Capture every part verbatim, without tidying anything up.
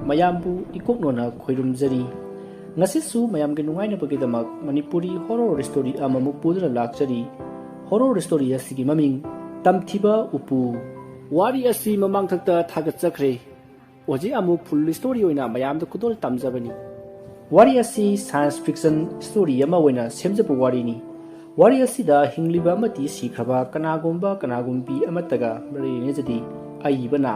ꯃꯌꯥꯝꯕꯨ ꯏꯀꯣꯛꯅꯣꯅ ꯈꯣꯏꯔꯨꯝꯖꯔꯤ꯫ ꯉꯁꯤꯁꯨ ꯃꯌꯥꯝꯒꯤ ꯅꯨꯡꯉꯥꯏꯅꯕꯒꯤꯗꯃꯛ ꯃꯅꯤꯄꯨꯔꯤ horror story ꯑꯃꯃꯨꯛ ꯄꯨꯗꯨꯅ ꯂꯥꯛꯆꯔꯤ꯫ Horror story ꯑꯁꯤꯒꯤ ꯃꯃꯤꯡ ꯇꯝꯊꯤꯕ ꯎꯄꯨ꯫ ꯋꯥꯔꯤ ꯑꯁꯤ ꯃꯃꯥꯡꯊꯛꯇ ꯊꯥꯒꯠꯆꯈ꯭ꯔꯦ꯫ ꯍꯧꯖꯤꯛ ꯑꯃꯨꯛ full story ꯑꯣꯏꯅ ꯃꯌꯥꯝꯗ ꯈꯨꯗꯣꯜ ꯇꯝꯖꯕꯅꯤ꯫ ꯋꯥꯔꯤ ꯑꯁꯤ science fiction story ꯑꯃ ꯑꯣꯏꯅ ꯁꯦꯝꯖꯕ ꯋꯥꯔꯤꯅꯤ꯫ ꯋꯥꯔꯤ ꯑꯁꯤꯗ ꯍꯤꯡꯂꯤꯕ ꯑꯃꯗꯤ ꯁꯤꯈ꯭ꯔꯕ ꯀꯅꯥꯒꯨꯝꯕ ꯀꯅꯥꯒꯨꯝꯕꯤ ꯑꯃꯠꯇꯒ ꯃꯔꯤ ꯂꯩꯅꯖꯗꯦ꯫ ꯑꯏꯕꯅ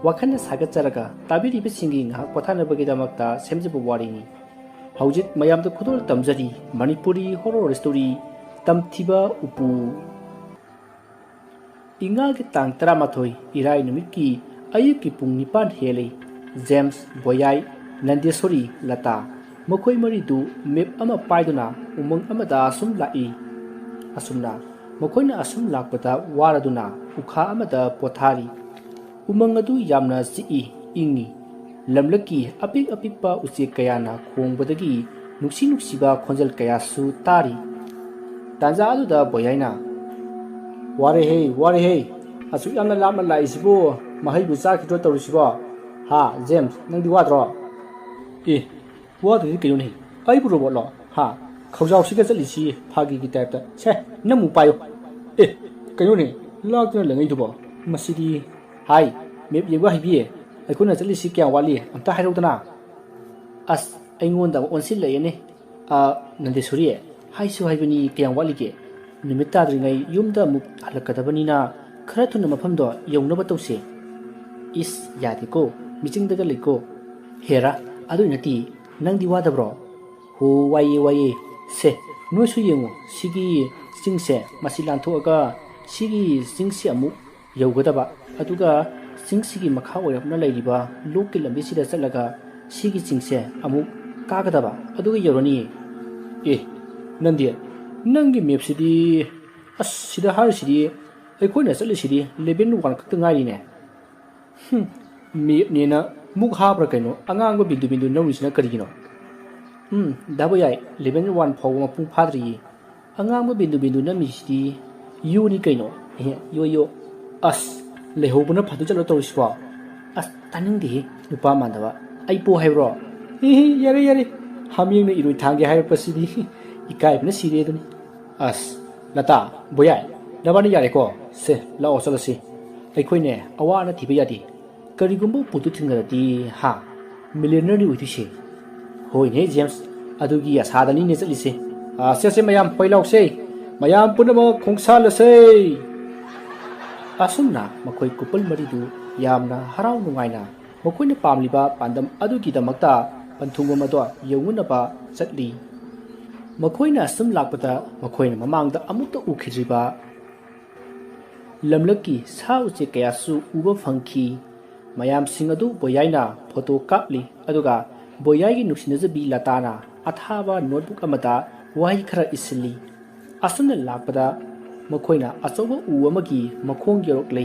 ꯋꯥꯈꯜꯅ ꯁꯥꯒꯠꯆꯔꯒ ꯇꯥꯕꯤꯔꯤꯕꯁꯤꯡꯒꯤ ꯉꯥꯏꯍꯥꯛ ꯄꯣꯊꯥꯅꯕꯒꯤꯗꯃꯛꯇ ꯁꯦꯝꯖꯕ ꯋꯥꯔꯤꯅꯤ꯫ ꯍꯧꯖꯤꯛ ꯃꯌꯥꯝꯗ ꯈꯨꯗꯣꯜ ꯇꯝꯖꯔꯤ ꯃꯅꯤꯄꯨꯔꯤ horror story ꯇꯝꯊꯤꯕ ꯎꯄꯨ꯫ ꯏꯉꯥꯒꯤ ꯇꯥꯡ ꯇꯔꯥꯃꯥꯊꯣꯏ, ꯏꯔꯥꯏ ꯅꯨꯃꯤꯠꯀꯤ ꯑꯌꯨꯛꯀꯤ ꯄꯨꯡ ꯅꯤꯄꯥꯟ ꯍꯦꯜꯂꯤ꯫ ꯖꯦꯝꯁ, ꯕꯣꯌꯥꯏ, ꯅꯟꯗꯦꯁꯣꯔꯤ, ꯂꯇꯥ, ꯃꯈꯣꯏ ꯃꯔꯤꯗꯨ map ꯑꯃ ꯄꯥꯏꯗꯨꯅ ꯎꯃꯪ ꯑꯃꯗ ꯑꯁꯨꯝ ꯂꯥꯛꯏ꯫ ꯑꯁꯨꯝꯅ ꯃꯈꯣꯏꯅ ꯑꯁꯨꯝ ꯂꯥꯛꯄꯗ ꯋꯥꯔꯗꯨꯅ ꯎꯈꯥ ꯑꯃꯗ ꯄꯣꯊꯥꯔꯤ꯫ ꯎꯃꯪ ꯑꯗꯨ ꯌꯥꯝꯅ ꯆꯤꯛꯏ, ꯏꯪꯏ꯫ ꯂꯝꯂꯛꯀꯤ ꯑꯄꯤꯛ ꯑꯄꯤꯛꯄ ꯎꯆꯦꯛ ꯀꯌꯥꯅ ꯈꯣꯡꯕꯗꯒꯤ ꯅꯨꯡꯁꯤ ꯅꯨꯡꯁꯤꯕ ꯈꯣꯟꯖꯦꯜ ꯀꯌꯥꯁꯨ ꯇꯥꯔꯤ꯫ ꯇꯥꯟꯖꯥ ꯑꯗꯨꯗ ꯕꯣꯌꯥꯏꯅ, "ꯋꯥꯔꯦꯍꯦ, ꯋꯥꯔꯦꯍꯦ, ꯑꯁꯨꯛ ꯌꯥꯝꯅ ꯂꯥꯞꯅ ꯂꯥꯛꯏꯁꯤꯕꯨ ꯃꯍꯩꯕꯨ ꯆꯥꯈꯤꯗ꯭ꯔꯣ ꯇꯧꯔꯤꯁꯤꯕꯣ? ꯍꯥ, ꯖꯦꯝꯁ, ꯅꯪꯗꯤ ꯋꯥꯗ꯭ꯔꯣ?" "ꯑꯦ, ꯋꯥꯗ꯭ꯔꯗꯤ ꯀꯩꯅꯣꯅꯦ? ꯑꯩꯕꯨ ꯔꯣꯕꯣꯠꯂꯣ? ꯍꯥ? ꯈꯧꯖꯥꯎꯁꯤꯒ ꯆꯠꯂꯤꯁꯤ ꯐꯥꯒꯤꯒꯤ ꯇꯥꯏꯞꯇ꯫ ꯁꯦ, ꯅꯪꯃꯨꯛ ꯄꯥꯏꯌꯨ꯫ ꯑꯦ, ꯀꯩꯅꯣꯅꯦ? ꯂꯥꯛꯇꯨꯅ ꯂꯩꯉꯩꯗꯨꯕꯣ? ꯃꯁꯤꯗꯤ꯫ ꯍꯥꯏ, map ꯌꯦꯡꯕ ꯍꯩꯕꯤ, ꯑꯩꯈꯣꯏꯅ ꯆꯠꯂꯤꯁꯤ ꯀꯌꯥꯝ ꯋꯥꯠꯂꯤ? ꯑꯝꯇ ꯍꯥꯏꯔꯛꯎꯗꯅ꯫" ꯑꯁ, ꯑꯩꯉꯣꯟꯗ ꯑꯃꯨꯛ ꯑꯣꯟꯁꯤꯜꯂꯛꯑꯦꯅꯦ꯫ "ꯑ, ꯅꯟꯗꯦꯁꯣꯔꯤ, ꯍꯥꯏꯁꯨ ꯍꯥꯏꯕꯅꯤ, ꯀꯌꯥꯝ ꯋꯥꯠꯂꯤꯒꯦ? ꯅꯨꯃꯤꯠ ꯇꯥꯗ꯭ꯔꯤꯉꯩ ꯌꯨꯝꯗ ꯑꯃꯨꯛ ꯍꯜꯂꯛꯀꯗꯕꯅꯤꯅ ꯈꯔ ꯊꯨꯅ ꯃꯐꯝꯗꯣ ꯌꯧꯅꯕ ꯇꯧꯁꯦ꯫" "ꯏꯁ, ꯌꯥꯗꯦꯀꯣ, ꯃꯤꯆꯤꯡꯗꯒ ꯂꯩꯀꯣ꯫" "ꯍꯦꯔꯥ, ꯑꯗꯨꯏ ꯅꯠꯇꯦ, ꯅꯪꯗꯤ ꯋꯥꯗꯕ꯭ꯔꯣ?" "ꯍꯣ, ꯋꯥꯏꯌꯦ, ꯋꯥꯏꯌꯦ꯫ ꯁꯦ, ꯅꯣꯏꯁꯨ ꯌꯦꯡꯉꯨ, ꯁꯤꯒꯤ ꯆꯤꯡꯁꯦ, ꯃꯁꯤ ꯂꯥꯟꯊꯣꯛꯑꯒ ꯁꯤꯒꯤ ꯆꯤꯡꯁꯤ ꯑꯃꯨꯛ ꯌꯧꯒꯗꯕ, ꯑꯗꯨꯒ ꯆꯤꯡꯁꯤꯒꯤ ꯃꯈꯥ ꯑꯣꯏꯔꯞꯅ ꯂꯩꯔꯤꯕ ꯂꯣꯛꯀꯤ ꯂꯝꯕꯤꯁꯤꯗ ꯆꯠꯂꯒ ꯁꯤꯒꯤ ꯆꯤꯡꯁꯦ ꯑꯃꯨꯛ ꯀꯥꯒꯗꯕ, ꯑꯗꯨꯒ ꯌꯧꯔꯅꯤꯌꯦ꯫" "ꯑꯦ, ꯅꯟꯗꯤ, ꯅꯪꯒꯤ map ꯁꯤꯗꯤ, ꯑꯁ, ꯁꯤꯗ ꯍꯥꯏꯔꯤꯁꯤꯗꯤ ꯑꯩꯈꯣꯏꯅ ꯆꯠꯂꯤꯁꯤꯗꯤ level one ꯈꯛꯇ ꯉꯥꯏꯔꯤꯅꯦ꯫" "ꯍꯨꯝ, map ꯅꯦꯅ ꯃꯨꯛ ꯍꯥꯞꯄ꯭ꯔꯥ ꯀꯩꯅꯣ? ꯑꯉꯥꯡꯕ ꯕꯤꯟꯗꯨ ꯕꯤꯟꯗꯨ ꯅꯝꯃꯤꯁꯤꯅ ꯀꯔꯤꯒꯤꯅꯣ?" "ꯎꯝ, ꯗꯥ ꯕꯣꯌꯥꯏ, level one ꯐꯥꯎꯕ ꯃꯄꯨꯡ ꯐꯥꯗ꯭ꯔꯤꯌꯦ꯫ ꯑꯉꯥꯡꯕ ꯕꯤꯟꯗꯨ ꯕꯤꯟꯗꯨ ꯅꯝꯃꯤꯁꯤꯗꯤ ꯌꯣꯅꯤ ꯀꯩꯅꯣ꯫ ꯑꯦꯍꯦ, ꯌꯣ, ꯌꯣ꯫ ꯑꯁ, ꯂꯩꯍꯧꯕꯅ ꯐꯗꯣꯏ ꯆꯠꯂꯣ ꯇꯧꯔꯤꯁꯤꯕꯣ꯫ ꯑꯁ, ꯇꯥꯅꯤꯡꯗꯦꯍꯦ, ꯅꯨꯄꯥ ꯃꯥꯟꯗꯕ꯫ "ꯑꯩ ꯄꯣ ꯍꯥꯏꯕ꯭ꯔꯣ? ꯍꯤ ꯍꯤ, ꯌꯥꯔꯦ, ꯌꯥꯔꯦ꯫ ꯍꯥꯃꯦꯡꯅ ꯏꯔꯣꯏ ꯊꯥꯡꯒꯦ ꯍꯥꯏꯔꯛꯄꯁꯤꯗꯤ ꯏꯀꯥꯏꯕꯅ ꯁꯤꯔꯦ ꯑꯗꯨꯅꯤ꯫ ꯑꯁ, ꯂꯇꯥ, ꯕꯣꯌꯥꯏ, ꯅꯕꯥꯅꯤ ꯌꯥꯔꯦꯀꯣ? ꯁꯦ, ꯂꯥꯛꯑꯣ ꯆꯠꯂꯁꯤ꯫ ꯑꯩꯈꯣꯏꯅꯦ ꯑꯋꯥ ꯑꯅꯥ ꯊꯤꯕ ꯌꯥꯗꯦ꯫ ꯀꯔꯤꯒꯨꯝꯕ ꯎꯄꯨꯗꯨ ꯊꯦꯡꯅꯔꯗꯤ, ꯍꯥ? ꯃꯤꯂꯤꯌꯅꯔꯅꯤ ꯑꯣꯏꯗꯣꯏꯁꯦ꯫" "ꯍꯣꯏꯅꯦ, ꯖꯦꯝꯁ, ꯑꯗꯨꯒꯤ ꯑꯁꯥꯗꯅꯤꯅꯦ ꯆꯠꯂꯤꯁꯦ꯫ ꯑꯥ, ꯁꯦ, ꯁꯦ, ꯃꯌꯥꯝ ꯄꯩꯂꯥꯎꯁꯦ꯫ ꯃꯌꯥꯝ ꯄꯨꯝꯅꯃꯛ ꯈꯣꯡꯁꯥꯜꯂꯁꯦ꯫" ꯑꯁꯨꯝꯅ ꯃꯈꯣꯏ ꯀꯨꯄꯜ ꯃꯔꯤꯗꯨ ꯌꯥꯝꯅ ꯍꯔꯥꯎ ꯅꯨꯡꯉꯥꯏꯅ ꯃꯈꯣꯏꯅ ꯄꯥꯝꯂꯤꯕ ꯄꯥꯟꯗꯝ ꯑꯗꯨꯒꯤꯗꯃꯛꯇ ꯄꯟꯊꯨꯡꯐꯝ ꯑꯗꯣ ꯌꯧꯅꯅꯕ ꯆꯠꯂꯤ꯫ ꯃꯈꯣꯏꯅ ꯑꯁꯨꯝ ꯂꯥꯛꯄꯗ ꯃꯈꯣꯏꯅ ꯃꯃꯥꯡꯗ ꯑꯃꯨꯛꯇ ꯎꯈꯤꯗ꯭ꯔꯤꯕ ꯂꯝꯂꯛꯀꯤ ꯁꯥ ꯎꯆꯦꯛ ꯀꯌꯥꯁꯨ ꯎꯕ ꯐꯪꯈꯤ꯫ ꯃꯌꯥꯝꯁꯤꯡ ꯑꯗꯨ ꯕꯣꯌꯥꯏꯅ ꯐꯣꯇꯣ ꯀꯥꯞꯂꯤ, ꯑꯗꯨꯒ ꯕꯣꯌꯥꯏꯒꯤ ꯅꯨꯡꯁꯤꯅꯖꯕꯤ ꯂꯇꯥꯅ ꯑꯊꯥꯕ ꯅꯣꯠꯕꯨꯛ ꯑꯃꯗ ꯋꯥꯍꯩ ꯈꯔ ꯏꯁꯤꯜꯂꯤ꯫ ꯑꯁꯨꯝꯅ ꯂꯥꯛꯄꯗ ꯃꯈꯣꯏꯅ ꯑꯆꯧꯕ ꯎ ꯑꯃꯒꯤ ꯃꯈꯣꯡ ꯌꯧꯔꯛꯂꯦ꯫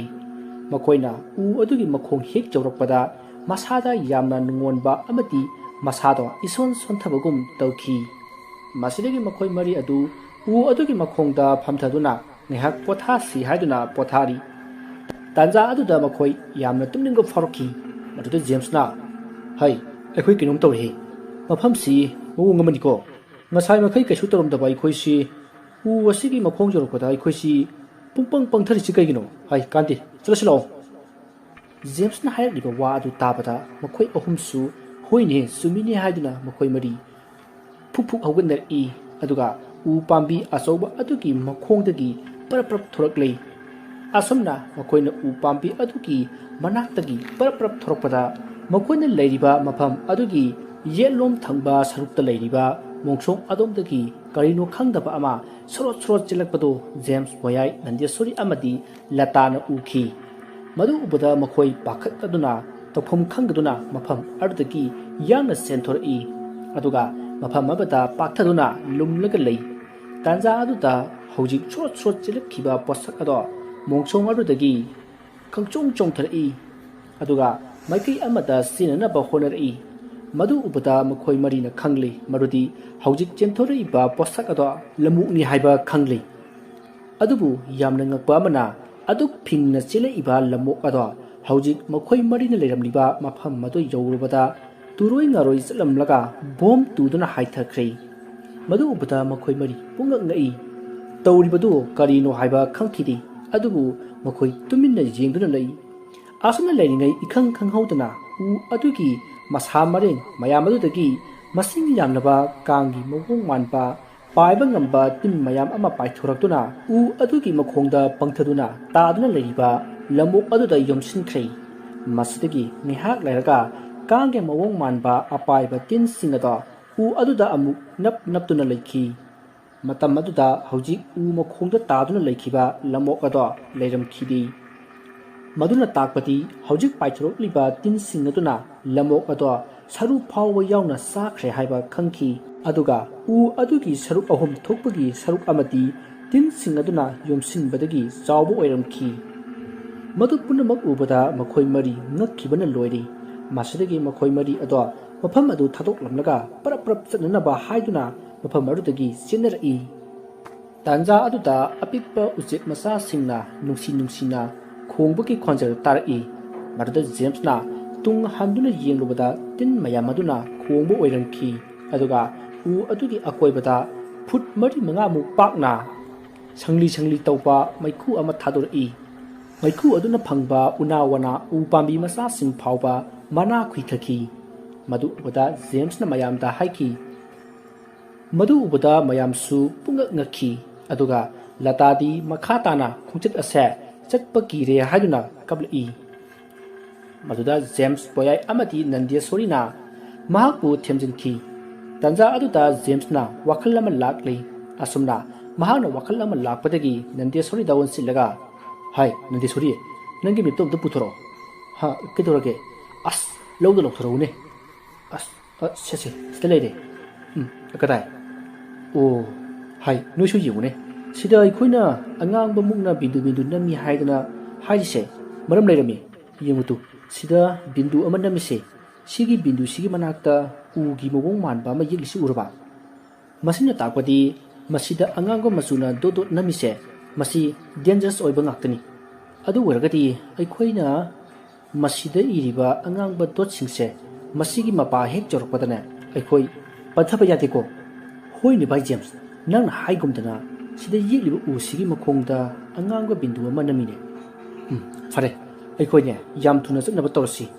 ꯃꯈꯣꯏꯅ ꯎ ꯑꯗꯨꯒꯤ ꯃꯈꯣꯡ ꯍꯦꯛ ꯌꯧꯔꯛꯄꯗ ꯃꯁꯥꯗ ꯌꯥꯝꯅ ꯅꯨꯡꯉꯣꯟꯕ ꯑꯃꯗꯤ ꯃꯁꯥꯗꯣ ꯏꯁꯣꯟ ꯁꯣꯟꯊꯕꯒꯨꯝ ꯇꯧꯈꯤ꯫ ꯃꯁꯤꯗꯒꯤ ꯃꯈꯣꯏ ꯃꯔꯤ ꯑꯗꯨ ꯎ ꯑꯗꯨꯒꯤ ꯃꯈꯣꯡꯗ ꯐꯝꯊꯗꯨꯅ ꯉꯥꯏꯍꯥꯛ ꯄꯣꯊꯥꯁꯤ ꯍꯥꯏꯗꯨꯅ ꯄꯣꯊꯥꯔꯤ꯫ ꯇꯥꯟꯖꯥ ꯑꯗꯨꯗ ꯃꯈꯣꯏ ꯌꯥꯝꯅ ꯇꯨꯝꯅꯤꯡꯕ ꯐꯥꯎꯔꯛꯈꯤ꯫ ꯃꯗꯨꯗ ꯖꯦꯝꯁꯅ, "ꯍꯩ, ꯑꯩꯈꯣꯏ ꯀꯩꯅꯣꯝ ꯇꯧꯔꯦꯍꯦ꯫ ꯃꯐꯝꯁꯤ ꯃꯑꯣꯡ ꯑꯃꯅꯤꯀꯣ꯫ ꯉꯁꯥꯏ ꯃꯈꯩ ꯀꯩꯁꯨ ꯇꯧꯔꯝꯗꯕ ꯑꯩꯈꯣꯏꯁꯤ ꯎ ꯑꯁꯤꯒꯤ ꯃꯈꯣꯡ ꯌꯧꯔꯛꯄꯗ ꯑꯩꯈꯣꯏꯁꯤ ꯄꯨꯡꯄꯪ ꯄꯪꯊꯔꯤꯁꯤ ꯀꯩꯒꯤꯅꯣ? ꯍꯥꯏ, ꯀꯥꯟꯗꯦ, ꯆꯠꯂꯁꯤ ꯂꯥꯛꯑꯣ꯫" ꯖꯦꯝꯁꯅ ꯍꯥꯏꯔꯛꯂꯤꯕ ꯋꯥ ꯑꯗꯨ ꯇꯥꯕꯗ ꯃꯈꯣꯏ ꯑꯍꯨꯝꯁꯨ "ꯍꯣꯏꯅꯦ, ꯆꯨꯝꯃꯤꯅꯦ" ꯍꯥꯏꯗꯨꯅ ꯃꯈꯣꯏ ꯃꯔꯤ ꯐꯨꯛ ꯐꯨꯛ ꯍꯧꯒꯠꯅꯔꯛꯏ꯫ ꯑꯗꯨꯒ ꯎ ꯄꯥꯝꯕꯤ ꯑꯆꯧꯕ ꯑꯗꯨꯒꯤ ꯃꯈꯣꯡꯗꯒꯤ ꯄꯔꯞ ꯄꯔꯞ ꯊꯣꯔꯛꯂꯦ꯫ ꯑꯁꯨꯝꯅ ꯃꯈꯣꯏꯅ ꯎ ꯄꯥꯝꯕꯤ ꯑꯗꯨꯒꯤ ꯃꯅꯥꯛꯇꯒꯤ ꯄꯔꯞ ꯄꯔꯞ ꯊꯣꯔꯛꯄꯗ ꯃꯈꯣꯏꯅ ꯂꯩꯔꯤꯕ ꯃꯐꯝ ꯑꯗꯨꯒꯤ ꯌꯦꯠꯂꯣꯝ ꯊꯪꯕ ꯁꯔꯨꯛꯇ ꯂꯩꯔꯤꯕ ꯃꯣꯡꯁꯣꯡ ꯑꯗꯣꯝꯗꯒꯤ ꯀꯔꯤꯅꯣ ꯈꯪꯗꯕ ꯑꯃ ꯁꯣꯔꯣꯠ ꯁꯣꯔꯣꯠ ꯆꯦꯜꯂꯛꯄꯗꯨ ꯖꯦꯝꯁ, ꯕꯣꯌꯥꯏ, ꯅꯟꯗꯦꯁꯣꯔꯤ ꯑꯃꯗꯤ ꯂꯇꯥꯅ ꯎꯈꯤ꯫ ꯃꯗꯨ ꯎꯕꯗ ꯃꯈꯣꯏ ꯄꯥꯈꯠꯂꯗꯨꯅ ꯇꯧꯐꯝ ꯈꯪꯗꯗꯨꯅ ꯃꯐꯝ ꯑꯗꯨꯗꯒꯤ ꯌꯥꯡꯅ ꯆꯦꯟꯊꯣꯔꯛꯏ꯫ ꯑꯗꯨꯒ ꯃꯐꯝ ꯑꯃꯗ ꯄꯥꯛꯊꯗꯨꯅ ꯂꯨꯝꯂꯒ ꯂꯩ꯫ ꯇꯥꯟꯖꯥ ꯑꯗꯨꯗ ꯍꯧꯖꯤꯛ ꯁꯣꯔꯣꯠ ꯁꯣꯔꯣꯠ ꯆꯦꯜꯂꯛꯈꯤꯕ ꯄꯣꯠꯁꯛ ꯑꯗꯣ ꯃꯣꯡꯁꯣꯡ ꯑꯗꯨꯗꯒꯤ ꯈꯪꯆꯣꯡ ꯆꯣꯡꯊꯔꯛꯏ꯫ ꯑꯗꯨꯒ ꯃꯥꯏꯀꯩ ꯑꯃꯗ ꯆꯦꯟꯅꯅꯕ ꯍꯣꯠꯅꯔꯛꯏ꯫ ꯃꯗꯨ ꯎꯕꯗ ꯃꯈꯣꯏ ꯃꯔꯤꯅ ꯈꯪꯂꯦ ꯃꯗꯨꯗꯤ ꯍꯧꯖꯤꯛ ꯆꯦꯟꯊꯣꯔꯛꯏꯕ ꯄꯣꯠꯁꯛ ꯑꯗꯣ ꯂꯝꯑꯣꯛꯅꯤ ꯍꯥꯏꯕ ꯈꯪꯂꯦ꯫ ꯑꯗꯨꯕꯨ ꯌꯥꯝꯅ ꯉꯛꯄ ꯑꯃꯅ, ꯑꯗꯨꯛ ꯐꯤꯡꯅ ꯆꯦꯜꯂꯛꯏꯕ ꯂꯝꯑꯣꯛ ꯑꯗꯣ ꯍꯧꯖꯤꯛ ꯃꯈꯣꯏ ꯃꯔꯤꯅ ꯂꯩꯔꯝꯂꯤꯕ ꯃꯐꯝ ꯑꯗꯨ ꯌꯧꯔꯨꯕꯗ ꯇꯨꯔꯣꯏ ꯉꯥꯔꯣꯏ ꯆꯠꯂꯝꯂꯒ ꯕꯣꯝ ꯇꯨꯗꯨꯅ ꯍꯥꯏꯊꯈ꯭ꯔꯦ꯫ ꯃꯗꯨ ꯎꯕꯗ ꯃꯈꯣꯏ ꯃꯔꯤ ꯄꯨꯡꯉꯛ ꯉꯛꯏ꯫ ꯇꯧꯔꯤꯕꯗꯨ ꯀꯔꯤꯅꯣ ꯍꯥꯏꯕ ꯈꯪꯈꯤꯗꯦ꯫ ꯑꯗꯨꯕꯨ ꯃꯈꯣꯏ ꯇꯨꯃꯤꯟꯅ ꯌꯦꯡꯗꯨꯅ ꯂꯩ꯫ ꯑꯁꯨꯝꯅ ꯂꯩꯔꯤꯉꯩ ꯏꯈꯪ ꯈꯪꯍꯧꯗꯅ ꯎ ꯑꯗꯨꯒꯤ ꯃꯁꯥ ꯃꯔꯦꯡ ꯃꯌꯥꯝ ꯑꯗꯨꯗꯒꯤ ꯃꯁꯤꯡ ꯌꯥꯝꯂꯕ ꯀꯥꯡꯒꯤ ꯃꯑꯣꯡ ꯃꯥꯟꯕ ꯄꯥꯏꯕ ꯉꯝꯕ ꯇꯤꯟ ꯃꯌꯥꯝ ꯑꯃ ꯄꯥꯏꯊꯣꯔꯛꯇꯨꯅ ꯎ ꯑꯗꯨꯒꯤ ꯃꯈꯣꯡꯗ ꯄꯪꯊꯗꯨꯅ ꯇꯥꯗꯨꯅ ꯂꯩꯔꯤꯕ ꯂꯝꯑꯣꯛ ꯑꯗꯨꯗ ꯌꯣꯝꯁꯤꯟꯈ꯭ꯔꯦ꯫ ꯃꯁꯤꯗꯒꯤ ꯉꯥꯏꯍꯥꯛ ꯂꯩꯔꯒ ꯀꯥꯡꯒꯤ ꯃꯑꯣꯡ ꯃꯥꯟꯕ ꯑꯄꯥꯏꯕ ꯇꯤꯟꯁꯤꯡ ꯑꯗꯣ ꯎ ꯑꯗꯨꯗ ꯑꯃꯨꯛ ꯅꯞ ꯅꯞꯇꯨꯅ ꯂꯩꯈꯤ꯫ ꯃꯇꯝ ꯑꯗꯨꯗ ꯍꯧꯖꯤꯛ ꯎ ꯃꯈꯣꯡꯗ ꯇꯥꯗꯨꯅ ꯂꯩꯈꯤꯕ ꯂꯝꯑꯣꯛ ꯑꯗꯣ ꯂꯩꯔꯝꯈꯤꯗꯦ꯫ ꯃꯗꯨꯅ ꯇꯥꯛꯄꯗꯤ ꯍꯧꯖꯤꯛ ꯄꯥꯏꯊꯣꯔꯛꯂꯤꯕ ꯇꯤꯟꯁꯤꯡ ꯑꯗꯨꯅ ꯂꯝꯑꯣꯛ ꯑꯗꯣ ꯁꯔꯨ ꯐꯥꯎꯕ ꯌꯥꯎꯅ ꯆꯥꯈ꯭ꯔꯦ ꯍꯥꯏꯕ ꯈꯪꯈꯤ꯫ ꯑꯗꯨꯒ ꯎ ꯑꯗꯨꯒꯤ ꯁꯔꯨꯛ ꯑꯍꯨꯝ ꯊꯣꯛꯄꯒꯤ ꯁꯔꯨꯛ ꯑꯃꯗꯤ ꯇꯤꯟꯁꯤꯡ ꯑꯗꯨꯅ ꯌꯣꯝꯁꯤꯟꯕꯗꯒꯤ ꯆꯥꯎꯕ ꯑꯣꯏꯔꯝꯈꯤ꯫ ꯃꯗꯨ ꯄꯨꯝꯅꯃꯛ ꯎꯕꯗ ꯃꯈꯣꯏ ꯃꯔꯤ ꯉꯛꯈꯤꯕꯅ ꯂꯣꯏꯔꯦ꯫ ꯃꯁꯤꯗꯒꯤ ꯃꯈꯣꯏ ꯃꯔꯤ ꯑꯗꯣ ꯃꯐꯝ ꯑꯗꯨ ꯊꯥꯗꯣꯛꯂꯝꯂꯒ ꯄꯔꯞ ꯄꯔꯞ ꯆꯠꯅꯅꯕ ꯍꯥꯏꯗꯨꯅ ꯃꯐꯝ ꯑꯗꯨꯗꯒꯤ ꯆꯦꯟꯅꯔꯛꯏ꯫ ꯇꯥꯟꯖꯥ ꯑꯗꯨꯗ ꯑꯄꯤꯛꯄ ꯎꯆꯦꯛ ꯃꯆꯥꯁꯤꯡꯅ ꯅꯨꯡꯁꯤ ꯅꯨꯡꯁꯤꯅ ꯈꯣꯡꯕꯒꯤ ꯈꯣꯟꯖꯦꯜ ꯇꯥꯔꯛꯏ꯫ ꯃꯗꯨꯗ ꯖꯦꯝꯁꯅ ꯇꯨꯡ ꯍꯟꯗꯨꯅ ꯌꯦꯡꯂꯨꯕꯗ ꯇꯤꯟ ꯃꯌꯥꯝ ꯑꯗꯨꯅ ꯈꯣꯡꯕ ꯑꯣꯏꯔꯝꯈꯤ꯫ ꯑꯗꯨꯒ ꯎ ꯑꯗꯨꯒꯤ ꯑꯀꯣꯏꯕꯗ ꯐꯨꯠ ꯃꯔꯤ ꯃꯉꯥꯃꯨꯛ ꯄꯥꯛꯅ ꯁꯪꯂꯤ ꯁꯪꯂꯤ ꯇꯧꯕ ꯃꯩꯈꯨ ꯑꯃ ꯊꯥꯗꯣꯔꯛꯏ꯫ ꯃꯩꯈꯨ ꯑꯗꯨꯅ ꯐꯪꯕ ꯎꯅꯥ ꯋꯥꯅꯥ ꯎ ꯄꯥꯝꯕꯤ ꯃꯆꯥꯁꯤꯡ ꯐꯥꯎꯕ ꯃꯅꯥ ꯈꯨꯏꯊꯈꯤ꯫ ꯃꯗꯨ ꯎꯕꯗ ꯖꯦꯝꯁꯅ ꯃꯌꯥꯝꯗ ꯍꯥꯏꯈꯤ꯫ ꯃꯗꯨ ꯎꯕꯗ ꯃꯌꯥꯝꯁꯨ ꯄꯨꯡꯉꯛ ꯉꯛꯈꯤ꯫ ꯑꯗꯨꯒ ꯂꯇꯥꯗꯤ ꯃꯈꯥ ꯇꯥꯅ ꯈꯣꯡꯆꯠ ꯑꯁꯦ ꯆꯠꯄ ꯀꯤꯔꯦ ꯍꯥꯏꯗꯨꯅ ꯀꯞꯂꯛꯏ꯫ ꯃꯗꯨꯗ ꯖꯦꯝꯁ ꯄꯣꯌꯥꯏ ꯑꯃꯗꯤ ꯅꯟꯗꯦꯁꯣꯔꯤꯅ ꯃꯍꯥꯛꯄꯨ ꯊꯦꯝꯖꯤꯟꯈꯤ꯫ ꯇꯥꯟꯖꯥ ꯑꯗꯨꯗ ꯖꯦꯝꯁꯅ ꯋꯥꯈꯜ ꯑꯃ ꯂꯥꯛꯂꯤ꯫ ꯑꯁꯨꯝꯅ ꯃꯍꯥꯛꯅ ꯋꯥꯈꯜ ꯑꯃ ꯂꯥꯛꯄꯗꯒꯤ ꯅꯟꯗꯦꯁꯣꯔꯤꯗ ꯑꯣꯟꯁꯤꯜꯂꯒ, "ꯍꯥꯏ ꯅꯟꯗꯦꯁꯣꯔꯤ, ꯅꯪꯒꯤ ꯃꯦꯞꯇꯣ ꯑꯝꯇ ꯄꯨꯊꯣꯔꯛꯑꯣ꯫ ꯍꯥ, ꯀꯩꯗꯧꯔꯒꯦ? ꯑꯁ, ꯂꯧꯗ ꯂꯧꯊꯣꯔꯛꯎꯅꯦ꯫ ꯑꯁ, ꯑ, ꯁꯦ, ꯁꯦ, ꯁꯤꯗ ꯂꯩꯔꯦ꯫ ꯎꯝ, ꯀꯗꯥꯏ? ꯑꯣ, ꯍꯥꯏ, ꯅꯣꯏꯁꯨ ꯌꯦꯡꯉꯨꯅꯦ꯫ ꯁꯤꯗ ꯑꯩꯈꯣꯏꯅ ꯑꯉꯥꯡꯕ ꯃꯨꯛꯅ ꯕꯤꯟꯗꯨ ꯕꯤꯟꯗꯨ ꯅꯝꯃꯤ ꯍꯥꯏꯗꯅ ꯍꯥꯏꯔꯤꯁꯦ ꯃꯔꯝ ꯂꯩꯔꯝꯃꯤ꯫ ꯌꯦꯡꯉꯨ ꯇꯨ, ꯁꯤꯗ ꯕꯤꯟꯗꯨ ꯑꯃ ꯅꯝꯃꯤꯁꯦ, ꯁꯤꯒꯤ ꯕꯤꯟꯗꯨꯁꯤꯒꯤ ꯃꯅꯥꯛꯇ ꯎꯒꯤ ꯃꯑꯣꯡ ꯃꯥꯟꯕ ꯑꯃ ꯌꯦꯛꯂꯤꯁꯤ ꯎꯔꯕ? ꯃꯁꯤꯅ ꯇꯥꯛꯄꯗꯤ ꯃꯁꯤꯗ ꯑꯉꯥꯡꯕ ꯃꯆꯨꯅ ꯗꯣꯠ ꯗꯣꯠ ꯅꯝꯃꯤꯁꯦ, ꯃꯁꯤ dangerous ꯑꯣꯏꯕ ꯉꯥꯛꯇꯅꯤ꯫ ꯑꯗꯨ ꯑꯣꯏꯔꯒꯗꯤ ꯑꯩꯈꯣꯏꯅ ꯃꯁꯤꯗ ꯏꯔꯤꯕ ꯑꯉꯥꯡꯕ ꯗꯣꯠꯁꯤꯡꯁꯦ, ꯃꯁꯤꯒꯤ ꯃꯄꯥ ꯍꯦꯛ ꯌꯧꯔꯛꯄꯗꯅꯦ, ꯑꯩꯈꯣꯏ ꯄꯟꯊꯕ ꯌꯥꯗꯦꯀꯣ꯫ ꯍꯣꯏꯅꯦ ꯚꯥꯏ ꯖꯦꯝꯁ, ꯅꯪꯅ ꯍꯥꯏꯒꯨꯝꯗꯅ ꯁꯤꯗ ꯌꯦꯛꯂꯤꯕ ꯎꯁꯤꯒꯤ ꯃꯈꯣꯡꯗ ꯑꯉꯥꯡꯕ ꯕꯤꯟꯗꯨ ꯑꯃ ꯅꯝꯃꯤꯅꯦ꯫ ꯎꯝ, ꯐꯔꯦ, ꯑꯩꯈꯣꯏꯅꯦ ꯌꯥꯝ ꯊꯨꯅ ꯆꯠꯅꯕ ꯇꯧꯔꯁꯤ꯫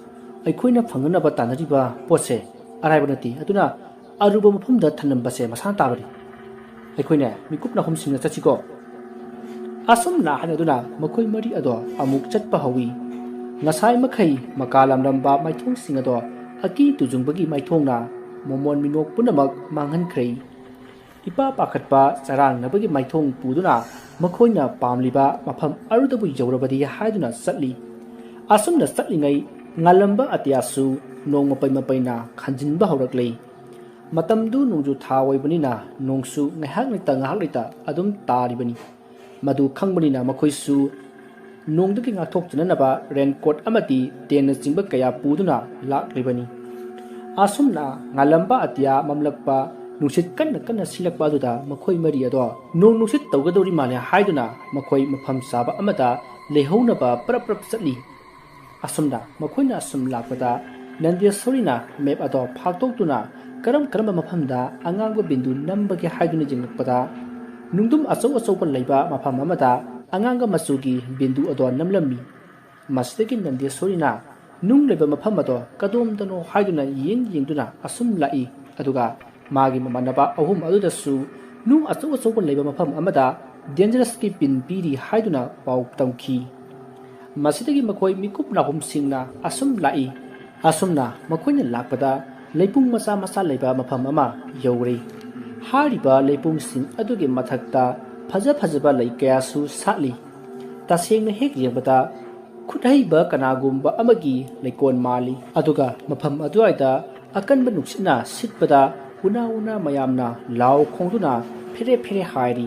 ꯑꯩꯈꯣꯏꯅ ꯐꯪꯅꯅꯕ ꯇꯥꯟꯅꯔꯤꯕ ꯄꯣꯠꯁꯦ ꯑꯔꯥꯏꯕ ꯅꯠꯇꯦ, ꯑꯗꯨꯅ ꯑꯔꯨꯕ ꯃꯐꯝꯗ ꯊꯝꯂꯝꯕꯁꯦ ꯃꯁꯥꯅ ꯇꯥꯕꯅꯤ꯫ ꯑꯩꯈꯣꯏꯅꯦ ꯃꯤꯀꯨꯞ ꯅꯥꯍꯨꯝꯁꯤꯡꯅ ꯆꯠꯁꯤꯀꯣ꯫ ꯑꯁꯨꯝꯅ ꯍꯥꯏꯅꯗꯨꯅ ꯃꯈꯣꯏ ꯃꯔꯤ ꯑꯗꯣ ꯑꯃꯨꯛ ꯆꯠꯄ ꯍꯧꯏ꯫ ꯉꯁꯥꯏ ꯃꯈꯩ ꯃꯀꯥ ꯂꯝꯂꯝꯕ ꯃꯥꯏꯊꯣꯡꯁꯤꯡ ꯑꯗꯣ ꯑꯀꯤ ꯇꯨꯖꯨꯡꯕꯒꯤ ꯃꯥꯏꯊꯣꯡꯅ ꯃꯃꯣꯟ ꯃꯤꯅꯣꯛ ꯄꯨꯝꯅꯃꯛ ꯃꯥꯡꯍꯟꯈ꯭ꯔꯦ꯫ ꯏꯄꯥ ꯄꯥꯈꯠꯄ ꯆꯔꯥꯡꯅꯕꯒꯤ ꯃꯥꯏꯊꯣꯡ ꯄꯨꯗꯨꯅ ꯃꯈꯣꯏꯅ ꯄꯥꯝꯂꯤꯕ ꯃꯐꯝ ꯑꯗꯨꯗꯕꯨ ꯌꯧꯔꯕꯗꯤ ꯍꯥꯏꯗꯨꯅ ꯆꯠꯂꯤ꯫ ꯑꯁꯨꯝꯅ ꯆꯠꯂꯤꯉꯩ ꯉꯥꯜꯂꯝꯕ ꯑꯇꯤꯌꯥꯁꯨ ꯅꯣꯡ ꯃꯄꯩ ꯃꯄꯩꯅ ꯈꯟꯖꯤꯟꯕ ꯍꯧꯔꯛꯂꯦ꯫ ꯃꯇꯝꯗꯨ ꯅꯣꯡꯖꯨ ꯊꯥ ꯑꯣꯏꯕꯅꯤꯅ ꯅꯣꯡꯁꯨ ꯉꯥꯏꯍꯥꯛ ꯂꯩꯇ ꯉꯥꯏꯍꯥꯛ ꯂꯩꯇ ꯑꯗꯨꯝ ꯇꯥꯔꯤꯕꯅꯤ꯫ ꯃꯗꯨ ꯈꯪꯕꯅꯤꯅ ꯃꯈꯣꯏꯁꯨ ꯅꯣꯡꯗꯒꯤ ꯉꯥꯛꯊꯣꯛꯆꯅꯅꯕ ꯔꯦꯟꯀꯣꯠ ꯑꯃꯗꯤ ꯇꯦꯟꯅꯆꯤꯡꯕ ꯀꯌꯥ ꯄꯨꯗꯨꯅ ꯂꯥꯛꯂꯤꯕꯅꯤ꯫ ꯑꯁꯨꯝꯅ ꯉꯥꯜꯂꯝꯕ ꯑꯇꯤꯌꯥ ꯃꯝꯂꯛꯄ, ꯅꯨꯡꯁꯤꯠ ꯀꯟꯅ ꯀꯟꯅ ꯁꯤꯠꯂꯛꯄ ꯑꯗꯨꯗ ꯃꯈꯣꯏ ꯃꯔꯤ ꯑꯗꯣ ꯅꯣꯡ ꯅꯨꯡꯁꯤꯠ ꯇꯧꯒꯗꯧꯔꯤ ꯃꯥꯜꯂꯦ ꯍꯥꯏꯗꯨꯅ ꯃꯈꯣꯏ ꯃꯐꯝ ꯆꯥꯕ ꯑꯃꯗ ꯂꯩꯍꯧꯅꯕ ꯄ꯭ꯔꯞ ꯄ꯭ꯔꯞ ꯆꯠꯂꯤ꯫ ꯑꯁꯨꯝꯅ ꯃꯈꯣꯏꯅ ꯑꯁꯨꯝ ꯂꯥꯛꯄꯗ ꯅꯟꯗꯦꯁꯣꯔꯤꯅ ꯃꯦꯞ ꯑꯗꯣ ꯐꯥꯛꯇꯣꯛꯇꯨꯅ ꯀꯔꯝ ꯀꯔꯝꯕ ꯃꯐꯝꯗ ꯑꯉꯥꯡꯕ ꯕꯤꯟꯗꯨ ꯅꯝꯕꯒꯦ ꯍꯥꯏꯗꯨꯅ ꯌꯦꯡꯂꯛꯄꯗ ꯅꯨꯡꯗꯨꯝ ꯑꯆꯧ ꯑꯆꯧꯕ ꯂꯩꯕ ꯃꯐꯝ ꯑꯃꯗ ꯑꯉꯥꯡꯕ ꯃꯆꯨꯒꯤ ꯕꯤꯟꯗꯨ ꯑꯗꯣ ꯅꯝꯂꯝꯃꯤ꯫ ꯃꯁꯤꯗꯒꯤ ꯅꯟꯗꯦꯁꯣꯔꯤꯅ ꯅꯨꯡ ꯂꯩꯕ ꯃꯐꯝ ꯑꯗꯣ ꯀꯗꯣꯝꯗꯅꯣ ꯍꯥꯏꯗꯨꯅ ꯌꯦꯡ ꯌꯦꯡꯗꯨꯅ ꯑꯁꯨꯝ ꯂꯥꯛꯏ꯫ ꯑꯗꯨꯒ ꯃꯥꯒꯤ ꯃꯃꯥꯟꯅꯕ ꯑꯍꯨꯝ ꯑꯗꯨꯗꯁꯨ ꯅꯨꯡ ꯑꯆꯧ ꯑꯆꯧꯕ ꯂꯩꯕ ꯃꯐꯝ ꯑꯃꯗ ꯗꯦꯟꯖꯔꯁꯀꯤ ꯕꯤꯟ ꯄꯤꯔꯤ ꯍꯥꯏꯗꯨꯅ ꯄꯥꯎ ꯇꯝꯈꯤ꯫ ꯃꯁꯤꯗꯒꯤ ꯃꯈꯣꯏ ꯃꯤꯀꯨꯞ ꯅꯥꯍꯨꯝꯁꯤꯡꯅ ꯑꯁꯨꯝ ꯂꯥꯛꯏ꯫ ꯑꯁꯨꯝꯅ ꯃꯈꯣꯏꯅ ꯂꯥꯛꯄꯗ ꯂꯩꯄꯨꯡ ꯃꯆꯥ ꯃꯆꯥ ꯂꯩꯕ ꯃꯐꯝ ꯑꯃ ꯌꯧꯔꯦ꯫ ꯍꯥꯏꯔꯤꯕ ꯂꯩꯄꯨꯡꯁꯤꯡ ꯑꯗꯨꯒꯤ ꯃꯊꯛꯇ ꯐꯖ ꯐꯖꯕ ꯂꯩ ꯀꯌꯥꯁꯨ ꯁꯥꯠꯂꯤ꯫ ꯇꯁꯦꯡꯅ ꯍꯦꯛ ꯌꯦꯡꯕꯗ ꯈꯨꯠꯍꯩꯕ ꯀꯅꯥꯒꯨꯝꯕ ꯑꯃꯒꯤ ꯂꯩꯀꯣꯜ ꯃꯥꯜꯂꯤ꯫ ꯑꯗꯨꯒ ꯃꯐꯝ ꯑꯗꯨꯋꯥꯏꯗ ꯑꯀꯟꯕ ꯅꯨꯡꯁꯤꯠꯅ ꯁꯤꯠꯄꯗ ꯎꯅꯥ ꯎꯅꯥ ꯃꯌꯥꯝꯅ ꯂꯥꯎ ꯈꯣꯡꯗꯨꯅ ꯐꯦꯔꯦ ꯐꯦꯔꯦ ꯍꯥꯏꯔꯤ꯫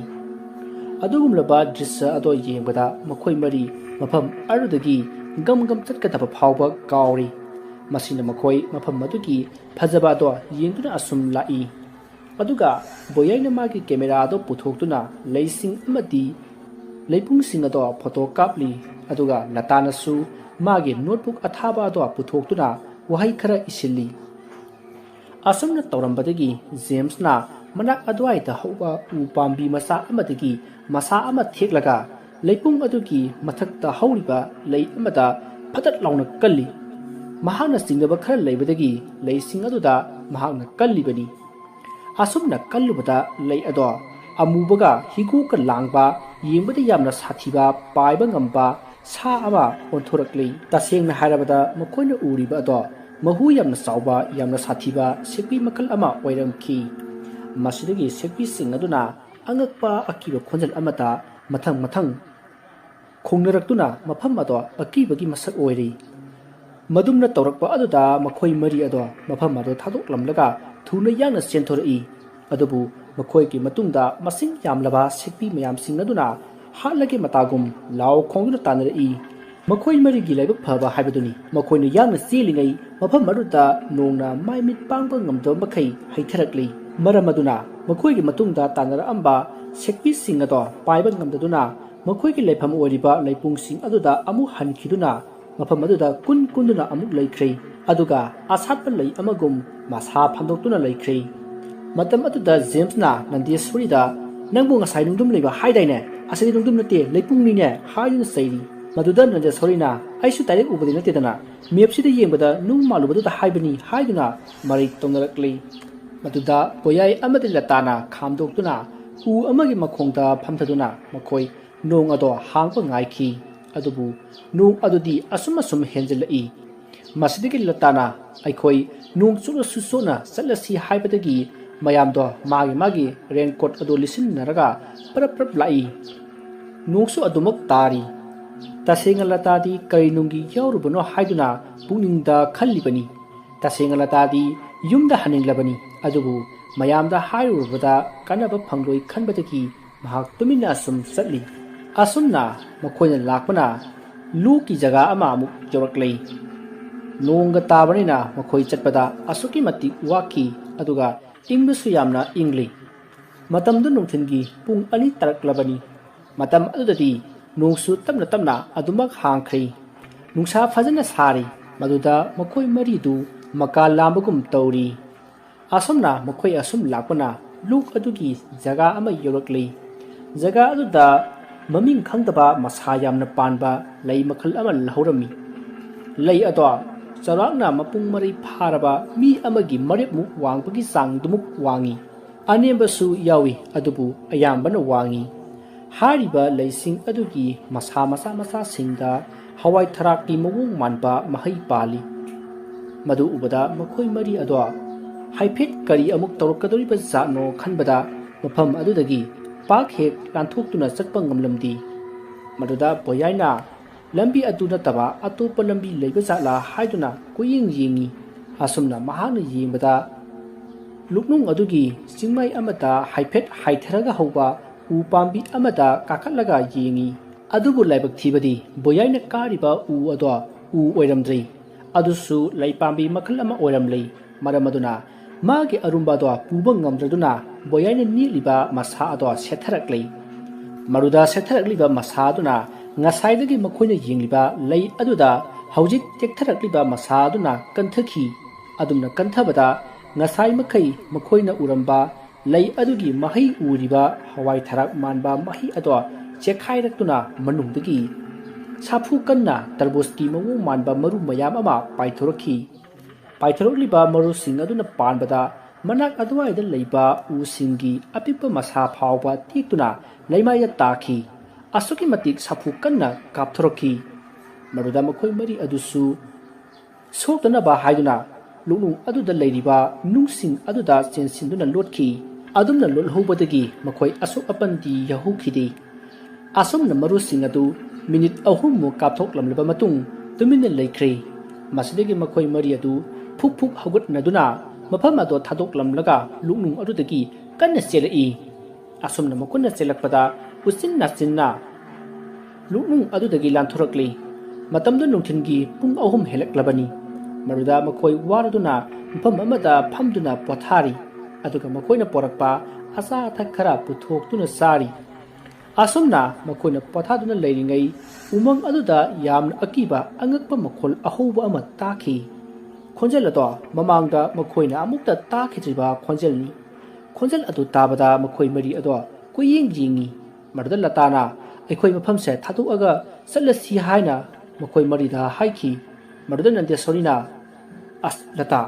ꯑꯗꯨꯒꯨꯝꯂꯕ ꯗ꯭ꯔꯤꯁ꯭ꯌ ꯑꯗꯣ ꯌꯦꯡꯕꯗ ꯃꯈꯣꯏ ꯃꯔꯤ ꯃꯐꯝ ꯑꯗꯨꯗꯒꯤ ꯒꯝ ꯒꯝ ꯆꯠꯀꯗꯕ ꯐꯥꯎꯕ ꯀꯥꯎꯔꯤ꯫ ꯃꯁꯤꯅ ꯃꯈꯣꯏ ꯃꯐꯝ ꯑꯗꯨꯒꯤ ꯐꯖꯕ ꯑꯗꯣ ꯌꯦꯡꯗꯨꯅ ꯑꯁꯨꯝ ꯂꯥꯛꯏ꯫ ꯑꯗꯨꯒ ꯕꯣꯌꯥꯏꯅ ꯃꯥꯒꯤ ꯀꯦꯃꯦꯔꯥ ꯑꯗꯣ ꯄꯨꯊꯣꯛꯇꯨꯅ ꯂꯩꯁꯤꯡ ꯑꯃꯗꯤ ꯂꯩꯄꯨꯡꯁꯤꯡ ꯑꯗꯣ ꯐꯣꯇꯣ ꯀꯥꯞꯂꯤ꯫ ꯑꯗꯨꯒ ꯂꯇꯥꯅꯁꯨ ꯃꯥꯒꯤ ꯅꯣꯠꯕꯨꯛ ꯑꯊꯥꯕ ꯑꯗꯣ ꯄꯨꯊꯣꯛꯇꯨꯅ ꯋꯥꯍꯩ ꯈꯔ ꯏꯁꯤꯜꯂꯤ꯫ ꯑꯁꯨꯝꯅ ꯇꯧꯔꯝꯕꯗꯒꯤ ꯖꯦꯝꯁꯅ ꯃꯅꯥꯛ ꯑꯗꯨꯋꯥꯏꯗ ꯍꯧꯕ ꯎ ꯄꯥꯝꯕꯤ ꯃꯆꯥ ꯑꯃꯗꯒꯤ ꯃꯁꯥ ꯑꯃ ꯊꯦꯛꯂꯒ ꯂꯩꯄꯨꯡ ꯑꯗꯨꯒꯤ ꯃꯊꯛꯇ ꯍꯧꯔꯤꯕ ꯂꯩ ꯑꯃꯗ ꯐꯇꯠ ꯂꯥꯎꯅ ꯀꯜꯂꯤ꯫ ꯃꯍꯥꯛꯅ ꯆꯤꯡꯅꯕ ꯈꯔ ꯂꯩꯕꯗꯒꯤ ꯂꯩꯁꯤꯡ ꯑꯗꯨꯗ ꯃꯍꯥꯛꯅ ꯀꯜꯂꯤꯕꯅꯤ꯫ ꯑꯁꯨꯝꯅ ꯀꯜꯂꯨꯕꯗ ꯂꯩ ꯑꯗꯣ ꯑꯃꯨꯕꯒ ꯍꯤꯒꯣꯛꯀ ꯂꯥꯡꯕ, ꯌꯦꯡꯕꯗ ꯌꯥꯝꯅ ꯁꯥꯊꯤꯕ, ꯄꯥꯏꯕ ꯉꯝꯕ ꯁꯥ ꯑꯃ ꯑꯣꯟꯊꯣꯔꯛꯂꯤ꯫ ꯇꯁꯦꯡꯅ ꯍꯥꯏꯔꯕꯗ ꯃꯈꯣꯏꯅ ꯎꯔꯤꯕ ꯑꯗꯣ ꯃꯍꯨ ꯌꯥꯝꯅ ꯆꯥꯎꯕ, ꯌꯥꯝꯅ ꯁꯥꯊꯤꯕ ꯁꯦꯛꯄꯤ ꯃꯈꯜ ꯑꯃ ꯑꯣꯏꯔꯝꯈꯤ꯫ ꯃꯁꯤꯗꯒꯤ ꯁꯦꯛꯄꯤꯁꯤꯡ ꯑꯗꯨꯅ ꯑꯉꯛꯄ ꯑꯀꯤꯕ ꯈꯣꯟꯖꯦꯜ ꯑꯃꯇ ꯃꯊꯪ ꯃꯊꯪ ꯈꯣꯡꯅꯔꯛꯇꯨꯅ ꯃꯐꯝ ꯑꯗꯣ ꯑꯀꯤꯕꯒꯤ ꯃꯁꯛ ꯑꯣꯏꯔꯤ꯫ ꯃꯗꯨꯝꯅ ꯇꯧꯔꯛꯄ ꯑꯗꯨꯗ ꯃꯈꯣꯏ ꯃꯔꯤ ꯑꯗꯣ ꯃꯐꯝ ꯑꯗꯨ ꯊꯥꯗꯣꯛꯂꯝꯂꯒ ꯊꯨꯅ ꯌꯥꯡꯅ ꯆꯦꯟꯊꯣꯔꯛꯏ꯫ ꯑꯗꯨꯕꯨ ꯃꯈꯣꯏꯒꯤ ꯃꯇꯨꯡꯗ ꯃꯁꯤꯡ ꯌꯥꯝꯂꯕ ꯁꯦꯛꯄꯤ ꯃꯌꯥꯝꯁꯤꯡ ꯑꯗꯨꯅ ꯍꯥꯠꯂꯒꯦ ꯃꯇꯥꯒꯨꯝ ꯂꯥꯎ ꯈꯣꯡꯗꯨꯅ ꯇꯥꯟꯅꯔꯛꯏ꯫ ꯃꯈꯣꯏ ꯃꯔꯤꯒꯤ ꯂꯥꯏꯕꯛ ꯐꯕ ꯍꯥꯏꯕꯗꯨꯅꯤ꯫ ꯃꯈꯣꯏꯅ ꯌꯥꯡꯅ ꯆꯦꯜꯂꯤꯉꯩ ꯃꯐꯝ ꯑꯗꯨꯗ ꯅꯣꯡꯅ ꯃꯥꯏ ꯃꯤꯠ ꯄꯥꯡꯕ ꯉꯝꯗꯕ ꯃꯈꯩ ꯍꯩꯊꯔꯛꯂꯤ꯫ ꯃꯔꯝ ꯑꯗꯨꯅ ꯃꯈꯣꯏꯒꯤ ꯃꯇꯨꯡꯗ ꯇꯥꯟꯅꯔꯛꯑꯝꯕ ꯁꯦꯛꯄꯤꯁꯤꯡ ꯑꯗꯣ ꯄꯥꯏꯕ ꯉꯝꯗꯗꯨꯅ ꯃꯈꯣꯏꯒꯤ ꯂꯩꯐꯝ ꯑꯣꯏꯔꯤꯕ ꯂꯩꯄꯨꯡꯁꯤꯡ ꯑꯗꯨꯗ ꯑꯃꯨꯛ ꯍꯟꯈꯤꯗꯨꯅ ꯃꯐꯝ ꯑꯗꯨꯗ ꯀꯨꯟ ꯀꯨꯟꯗꯨꯅ ꯑꯃꯨꯛ ꯂꯩꯈ꯭ꯔꯦ꯫ ꯑꯗꯨꯒ ꯑꯁꯥꯠꯄ ꯂꯩ ꯑꯃꯒꯨꯝ ꯃꯁꯥ ꯐꯟꯗꯣꯛꯇꯨꯅ ꯂꯩꯈ꯭ꯔꯦ꯫ ꯃꯇꯝ ꯑꯗꯨꯗ ꯖꯦꯝꯁꯅ ꯅꯟꯗꯦꯁꯣꯔꯤꯗ, "ꯅꯪꯕꯨ ꯉꯁꯥꯏ ꯅꯨꯡꯗꯨꯝ ꯂꯩꯕ ꯍꯥꯏꯗꯥꯏꯅꯦ? ꯑꯁꯤꯗꯤ ꯅꯨꯡꯗꯨꯝ ꯅꯠꯇꯦ, ꯂꯩꯄꯨꯡꯅꯤꯅꯦ," ꯍꯥꯏꯗꯨꯅ ꯆꯩꯔꯤ꯫ ꯃꯗꯨꯗ ꯅꯟꯗꯦꯁꯣꯔꯤꯅ, "ꯑꯩꯁꯨ ꯗꯥꯏꯔꯦꯛ ꯎꯕꯗꯤ ꯅꯠꯇꯦꯗꯅ, ꯃꯦꯞꯁꯤꯗ ꯌꯦꯡꯕꯗ ꯅꯨꯡ ꯃꯥꯜꯂꯨꯕꯗꯨꯗ ꯍꯥꯏꯕꯅꯤ," ꯍꯥꯏꯗꯨꯅ ꯃꯔꯩ ꯇꯧꯅꯔꯛꯂꯤ꯫ ꯃꯗꯨꯗ ꯄꯣꯌꯥꯏ ꯑꯃꯗꯤ ꯂꯇꯥꯅ ꯈꯥꯝꯗꯣꯛꯇꯨꯅ ꯎ ꯑꯃꯒꯤ ꯃꯈꯣꯡꯗ ꯐꯝꯊꯗꯨꯅ ꯃꯈꯣꯏ ꯅꯣꯡ ꯑꯗꯣ ꯍꯥꯡꯕ ꯉꯥꯏꯈꯤ꯫ ꯑꯗꯨꯕꯨ ꯅꯣꯡ ꯑꯗꯨꯗꯤ ꯑꯁꯨꯝ ꯑꯁꯨꯝ ꯍꯦꯟꯖꯤꯜꯂꯛꯏ꯫ ꯃꯁꯤꯗꯒꯤ ꯂꯇꯥꯅ, "ꯑꯩꯈꯣꯏ ꯅꯣꯡ ꯆꯣꯠꯂꯁꯨ ꯆꯣꯠꯅ ꯆꯠꯂꯁꯤ" ꯍꯥꯏꯕꯗꯒꯤ ꯃꯌꯥꯝꯗꯣ ꯃꯥꯒꯤ ꯃꯥꯒꯤ ꯔꯦꯟꯀꯣꯠ ꯑꯗꯨ ꯂꯤꯠꯁꯤꯟꯅꯔꯒ ꯄꯔꯞ ꯄꯔꯞ ꯂꯥꯛꯏ꯫ ꯅꯣꯡꯁꯨ ꯑꯗꯨꯃꯛ ꯇꯥꯔꯤ꯫ ꯇꯁꯦꯡꯅ ꯂꯇꯥꯗꯤ ꯀꯔꯤ ꯅꯨꯡꯒꯤ ꯌꯥꯎꯔꯨꯕꯅꯣ ꯍꯥꯏꯗꯨꯅ ꯄꯨꯛꯅꯤꯡꯗ ꯈꯜꯂꯤꯕꯅꯤ꯫ ꯇꯁꯦꯡꯅ ꯂꯇꯥꯗꯤ ꯌꯨꯝꯗ ꯍꯟꯅꯤꯡꯂꯕꯅꯤ, ꯑꯗꯨꯕꯨ ꯃꯌꯥꯝꯗ ꯍꯥꯏꯔꯨꯔꯕꯗ ꯀꯥꯟꯅꯕ ꯐꯪꯂꯣꯏ ꯈꯟꯕꯗꯒꯤ ꯃꯍꯥꯛ ꯇꯨꯃꯤꯟꯅ ꯑꯁꯨꯝ ꯆꯠꯂꯤ꯫ ꯑꯁꯨꯝꯅ ꯃꯈꯣꯏꯅ ꯂꯥꯛꯄꯅ ꯂꯨꯀꯤ ꯖꯒꯥ ꯑꯃ ꯑꯃꯨꯛ ꯌꯧꯔꯛꯂꯦ꯫ ꯅꯣꯡꯒ ꯇꯥꯕꯅꯤꯅ ꯃꯈꯣꯏ ꯆꯠꯄꯗ ꯑꯁꯨꯛꯀꯤ ꯃꯇꯤꯛ ꯋꯥꯈꯤ, ꯑꯗꯨꯒ ꯏꯪꯕꯁꯨ ꯌꯥꯝꯅ ꯏꯪꯂꯤ꯫ ꯃꯇꯝꯗꯨ ꯅꯨꯡꯊꯤꯜꯒꯤ ꯄꯨꯡ ꯑꯅꯤ ꯇꯥꯔꯛꯂꯕꯅꯤ꯫ ꯃꯇꯝ ꯑꯗꯨꯗꯗꯤ ꯅꯣꯡꯁꯨ ꯇꯞꯅ ꯇꯞꯅ ꯑꯗꯨꯃꯛ ꯍꯥꯡꯈ꯭ꯔꯦ꯫ ꯅꯨꯡꯁꯥ ꯐꯖꯅ ꯁꯥꯔꯤ꯫ ꯃꯗꯨꯗ ꯃꯈꯣꯏ ꯃꯔꯤꯗꯨ ꯃꯀꯥ ꯂꯥꯝꯕꯒꯨꯝ ꯇꯧꯔꯤ꯫ ꯑꯁꯨꯝꯅ ꯃꯈꯣꯏ ꯑꯁꯨꯝ ꯂꯥꯛꯄꯅ ꯂꯣꯛ ꯑꯗꯨꯒꯤ ꯖꯒꯥ ꯑꯃ ꯌꯧꯔꯛꯂꯤ꯫ ꯖꯒꯥ ꯑꯗꯨꯗ ꯃꯃꯤꯡ ꯈꯪꯗꯕ ꯃꯁꯥ ꯌꯥꯝꯅ ꯄꯥꯟꯕ ꯂꯩ ꯃꯈꯜ ꯑꯃ ꯍꯧꯔꯝꯃꯤ꯫ ꯂꯩ ꯑꯗꯣ ꯆꯥꯎꯔꯥꯛꯅ ꯃꯄꯨꯡ ꯃꯔꯩ ꯐꯥꯔꯕ ꯃꯤ ꯑꯃꯒꯤ ꯃꯔꯦꯞꯃꯨꯛ ꯋꯥꯡꯕꯒꯤ ꯆꯥꯡꯗꯨꯃꯨꯛ ꯋꯥꯡꯏ꯫ ꯑꯅꯦꯝꯕꯁꯨ ꯌꯥꯎꯏ, ꯑꯗꯨꯕꯨ ꯑꯌꯥꯝꯕꯅ ꯋꯥꯡꯏ꯫ ꯍꯥꯏꯔꯤꯕ ꯂꯩꯁꯤꯡ ꯑꯗꯨꯒꯤ ꯃꯁꯥ ꯃꯆꯥ ꯃꯆꯥꯁꯤꯡꯗ ꯍꯋꯥꯏ ꯊꯔꯥꯛꯀꯤ ꯃꯑꯣꯡ ꯃꯥꯟꯕ ꯃꯍꯩ ꯄꯥꯜꯂꯤ꯫ ꯃꯗꯨ ꯎꯕꯗ ꯃꯈꯣꯏ ꯃꯔꯤ ꯑꯗꯣ ꯍꯥꯏꯐꯦꯠ ꯀꯔꯤ ꯑꯃꯨꯛ ꯇꯧꯔꯛꯀꯗꯧꯔꯤꯕ ꯖꯥꯠꯅꯣ ꯈꯟꯕꯗ ꯃꯐꯝ ꯑꯗꯨꯗꯒꯤ ꯄꯥꯛ ꯍꯦꯛ ꯂꯥꯟꯊꯣꯛꯇꯨꯅ ꯆꯠꯄ ꯉꯝꯂꯝꯗꯦ꯫ ꯃꯗꯨꯗ ꯕꯣꯌꯥꯏꯅ ꯂꯝꯕꯤ ꯑꯗꯨ ꯅꯠꯇꯕ ꯑꯇꯣꯞꯄ ꯂꯝꯕꯤ ꯂꯩꯕ ꯖꯥꯠꯂꯥ ꯍꯥꯏꯗꯨꯅ ꯀꯣꯏꯌꯦꯡ ꯌꯦꯡꯉꯤ꯫ ꯑꯁꯨꯝꯅ ꯃꯍꯥꯛꯅ ꯌꯦꯡꯕꯗ ꯂꯨꯛꯅꯨꯡ ꯑꯗꯨꯒꯤ ꯆꯤꯡꯃꯥꯏ ꯑꯃꯗ ꯍꯥꯏꯐꯦꯠ ꯍꯥꯏꯊꯔꯒ ꯍꯧꯕ ꯎ ꯄꯥꯝꯕꯤ ꯑꯃꯗ ꯀꯥꯈꯠꯂꯒ ꯌꯦꯡꯉꯤ꯫ ꯑꯗꯨꯕꯨ ꯂꯥꯏꯕꯛ ꯊꯤꯕꯗꯤ ꯕꯣꯌꯥꯏꯅ ꯀꯥꯔꯤꯕ ꯎ ꯑꯗꯣ ꯎ ꯑꯣꯏꯔꯝꯗ꯭ꯔꯦ꯫ ꯑꯗꯨꯁꯨ ꯂꯩ ꯄꯥꯝꯕꯤ ꯃꯈꯜ ꯑꯃ ꯑꯣꯏꯔꯝꯂꯦ꯫ ꯃꯔꯝ ꯑꯗꯨꯅ ꯃꯥꯒꯤ ꯑꯔꯨꯝꯕ ꯑꯗꯣ ꯄꯨꯕ ꯉꯝꯗ꯭ꯔꯗꯨꯅ ꯕꯣꯌꯥꯏꯅ ꯅꯦꯠꯂꯤꯕ ꯃꯁꯥ ꯑꯗꯣ ꯁꯦꯠꯊꯔꯛꯂꯦ꯫ ꯃꯗꯨꯗ ꯁꯦꯠꯊꯔꯛꯂꯤꯕ ꯃꯁꯥ ꯑꯗꯨꯅ ꯉꯁꯥꯏꯗꯒꯤ ꯃꯈꯣꯏꯅ ꯌꯦꯡꯂꯤꯕ ꯂꯩ ꯑꯗꯨꯗ ꯍꯧꯖꯤꯛ ꯇꯦꯛꯊꯔꯛꯂꯤꯕ ꯃꯁꯥ ꯑꯗꯨꯅ ꯀꯟꯊꯈꯤ꯫ ꯑꯗꯨꯝꯅ ꯀꯟꯊꯕꯗ ꯉꯁꯥꯏ ꯃꯈꯩ ꯃꯈꯣꯏꯅ ꯎꯔꯝꯕ ꯂꯩ ꯑꯗꯨꯒꯤ ꯃꯍꯩ ꯎꯔꯤꯕ ꯍꯋꯥꯏ ꯊꯔꯥꯛ ꯃꯥꯟꯕ ꯃꯍꯩ ꯑꯗꯣ ꯆꯦꯛꯈꯥꯏꯔꯛꯇꯨꯅ ꯃꯅꯨꯡꯗꯒꯤ ꯁꯥꯐꯨ ꯀꯟꯅ ꯇꯔꯕꯨꯖꯀꯤ ꯃꯑꯣꯡ ꯃꯥꯟꯕ ꯃꯔꯨ ꯃꯌꯥꯝ ꯑꯃ ꯄꯥꯏꯊꯣꯔꯛꯈꯤ꯫ ꯄꯥꯏꯊꯣꯔꯛꯂꯤꯕ ꯃꯔꯨꯁꯤꯡ ꯑꯗꯨꯅ ꯄꯥꯟꯕꯗ ꯃꯅꯥꯛ ꯑꯗꯨꯋꯥꯏꯗ ꯂꯩꯕ ꯎꯁꯤꯡꯒꯤ ꯑꯄꯤꯛꯄ ꯃꯁꯥ ꯐꯥꯎꯕ ꯇꯦꯛꯇꯨꯅ ꯂꯩꯃꯥꯏꯗ ꯇꯥꯈꯤ꯫ ꯑꯁꯨꯛꯀꯤ ꯃꯇꯤꯛ ꯁꯥꯐꯨ ꯀꯟꯅ ꯀꯥꯞꯊꯣꯔꯛꯈꯤ꯫ ꯃꯗꯨꯗ ꯃꯈꯣꯏ ꯃꯔꯤ ꯑꯗꯨꯁꯨ ꯁꯣꯛꯇꯅꯕ ꯍꯥꯏꯗꯨꯅ ꯂꯨꯛꯅꯨꯡ ꯑꯗꯨꯗ ꯂꯩꯔꯤꯕ ꯅꯨꯡꯁꯤꯡ ꯑꯗꯨꯗ ꯆꯦꯟꯁꯤꯟꯗꯨꯅ ꯂꯣꯠꯈꯤ꯫ ꯑꯗꯨꯝꯅ ꯂꯣꯠꯍꯧꯕꯗꯒꯤ ꯃꯈꯣꯏ ꯑꯁꯣꯛ ꯑꯄꯟꯗꯤ ꯌꯥꯎꯍꯧꯈꯤꯗꯦ꯫ ꯑꯁꯨꯝꯅ ꯃꯔꯨꯁꯤꯡ ꯑꯗꯨ ꯃꯤꯅꯤꯠ ꯑꯍꯨꯝꯃꯨꯛ ꯀꯥꯞꯊꯣꯛꯂꯝꯂꯕ ꯃꯇꯨꯡ ꯇꯨꯃꯤꯟꯅ ꯂꯩꯈ꯭ꯔꯦ꯫ ꯃꯁꯤꯗꯒꯤ ꯃꯈꯣꯏ ꯃꯔꯤ ꯑꯗꯨ ꯐꯨꯛ ꯐꯨꯛ ꯍꯧꯒꯠꯅꯗꯨꯅ ꯃꯐꯝ ꯑꯗꯨ ꯊꯥꯗꯣꯛꯂꯝꯂꯒ ꯂꯨꯛꯅꯨꯡ ꯑꯗꯨꯗꯒꯤ ꯀꯟꯅ ꯆꯦꯜꯂꯛꯏ꯫ ꯑꯁꯨꯝꯅ ꯃꯈꯣꯏꯅ ꯆꯦꯜꯂꯛꯄꯗ ꯎꯆꯤꯟ ꯅꯥꯆꯤꯟꯅ ꯂꯨꯛꯅꯨꯡ ꯑꯗꯨꯗꯒꯤ ꯂꯥꯟꯊꯣꯔꯛꯂꯤ꯫ ꯃꯇꯝꯗꯨ ꯅꯨꯡꯊꯤꯜꯒꯤ ꯄꯨꯡ ꯑꯍꯨꯝ ꯍꯦꯜꯂꯛꯂꯕꯅꯤ꯫ ꯃꯗꯨꯗ ꯃꯈꯣꯏ ꯋꯥꯔꯗꯨꯅ ꯃꯐꯝ ꯑꯃꯗ ꯐꯝꯗꯨꯅ ꯄꯣꯊꯥꯔꯤ꯫ ꯑꯗꯨꯒ ꯃꯈꯣꯏꯅ ꯄꯣꯔꯛꯄ ꯑꯆꯥ ꯑꯊꯛ ꯈꯔ ꯄꯨꯊꯣꯛꯇꯨꯅ ꯆꯥꯔꯤ꯫ ꯑꯁꯨꯝꯅ ꯃꯈꯣꯏꯅ ꯄꯣꯊꯥꯗꯨꯅ ꯂꯩꯔꯤꯉꯩ ꯎꯃꯪ ꯑꯗꯨꯗ ꯌꯥꯝꯅ ꯑꯀꯤꯕ ꯑꯉꯛꯄ ꯃꯈꯣꯜ ꯑꯍꯧꯕ ꯑꯃ ꯇꯥꯈꯤ꯫ ꯈꯣꯟꯖꯦꯜ ꯑꯗꯣ ꯃꯃꯥꯡꯗ ꯃꯈꯣꯏꯅ ꯑꯃꯨꯛꯇ ꯇꯥꯈꯤꯗ꯭ꯔꯤꯕ ꯈꯣꯟꯖꯦꯜꯅꯤ꯫ ꯈꯣꯟꯖꯦꯜ ꯑꯗꯨ ꯇꯥꯕꯗ ꯃꯈꯣꯏ ꯃꯔꯤ ꯑꯗꯣ ꯀꯣꯏꯌꯦꯡ ꯌꯦꯡꯉꯤ꯫ ꯃꯗꯨꯗ ꯂꯇꯥꯅ ꯑꯩꯈꯣꯏ ꯃꯐꯝꯁꯦ ꯊꯥꯗꯣꯛꯑꯒ ꯆꯠꯂꯁꯤ ꯍꯥꯏꯅ ꯃꯈꯣꯏ ꯃꯔꯤꯗ ꯍꯥꯏꯈꯤ꯫ ꯃꯗꯨꯗ ꯅꯟꯗꯦꯁꯣꯔꯤꯅ, "ꯑꯁ ꯂꯇꯥ,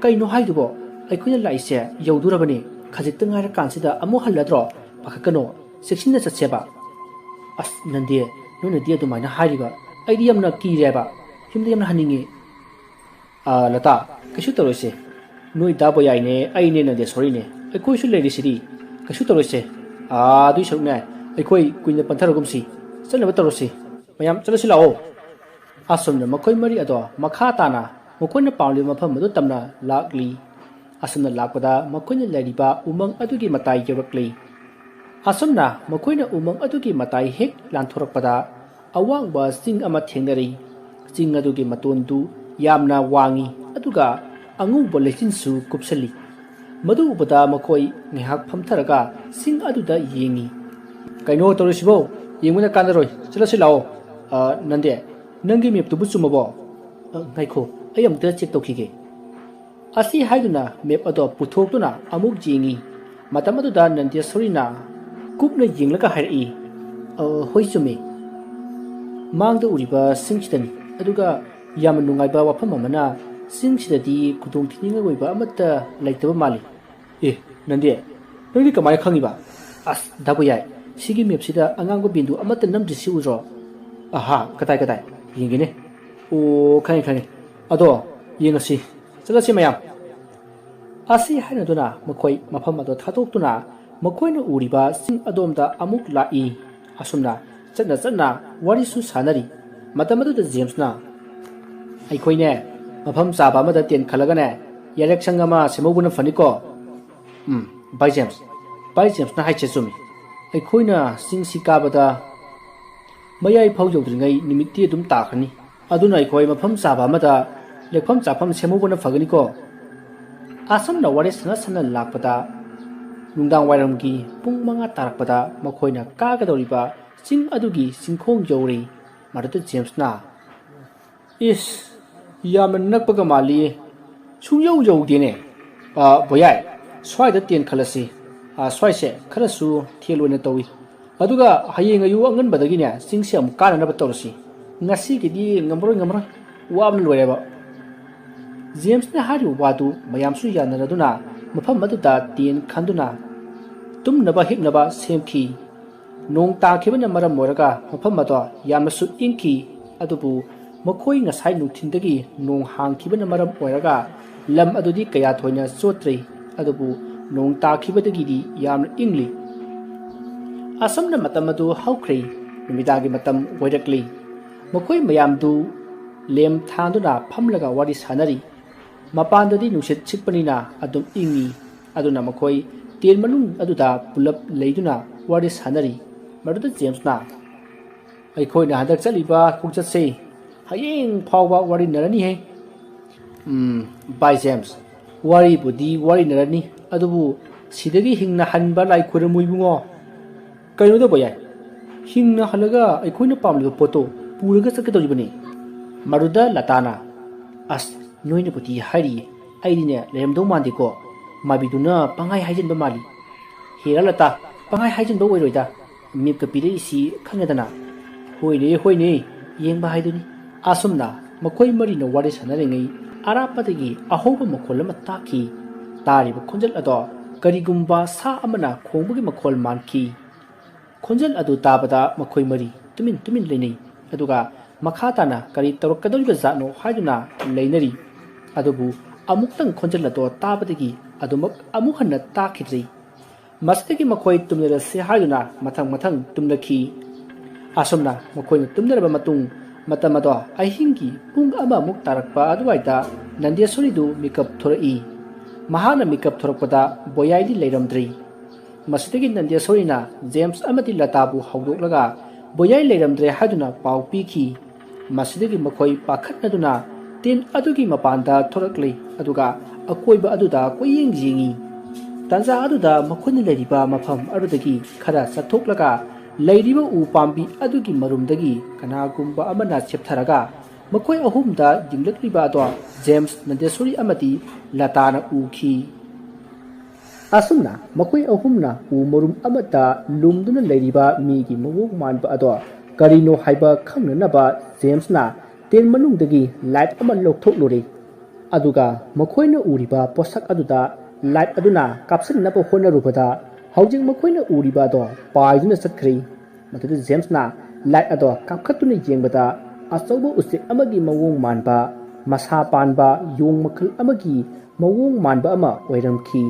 ꯀꯩꯅꯣ ꯍꯥꯏꯗꯨꯕꯣ? ꯑꯩꯈꯣꯏꯅ ꯂꯥꯛꯏꯁꯦ ꯌꯧꯗꯣꯔꯕꯅꯤ꯫ ꯈꯖꯤꯛꯇ ꯉꯥꯏꯔꯀꯥꯟꯁꯤꯗ ꯑꯃꯨꯛ ꯍꯜꯂꯗ꯭ꯔꯣ? ꯄꯥꯈꯠꯀꯅꯣ, ꯆꯦꯛꯁꯤꯟꯅ ꯆꯠꯁꯦꯕ꯫" "ꯑꯁ ꯅꯟꯗꯦ, ꯅꯣꯏꯅꯗꯤ ꯑꯗꯨꯃꯥꯏꯅ ꯍꯥꯏꯔꯤꯕ? ꯑꯩꯗꯤ ꯌꯥꯝꯅ ꯀꯤꯔꯦꯕ꯫ ꯌꯨꯝꯗ ꯌꯥꯝꯅ ꯍꯟꯅꯤꯡꯉꯤ꯫" "ꯑꯥ, ꯂꯇꯥ, ꯀꯩꯁꯨ ꯇꯧꯔꯣꯏꯁꯦ꯫ ꯅꯣꯏ ꯗꯥ ꯕꯣꯌꯥꯏꯅꯦ, ꯑꯩꯅꯦ ꯅꯟꯗꯦꯁꯣꯔꯤꯅꯦ, ꯑꯩꯈꯣꯏꯁꯨ ꯂꯩꯔꯤꯁꯤꯗꯤ꯫ ꯀꯩꯁꯨ ꯇꯧꯔꯣꯏꯁꯦ꯫ ꯑꯥ, ꯑꯗꯨꯏ ꯁꯔꯨꯛꯅꯦ, ꯑꯩꯈꯣꯏ ꯀꯨꯏꯅ ꯄꯟꯊꯔꯒꯨꯝꯁꯤ꯫ ꯆꯠꯅꯕ ꯇꯧꯔꯁꯤ꯫ ꯃꯌꯥꯝ ꯆꯠꯂꯁꯤ ꯂꯥꯛꯑꯣ꯫" ꯑꯁꯨꯝꯅ ꯃꯈꯣꯏ ꯃꯔꯤ ꯑꯗꯣ ꯃꯈꯥ ꯇꯥꯅ ꯃꯈꯣꯏꯅ ꯄꯥꯝꯂꯤꯕ ꯃꯐꯝ ꯑꯗꯨ ꯇꯝꯅ ꯂꯥꯛꯂꯤ꯫ ꯑꯁꯨꯝꯅ ꯂꯥꯛꯄꯗ ꯃꯈꯣꯏꯅ ꯂꯩꯔꯤꯕ ꯎꯃꯪ ꯑꯗꯨꯒꯤ ꯃꯇꯥꯏ ꯌꯧꯔꯛꯂꯤ꯫ ꯑꯁꯨꯝꯅ ꯃꯈꯣꯏꯅ ꯎꯃꯪ ꯑꯗꯨꯒꯤ ꯃꯇꯥꯏ ꯍꯦꯛ ꯂꯥꯟꯊꯣꯔꯛꯄꯗ ꯑꯋꯥꯡꯕ ꯆꯤꯡ ꯑꯃ ꯊꯦꯡꯅꯔꯤ꯫ ꯆꯤꯡ ꯑꯗꯨꯒꯤ ꯃꯇꯣꯟꯗꯨ ꯌꯥꯝꯅ ꯋꯥꯡꯏ, ꯑꯗꯨꯒ ꯑꯉꯧꯕ ꯂꯩꯆꯤꯟꯁꯨ ꯀꯨꯞꯁꯜꯂꯤ꯫ ꯃꯗꯨ ꯎꯕꯗ ꯃꯈꯣꯏ ꯉꯥꯏꯍꯥꯛ ꯐꯝꯊꯔꯒ ꯆꯤꯡ ꯑꯗꯨꯗ ꯌꯦꯡꯉꯤ꯫ "ꯀꯩꯅꯣ ꯇꯧꯔꯤꯁꯤꯕꯣ? ꯌꯦꯡꯕꯅ ꯀꯥꯟꯅꯔꯣꯏ, ꯆꯠꯂꯁꯤ ꯂꯥꯛꯑꯣ꯫" "ꯑ, ꯅꯟꯗꯦ, ꯅꯪꯒꯤ ꯃꯦꯞꯇꯨꯕꯨ ꯆꯨꯝꯃꯕꯣ?" "ꯑ, ꯉꯥꯏꯈꯣ, ꯑꯩ ꯑꯃꯨꯛꯇ ꯆꯦꯛ ꯇꯧꯈꯤꯒꯦ꯫" ꯑꯁꯤ ꯍꯥꯏꯗꯨꯅ ꯃꯦꯞ ꯑꯗꯣ ꯄꯨꯊꯣꯛꯇꯨꯅ ꯑꯃꯨꯛ ꯌꯦꯡꯉꯤ꯫ ꯃꯇꯝ ꯑꯗꯨꯗ ꯅꯟꯗꯦꯁꯣꯔꯤꯅ ꯀꯨꯞꯅ ꯌꯦꯡꯂꯒ ꯍꯥꯏꯔꯛꯏ, "ꯑ, ꯍꯣꯏ, ꯆꯨꯝꯃꯤ꯫ ꯃꯥꯡꯗ ꯎꯔꯤꯕ ꯆꯤꯡꯁꯤꯗꯅꯤ꯫ ꯑꯗꯨꯒ ꯌꯥꯝꯅ ꯅꯨꯡꯉꯥꯏꯕ ꯋꯥꯐꯝ ꯑꯃꯅ, ꯆꯤꯡꯁꯤꯗꯗꯤ ꯈꯨꯗꯣꯡ ꯊꯤꯅꯤꯡꯉꯥꯏ ꯑꯣꯏꯕ ꯑꯃꯠꯇ ꯂꯩꯇꯕ ꯃꯥꯜꯂꯤ꯫" "ꯑꯦ, ꯅꯟꯗꯦ, ꯅꯪꯗꯤ ꯀꯃꯥꯏꯅ ꯈꯪꯉꯤꯕ?" "ꯑꯁ, ꯗꯥꯕꯨ ꯌꯥꯏ, ꯁꯤꯒꯤ ꯃꯦꯞꯁꯤꯗ ꯑꯉꯥꯡꯕ ꯕꯤꯟꯗꯨ ꯑꯃꯠꯇ ꯅꯝꯗ꯭ꯔꯤꯁꯤ ꯎꯗ꯭ꯔꯣ?" "ꯑꯍꯥ, ꯀꯗꯥꯏ, ꯀꯗꯥꯏ? ꯌꯦꯡꯒꯦꯅꯦ꯫ ꯑꯣ, ꯈꯪꯉꯦ, ꯈꯪꯉꯦ꯫ ꯑꯗꯣ ꯌꯦꯡꯉꯁꯤ, ꯆꯠꯂꯁꯤ ꯃꯌꯥꯝ꯫" ꯑꯁꯤ ꯍꯥꯏꯅꯗꯨꯅ ꯃꯈꯣꯏ ꯃꯐꯝ ꯑꯗꯨ ꯊꯥꯗꯣꯛꯇꯨꯅ ꯃꯈꯣꯏꯅ ꯎꯔꯤꯕ ꯆꯤꯡ ꯑꯗꯣꯝꯗ ꯑꯃꯨꯛ ꯂꯥꯛꯏ꯫ ꯑꯁꯨꯝꯅ ꯆꯠꯅ ꯆꯠꯅ ꯋꯥꯔꯤꯁꯨ ꯁꯥꯟꯅꯔꯤ꯫ ꯃꯇꯝ ꯑꯗꯨꯗ ꯖꯦꯝꯁꯅ, "ꯑꯩꯈꯣꯏꯅꯦ, ꯃꯐꯝ ꯆꯥꯕ ꯑꯃꯗ ꯇꯦꯟ ꯈꯜꯂꯒꯅꯦ, ꯌꯥꯔꯦꯛꯁꯪ ꯑꯃ ꯁꯦꯝꯍꯧꯕꯅ ꯐꯅꯤꯀꯣ?" "ꯎꯝ, ꯚꯥꯏ ꯖꯦꯝꯁ, ꯚꯥꯏ ꯖꯦꯝꯁꯅ ꯍꯥꯏꯁꯦ ꯆꯨꯝꯃꯤ꯫ ꯑꯩꯈꯣꯏꯅ ꯆꯤꯡꯁꯤ ꯀꯥꯕꯗ ꯃꯌꯥꯏ ꯐꯥꯎ ꯌꯧꯗ꯭ꯔꯤꯉꯩ ꯅꯨꯃꯤꯠꯇꯤ ꯑꯗꯨꯝ ꯇꯥꯈ꯭ꯔꯅꯤ꯫ ꯑꯗꯨꯅ ꯑꯩꯈꯣꯏ ꯃꯐꯝ ꯆꯥꯕ ꯑꯃꯗ ꯂꯦꯛꯐꯝ ꯆꯥꯐꯝ ꯁꯦꯝꯍꯧꯕꯅ ꯐꯒꯅꯤꯀꯣ?" ꯑꯁꯨꯝꯅ ꯋꯥꯔꯤ ꯁꯥꯟꯅ ꯁꯥꯟꯅ ꯂꯥꯛꯄꯗ ꯅꯨꯡꯗꯥꯡ ꯋꯥꯏꯔꯝꯒꯤ ꯄꯨꯡ ꯃꯉꯥ ꯇꯥꯔꯛꯄꯗ ꯃꯈꯣꯏꯅ ꯀꯥꯒꯗꯧꯔꯤꯕ ꯆꯤꯡ ꯑꯗꯨꯒꯤ ꯆꯤꯡꯈꯣꯡ ꯌꯧꯔꯦ꯫ ꯃꯗꯨꯗ ꯖꯦꯝꯁꯅ, "ꯏꯁ, ꯌꯥꯝꯅ ꯅꯛꯄꯒ ꯃꯥꯜꯂꯤ꯫ ꯁꯨꯡꯌꯧ ꯌꯧꯗꯦꯅꯦ꯫ ꯑ, ꯕꯣꯌꯥꯏ, ꯁ꯭ꯋꯥꯏꯗ ꯇꯦꯟ ꯈꯜꯂꯁꯤ꯫ ꯑ, ꯁ꯭ꯋꯥꯏꯁꯦ ꯈꯔꯁꯨ ꯊꯦꯜ ꯑꯣꯏꯅ ꯇꯧꯏ꯫ ꯑꯗꯨꯒ ꯍꯌꯦꯡ ꯑꯌꯨꯛ ꯑꯉꯟꯕꯗꯒꯤꯅꯦ ꯆꯤꯡꯁꯦ ꯑꯃꯨꯛ ꯀꯥꯅꯅꯕ ꯇꯧꯔꯁꯤ꯫ ꯉꯁꯤꯒꯤꯗꯤ ꯉꯝꯃꯔꯣꯏ, ꯉꯝꯃꯔꯣꯏ꯫ ꯋꯥꯕꯅ ꯂꯣꯏꯔꯦꯕ꯫" ꯖꯦꯝꯁꯅ ꯍꯥꯏꯔꯤꯕ ꯋꯥꯗꯨ ꯃꯌꯥꯝꯁꯨ ꯌꯥꯅꯔꯗꯨꯅ ꯃꯐꯝ ꯑꯗꯨꯗ ꯇꯦꯟ ꯈꯟꯗꯨꯅ ꯇꯨꯝꯅꯕ ꯍꯤꯞꯅꯕ ꯁꯦꯝꯈꯤ꯫ ꯅꯣꯡ ꯇꯥꯈꯤꯕꯅ ꯃꯔꯝ ꯑꯣꯏꯔꯒ ꯃꯐꯝ ꯑꯗꯣ ꯌꯥꯝꯅꯁꯨ ꯏꯪꯈꯤ꯫ ꯑꯗꯨꯕꯨ ꯃꯈꯣꯏ ꯉꯁꯥꯏ ꯅꯨꯡꯊꯤꯟꯗꯒꯤ ꯅꯣꯡ ꯍꯥꯡꯈꯤꯕꯅ ꯃꯔꯝ ꯑꯣꯏꯔꯒ ꯂꯝ ꯑꯗꯨꯗꯤ ꯀꯌꯥ ꯊꯣꯏꯅ ꯆꯣꯠꯇ꯭ꯔꯤ꯫ ꯑꯗꯨꯕꯨ ꯅꯣꯡ ꯇꯥꯈꯤꯕꯗꯒꯤꯗꯤ ꯌꯥꯝꯅ ꯏꯪꯂꯤ꯫ ꯑꯁꯨꯝꯅ ꯃꯇꯝ ꯑꯗꯨ ꯍꯧꯈ꯭ꯔꯦ꯫ ꯅꯨꯃꯤꯗꯥꯡꯒꯤ ꯃꯇꯝ ꯑꯣꯏꯔꯛꯂꯤ꯫ ꯃꯈꯣꯏ ꯃꯌꯥꯝꯗꯨ ꯂꯦꯝ ꯊꯥꯟꯗꯨꯅ ꯐꯝꯂꯒ ꯋꯥꯔꯤ ꯁꯥꯅꯔꯤ꯫ ꯃꯄꯥꯟꯗꯗꯤ ꯅꯨꯡꯁꯤꯠ ꯁꯤꯠꯄꯅꯤꯅ ꯑꯗꯨꯝ ꯏꯪꯏ꯫ ꯑꯗꯨꯅ ꯃꯈꯣꯏ ꯇꯦꯟ ꯃꯅꯨꯡ ꯑꯗꯨꯗ ꯄꯨꯂꯞ ꯂꯩꯗꯨꯅ ꯋꯥꯔꯤ ꯁꯥꯅꯔꯤ꯫ ꯃꯗꯨꯗ ꯖꯦꯝꯁꯅ, "ꯑꯩꯈꯣꯏꯅ ꯍꯟꯗꯛ ꯆꯠꯂꯤꯕ ꯈꯣꯡꯆꯠꯁꯦ ꯍꯌꯦꯡ ꯐꯥꯎꯕ ꯋꯥꯔꯤꯅꯔꯅꯤꯍꯦ꯫" "ꯎꯝ, ꯚꯥꯏ ꯖꯦꯝꯁ, ꯋꯥꯔꯤꯕꯨꯗꯤ ꯋꯥꯔꯤꯅꯔꯅꯤ, ꯑꯗꯨꯕꯨ ꯁꯤꯗꯒꯤ ꯍꯤꯡꯅ ꯍꯟꯕ ꯂꯥꯏ ꯈꯨꯔꯨꯝꯃꯨ ꯏꯕꯨꯡꯉꯣ꯫ ꯀꯩꯅꯣꯗ ꯕꯣꯌꯥꯏ, ꯍꯤꯡꯅ ꯍꯜꯂꯒ ꯑꯩꯈꯣꯏꯅ ꯄꯥꯝꯂꯤꯕ ꯄꯣꯠꯇꯣ ꯄꯨꯔꯒ ꯆꯠꯀꯗꯧꯔꯤꯕꯅꯤ꯫" ꯃꯗꯨꯗ ꯂꯇꯥꯅ, "ꯑꯁ, ꯅꯣꯏꯅꯕꯨꯗꯤ ꯍꯥꯏꯔꯤꯌꯦ, ꯑꯩꯗꯤꯅꯦ ꯂꯩꯔꯝꯗꯧ ꯃꯥꯟꯗꯦꯀꯣ꯫ ꯃꯥꯏꯕꯤꯗꯨꯅ ꯄꯪꯍꯥꯏ ꯍꯥꯏꯖꯤꯟꯕ ꯃꯥꯜꯂꯤ꯫" "ꯍꯦꯔꯥ ꯂꯇꯥ, ꯄꯪꯍꯥꯏ ꯍꯥꯏꯖꯤꯟꯕ ꯑꯣꯏꯔꯣꯏꯗ꯫ ꯃꯤꯞꯀ ꯄꯤꯔꯛꯏꯁꯤ ꯈꯪꯉꯦꯗꯅ꯫" "ꯍꯣꯏꯅꯦ, ꯍꯣꯏꯅꯦ, ꯌꯦꯡꯕ ꯍꯥꯏꯗꯨꯅꯤ꯫" ꯑꯁꯨꯝꯅ ꯃꯈꯣꯏ ꯃꯔꯤꯅ ꯋꯥꯔꯤ ꯁꯥꯟꯅꯔꯤꯉꯩ ꯑꯔꯥꯞꯄꯗꯒꯤ ꯑꯍꯧꯕ ꯃꯈꯣꯜ ꯑꯃ ꯇꯥꯈꯤ꯫ ꯇꯥꯔꯤꯕ ꯈꯣꯟꯖꯦꯜ ꯑꯗꯣ ꯀꯔꯤꯒꯨꯝꯕ ꯁꯥ ꯑꯃꯅ ꯈꯣꯡꯕꯒꯤ ꯃꯈꯣꯜ ꯃꯥꯟꯈꯤ꯫ ꯈꯣꯟꯖꯦꯜ ꯑꯗꯨ ꯇꯥꯕꯗ ꯃꯈꯣꯏ ꯃꯔꯤ ꯇꯨꯃꯤꯟ ꯇꯨꯃꯤꯟ ꯂꯩꯅꯩ꯫ ꯑꯗꯨꯒ ꯃꯈꯥ ꯇꯥꯅ ꯀꯔꯤ ꯇꯧꯔꯛꯀꯗꯧꯔꯤꯕ ꯖꯥꯠꯅꯣ ꯍꯥꯏꯗꯨꯅ ꯂꯩꯅꯔꯤ꯫ ꯑꯗꯨꯕꯨ ꯑꯃꯨꯛꯇꯪ ꯈꯣꯟꯖꯦꯜ ꯑꯗꯣ ꯇꯥꯕꯗꯒꯤ ꯑꯗꯨꯃꯛ ꯑꯃꯨꯛ ꯍꯟꯅ ꯇꯥꯈꯤꯗ꯭ꯔꯤ꯫ ꯃꯁꯤꯗꯒꯤ ꯃꯈꯣꯏ ꯇꯨꯝꯅꯔꯁꯤ ꯍꯥꯏꯗꯨꯅ ꯃꯊꯪ ꯃꯊꯪ ꯇꯨꯝꯅꯈꯤ꯫ ꯑꯁꯨꯝꯅ ꯃꯈꯣꯏꯅ ꯇꯨꯝꯅꯔꯕ ꯃꯇꯨꯡ, ꯃꯇꯝ ꯑꯗꯣ ꯑꯍꯤꯡꯒꯤ ꯄꯨꯡ ꯑꯃꯃꯨꯛ ꯇꯥꯔꯛꯄ ꯑꯗꯨꯋꯥꯏꯗ ꯅꯟꯗꯦꯁꯣꯔꯤꯗꯨ ꯃꯤꯀꯞ ꯊꯣꯔꯛꯏ꯫ ꯃꯍꯥꯛꯅ ꯃꯤꯀꯞ ꯊꯣꯔꯛꯄꯗ ꯕꯣꯌꯥꯏꯗꯤ ꯂꯩꯔꯝꯗ꯭ꯔꯤ꯫ ꯃꯁꯤꯗꯒꯤ ꯅꯟꯗꯦꯁꯣꯔꯤꯅ ꯖꯦꯝꯁ ꯑꯃꯗꯤ ꯂꯇꯥꯕꯨ ꯍꯧꯗꯣꯛꯂꯒ ꯕꯣꯌꯥꯏ ꯂꯩꯔꯝꯗ꯭ꯔꯦ ꯍꯥꯏꯗꯨꯅ ꯄꯥꯎ ꯄꯤꯈꯤ꯫ ꯃꯁꯤꯗꯒꯤ ꯃꯈꯣꯏ ꯄꯥꯈꯠꯅꯗꯨꯅ ꯇꯦꯟ ꯑꯗꯨꯒꯤ ꯃꯄꯥꯟꯗ ꯊꯣꯔꯛꯂꯤ, ꯑꯗꯨꯒ ꯑꯀꯣꯏꯕ ꯑꯗꯨꯗ ꯀꯣꯏꯌꯦꯡ ꯌꯦꯡꯉꯤ꯫ ꯇꯥꯟꯖꯥ ꯑꯗꯨꯗ ꯃꯈꯣꯏꯅ ꯂꯩꯔꯤꯕ ꯃꯐꯝ ꯑꯗꯨꯗꯒꯤ ꯈꯔ ꯆꯠꯊꯣꯛꯂꯒ ꯂꯩꯔꯤꯕ ꯎ ꯄꯥꯝꯕꯤ ꯑꯗꯨꯒꯤ ꯃꯔꯨꯝꯗꯒꯤ ꯀꯅꯥꯒꯨꯝꯕ ꯑꯃꯅ ꯆꯦꯞꯊꯔꯒ ꯃꯈꯣꯏ ꯑꯍꯨꯝꯗ ꯌꯦꯡꯂꯛꯂꯤꯕ ꯑꯗꯣ ꯖꯦꯝꯁ, ꯅꯟꯗꯦꯁꯣꯔꯤ ꯑꯃꯗꯤ ꯂꯇꯥꯅ ꯎꯈꯤ꯫ ꯑꯁꯨꯝꯅ ꯃꯈꯣꯏ ꯑꯍꯨꯝꯅ ꯎ ꯃꯔꯨꯝ ꯑꯃꯠꯇ ꯂꯨꯝꯗꯨꯅ ꯂꯩꯔꯤꯕ ꯃꯤꯒꯤ ꯃꯑꯣꯡ ꯃꯥꯟꯕ ꯑꯗꯣ ꯀꯔꯤꯅꯣ ꯍꯥꯏꯕ ꯈꯪꯅꯅꯕ ꯖꯦꯝꯁꯅ ꯇꯦꯟ ꯃꯅꯨꯡꯗꯒꯤ ꯂꯥꯏꯠ ꯑꯃ ꯂꯧꯊꯣꯛꯂꯨꯔꯦ꯫ ꯑꯗꯨꯒ ꯃꯈꯣꯏꯅ ꯎꯔꯤꯕ ꯄꯣꯠꯁꯛ ꯑꯗꯨꯗ ꯂꯥꯏꯠ ꯑꯗꯨꯅ ꯀꯥꯞꯁꯤꯟꯅꯕ ꯍꯣꯠꯅꯔꯨꯕꯗ ꯍꯧꯖꯤꯛ ꯃꯈꯣꯏꯅ ꯎꯔꯤꯕ ꯑꯗꯣ ꯄꯥꯏꯗꯨꯅ ꯆꯠꯈ꯭ꯔꯦ꯫ ꯃꯗꯨꯗ ꯖꯦꯝꯁꯅ ꯂꯥꯏꯠ ꯑꯗꯣ ꯀꯥꯞꯈꯠꯇꯨꯅ ꯌꯦꯡꯕꯗ ꯑꯆꯧꯕ ꯎꯆꯦꯛ ꯑꯃꯒꯤ ꯃꯑꯣꯡ ꯃꯥꯟꯕ, ꯃꯁꯥ ꯄꯥꯟꯕ ꯌꯣꯡ ꯃꯈꯜ ꯑꯃꯒꯤ ꯃꯑꯣꯡ ꯃꯥꯟꯕ ꯑꯃ ꯑꯣꯏꯔꯝꯈꯤ꯫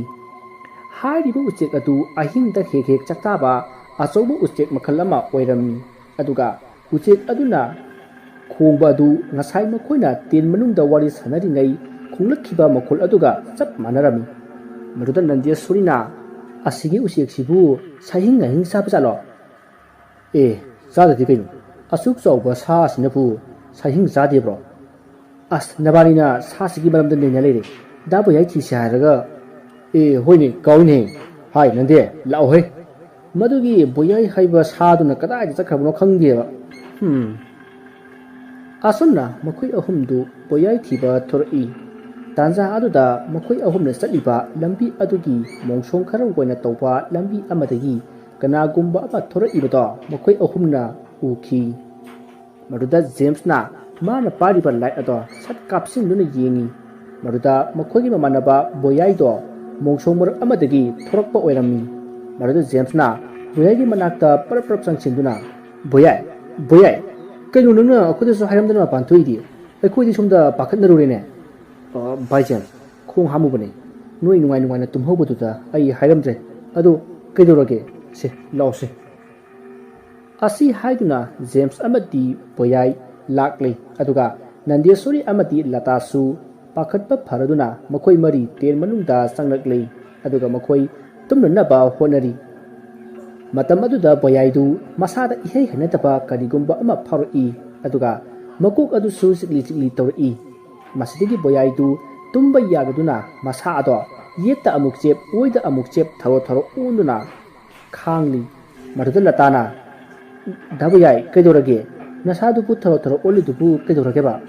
ꯍꯥꯏꯔꯤꯕ ꯎꯆꯦꯛ ꯑꯗꯨ ꯑꯍꯤꯡꯗ ꯍꯦꯛ ꯍꯦꯛ ꯆꯥꯛꯇꯥꯕ ꯑꯆꯧꯕ ꯎꯆꯦꯛ ꯃꯈꯜ ꯑꯃ ꯑꯣꯏꯔꯝꯃꯤ꯫ ꯑꯗꯨꯒ ꯎꯆꯦꯛ ꯑꯗꯨꯅ ꯈꯣꯡꯕ ꯑꯗꯨ ꯉꯁꯥꯏ ꯃꯈꯣꯏꯅ ꯇꯦꯟ ꯃꯅꯨꯡꯗ ꯋꯥꯔꯤ ꯁꯥꯟꯅꯔꯤꯉꯩ ꯈꯣꯡꯂꯛꯈꯤꯕ ꯃꯈꯣꯜ ꯑꯗꯨꯒ ꯆꯞ ꯃꯥꯟꯅꯔꯝꯃꯤ꯫ ꯃꯗꯨꯗ ꯅꯟꯗꯦꯁꯣꯔꯤꯅ, "ꯑꯁꯤꯒꯤ ꯎꯆꯦꯛꯁꯤꯕꯨ ꯁꯥꯍꯤꯡ ꯉꯥꯍꯤꯡ ꯆꯥꯕ ꯖꯥꯠꯂꯣ?" "ꯑꯦ, ꯆꯥꯗꯗꯤ ꯀꯩꯅꯣ? ꯑꯁꯨꯛ ꯆꯥꯎꯕ ꯁꯥ ꯑꯁꯤꯅꯕꯨ ꯁꯥꯍꯤꯡ ꯆꯥꯗꯦꯕ꯭ꯔꯣ?" "ꯑꯁ, ꯅꯕꯥꯅꯤꯅ ꯁꯥꯁꯤꯒꯤ ꯃꯔꯝꯗ ꯅꯩꯅ ꯂꯩꯔꯦ꯫ ꯗꯥ ꯕꯣꯌꯥꯏ ꯊꯤꯁꯦ ꯍꯥꯏꯔꯒ꯫ ꯑꯦ, ꯍꯣꯏꯅꯦ, ꯀꯥꯎꯏꯅꯦ꯫ ꯍꯥꯏ, ꯅꯟꯗꯦ, ꯂꯥꯛꯑꯣꯍꯦ꯫ ꯃꯗꯨꯒꯤ ꯕꯣꯌꯥꯏ ꯍꯥꯏꯕ ꯁꯥꯗꯨꯅ ꯀꯗꯥꯏꯗ ꯆꯠꯈ꯭ꯔꯕꯅꯣ ꯈꯪꯗꯦꯕ꯫ ꯍꯝ꯫" ꯑꯁꯨꯝꯅ ꯃꯈꯣꯏ ꯑꯍꯨꯝꯗꯨ ꯕꯣꯌꯥꯏ ꯊꯤꯕ ꯊꯣꯔꯛꯏ꯫ ꯇꯥꯟꯖꯥ ꯑꯗꯨꯗ ꯃꯈꯣꯏ ꯑꯍꯨꯝꯅ ꯆꯠꯂꯤꯕ ꯂꯝꯕꯤ ꯑꯗꯨꯒꯤ ꯃꯣꯡꯁꯣꯡ ꯈꯔ ꯑꯣꯏꯅ ꯇꯧꯕ ꯂꯝꯕꯤ ꯑꯃꯗꯒꯤ ꯀꯅꯥꯒꯨꯝꯕ ꯑꯃ ꯊꯣꯔꯛꯏꯕꯗꯣ ꯃꯈꯣꯏ ꯑꯍꯨꯝꯅ ꯎꯈꯤ꯫ ꯃꯗꯨꯗ ꯖꯦꯝꯁꯅ ꯃꯥꯅ ꯄꯥꯏꯔꯤꯕ ꯂꯥꯏꯠ ꯑꯗꯣ ꯁꯠ ꯀꯥꯞꯁꯤꯟꯗꯨꯅ ꯌꯦꯡꯉꯤ꯫ ꯃꯗꯨꯗ ꯃꯈꯣꯏꯒꯤ ꯃꯃꯥꯟꯅꯕ ꯕꯣꯌꯥꯏꯗꯣ ꯃꯣꯡꯁꯣꯡ ꯃꯔꯛ ꯑꯃꯗꯒꯤ ꯊꯣꯔꯛꯄ ꯑꯣꯏꯔꯝꯃꯤ꯫ ꯃꯗꯨꯗ ꯖꯦꯝꯁꯅ ꯕꯣꯌꯥꯏꯒꯤ ꯃꯅꯥꯛꯇ ꯄꯔꯞ ꯄꯔꯞ ꯆꯪꯁꯤꯟꯗꯨꯅ, "ꯕꯣꯌꯥꯏ, ꯕꯣꯌꯥꯏ, ꯀꯩꯅꯣ ꯅꯪꯅ ꯑꯩꯈꯣꯏꯗꯁꯨ ꯍꯥꯏꯔꯝꯗꯅ ꯃꯄꯥꯟ ꯊꯣꯛꯏꯗꯤ? ꯑꯩꯈꯣꯏꯗꯤ ꯁꯣꯝꯗ ꯄꯥꯈꯠꯅꯔꯨꯔꯦꯅꯦ꯫" "ꯑ, ꯚꯥꯏ ꯖꯦꯝꯁ, ꯈꯣꯡ ꯍꯥꯝꯃꯨꯕꯅꯦ꯫ ꯅꯣꯏ ꯅꯨꯡꯉꯥꯏ ꯅꯨꯡꯉꯥꯏꯅ ꯇꯨꯝꯍꯧꯕꯗꯨꯗ ꯑꯩ ꯍꯥꯏꯔꯝꯗ꯭ꯔꯦ꯫ ꯑꯗꯨ ꯀꯩꯗꯧꯔꯒꯦ? ꯁꯦ, ꯂꯥꯛꯑꯣꯁꯦ꯫" ꯑꯁꯤ ꯍꯥꯏꯗꯨꯅ ꯖꯦꯝꯁ ꯑꯃꯗꯤ ꯕꯣꯌꯥꯏ ꯂꯥꯛꯂꯦ꯫ ꯑꯗꯨꯒ ꯅꯟꯗꯦꯁꯣꯔꯤ ꯑꯃꯗꯤ ꯂꯇꯥꯁꯨ ꯄꯥꯈꯠꯄ ꯐꯔꯗꯨꯅ ꯃꯈꯣꯏ ꯃꯔꯤ ꯇꯦꯟ ꯃꯅꯨꯡꯗ ꯆꯪꯂꯛꯂꯦ꯫ ꯑꯗꯨꯒ ꯃꯈꯣꯏ ꯇꯨꯝꯅꯅꯕ ꯍꯣꯠꯅꯔꯤ꯫ ꯃꯇꯝ ꯑꯗꯨꯗ ꯕꯣꯌꯥꯏꯗꯨ ꯃꯁꯥꯗ ꯏꯍꯩ ꯍꯩꯅꯗꯕ ꯀꯔꯤꯒꯨꯝꯕ ꯑꯃ ꯐꯥꯎꯔꯛꯏ꯫ ꯑꯗꯨꯒ ꯃꯀꯣꯛ ꯑꯗꯨꯁꯨ ꯆꯤꯛꯂꯤ ꯆꯤꯛꯂꯤ ꯇꯧꯔꯛꯏ꯫ ꯃꯁꯤꯗꯒꯤ ꯕꯣꯌꯥꯏꯗꯨ ꯇꯨꯝꯕ ꯌꯥꯗꯗꯨꯅ ꯃꯁꯥ ꯑꯗꯣ ꯌꯦꯠꯇ ꯑꯃꯨꯛ ꯆꯦꯞ, ꯑꯣꯏꯗ ꯑꯃꯨꯛ ꯆꯦꯞ, ꯊꯔꯣ ꯊꯔꯣ ꯑꯣꯟꯗꯨꯅ ꯈꯥꯡꯂꯤ꯫ ꯃꯗꯨꯗ ꯂꯇꯥꯅ, "ꯗꯥ ꯕꯣꯌꯥꯏ, ꯀꯩꯗꯧꯔꯒꯦ? ꯅꯁꯥꯗꯨꯕꯨ ꯊꯔꯣ ꯊꯔꯣ ꯑꯣꯜꯂꯤꯗꯨꯕꯨ ꯀꯩꯗꯧꯔꯒꯦꯕ?"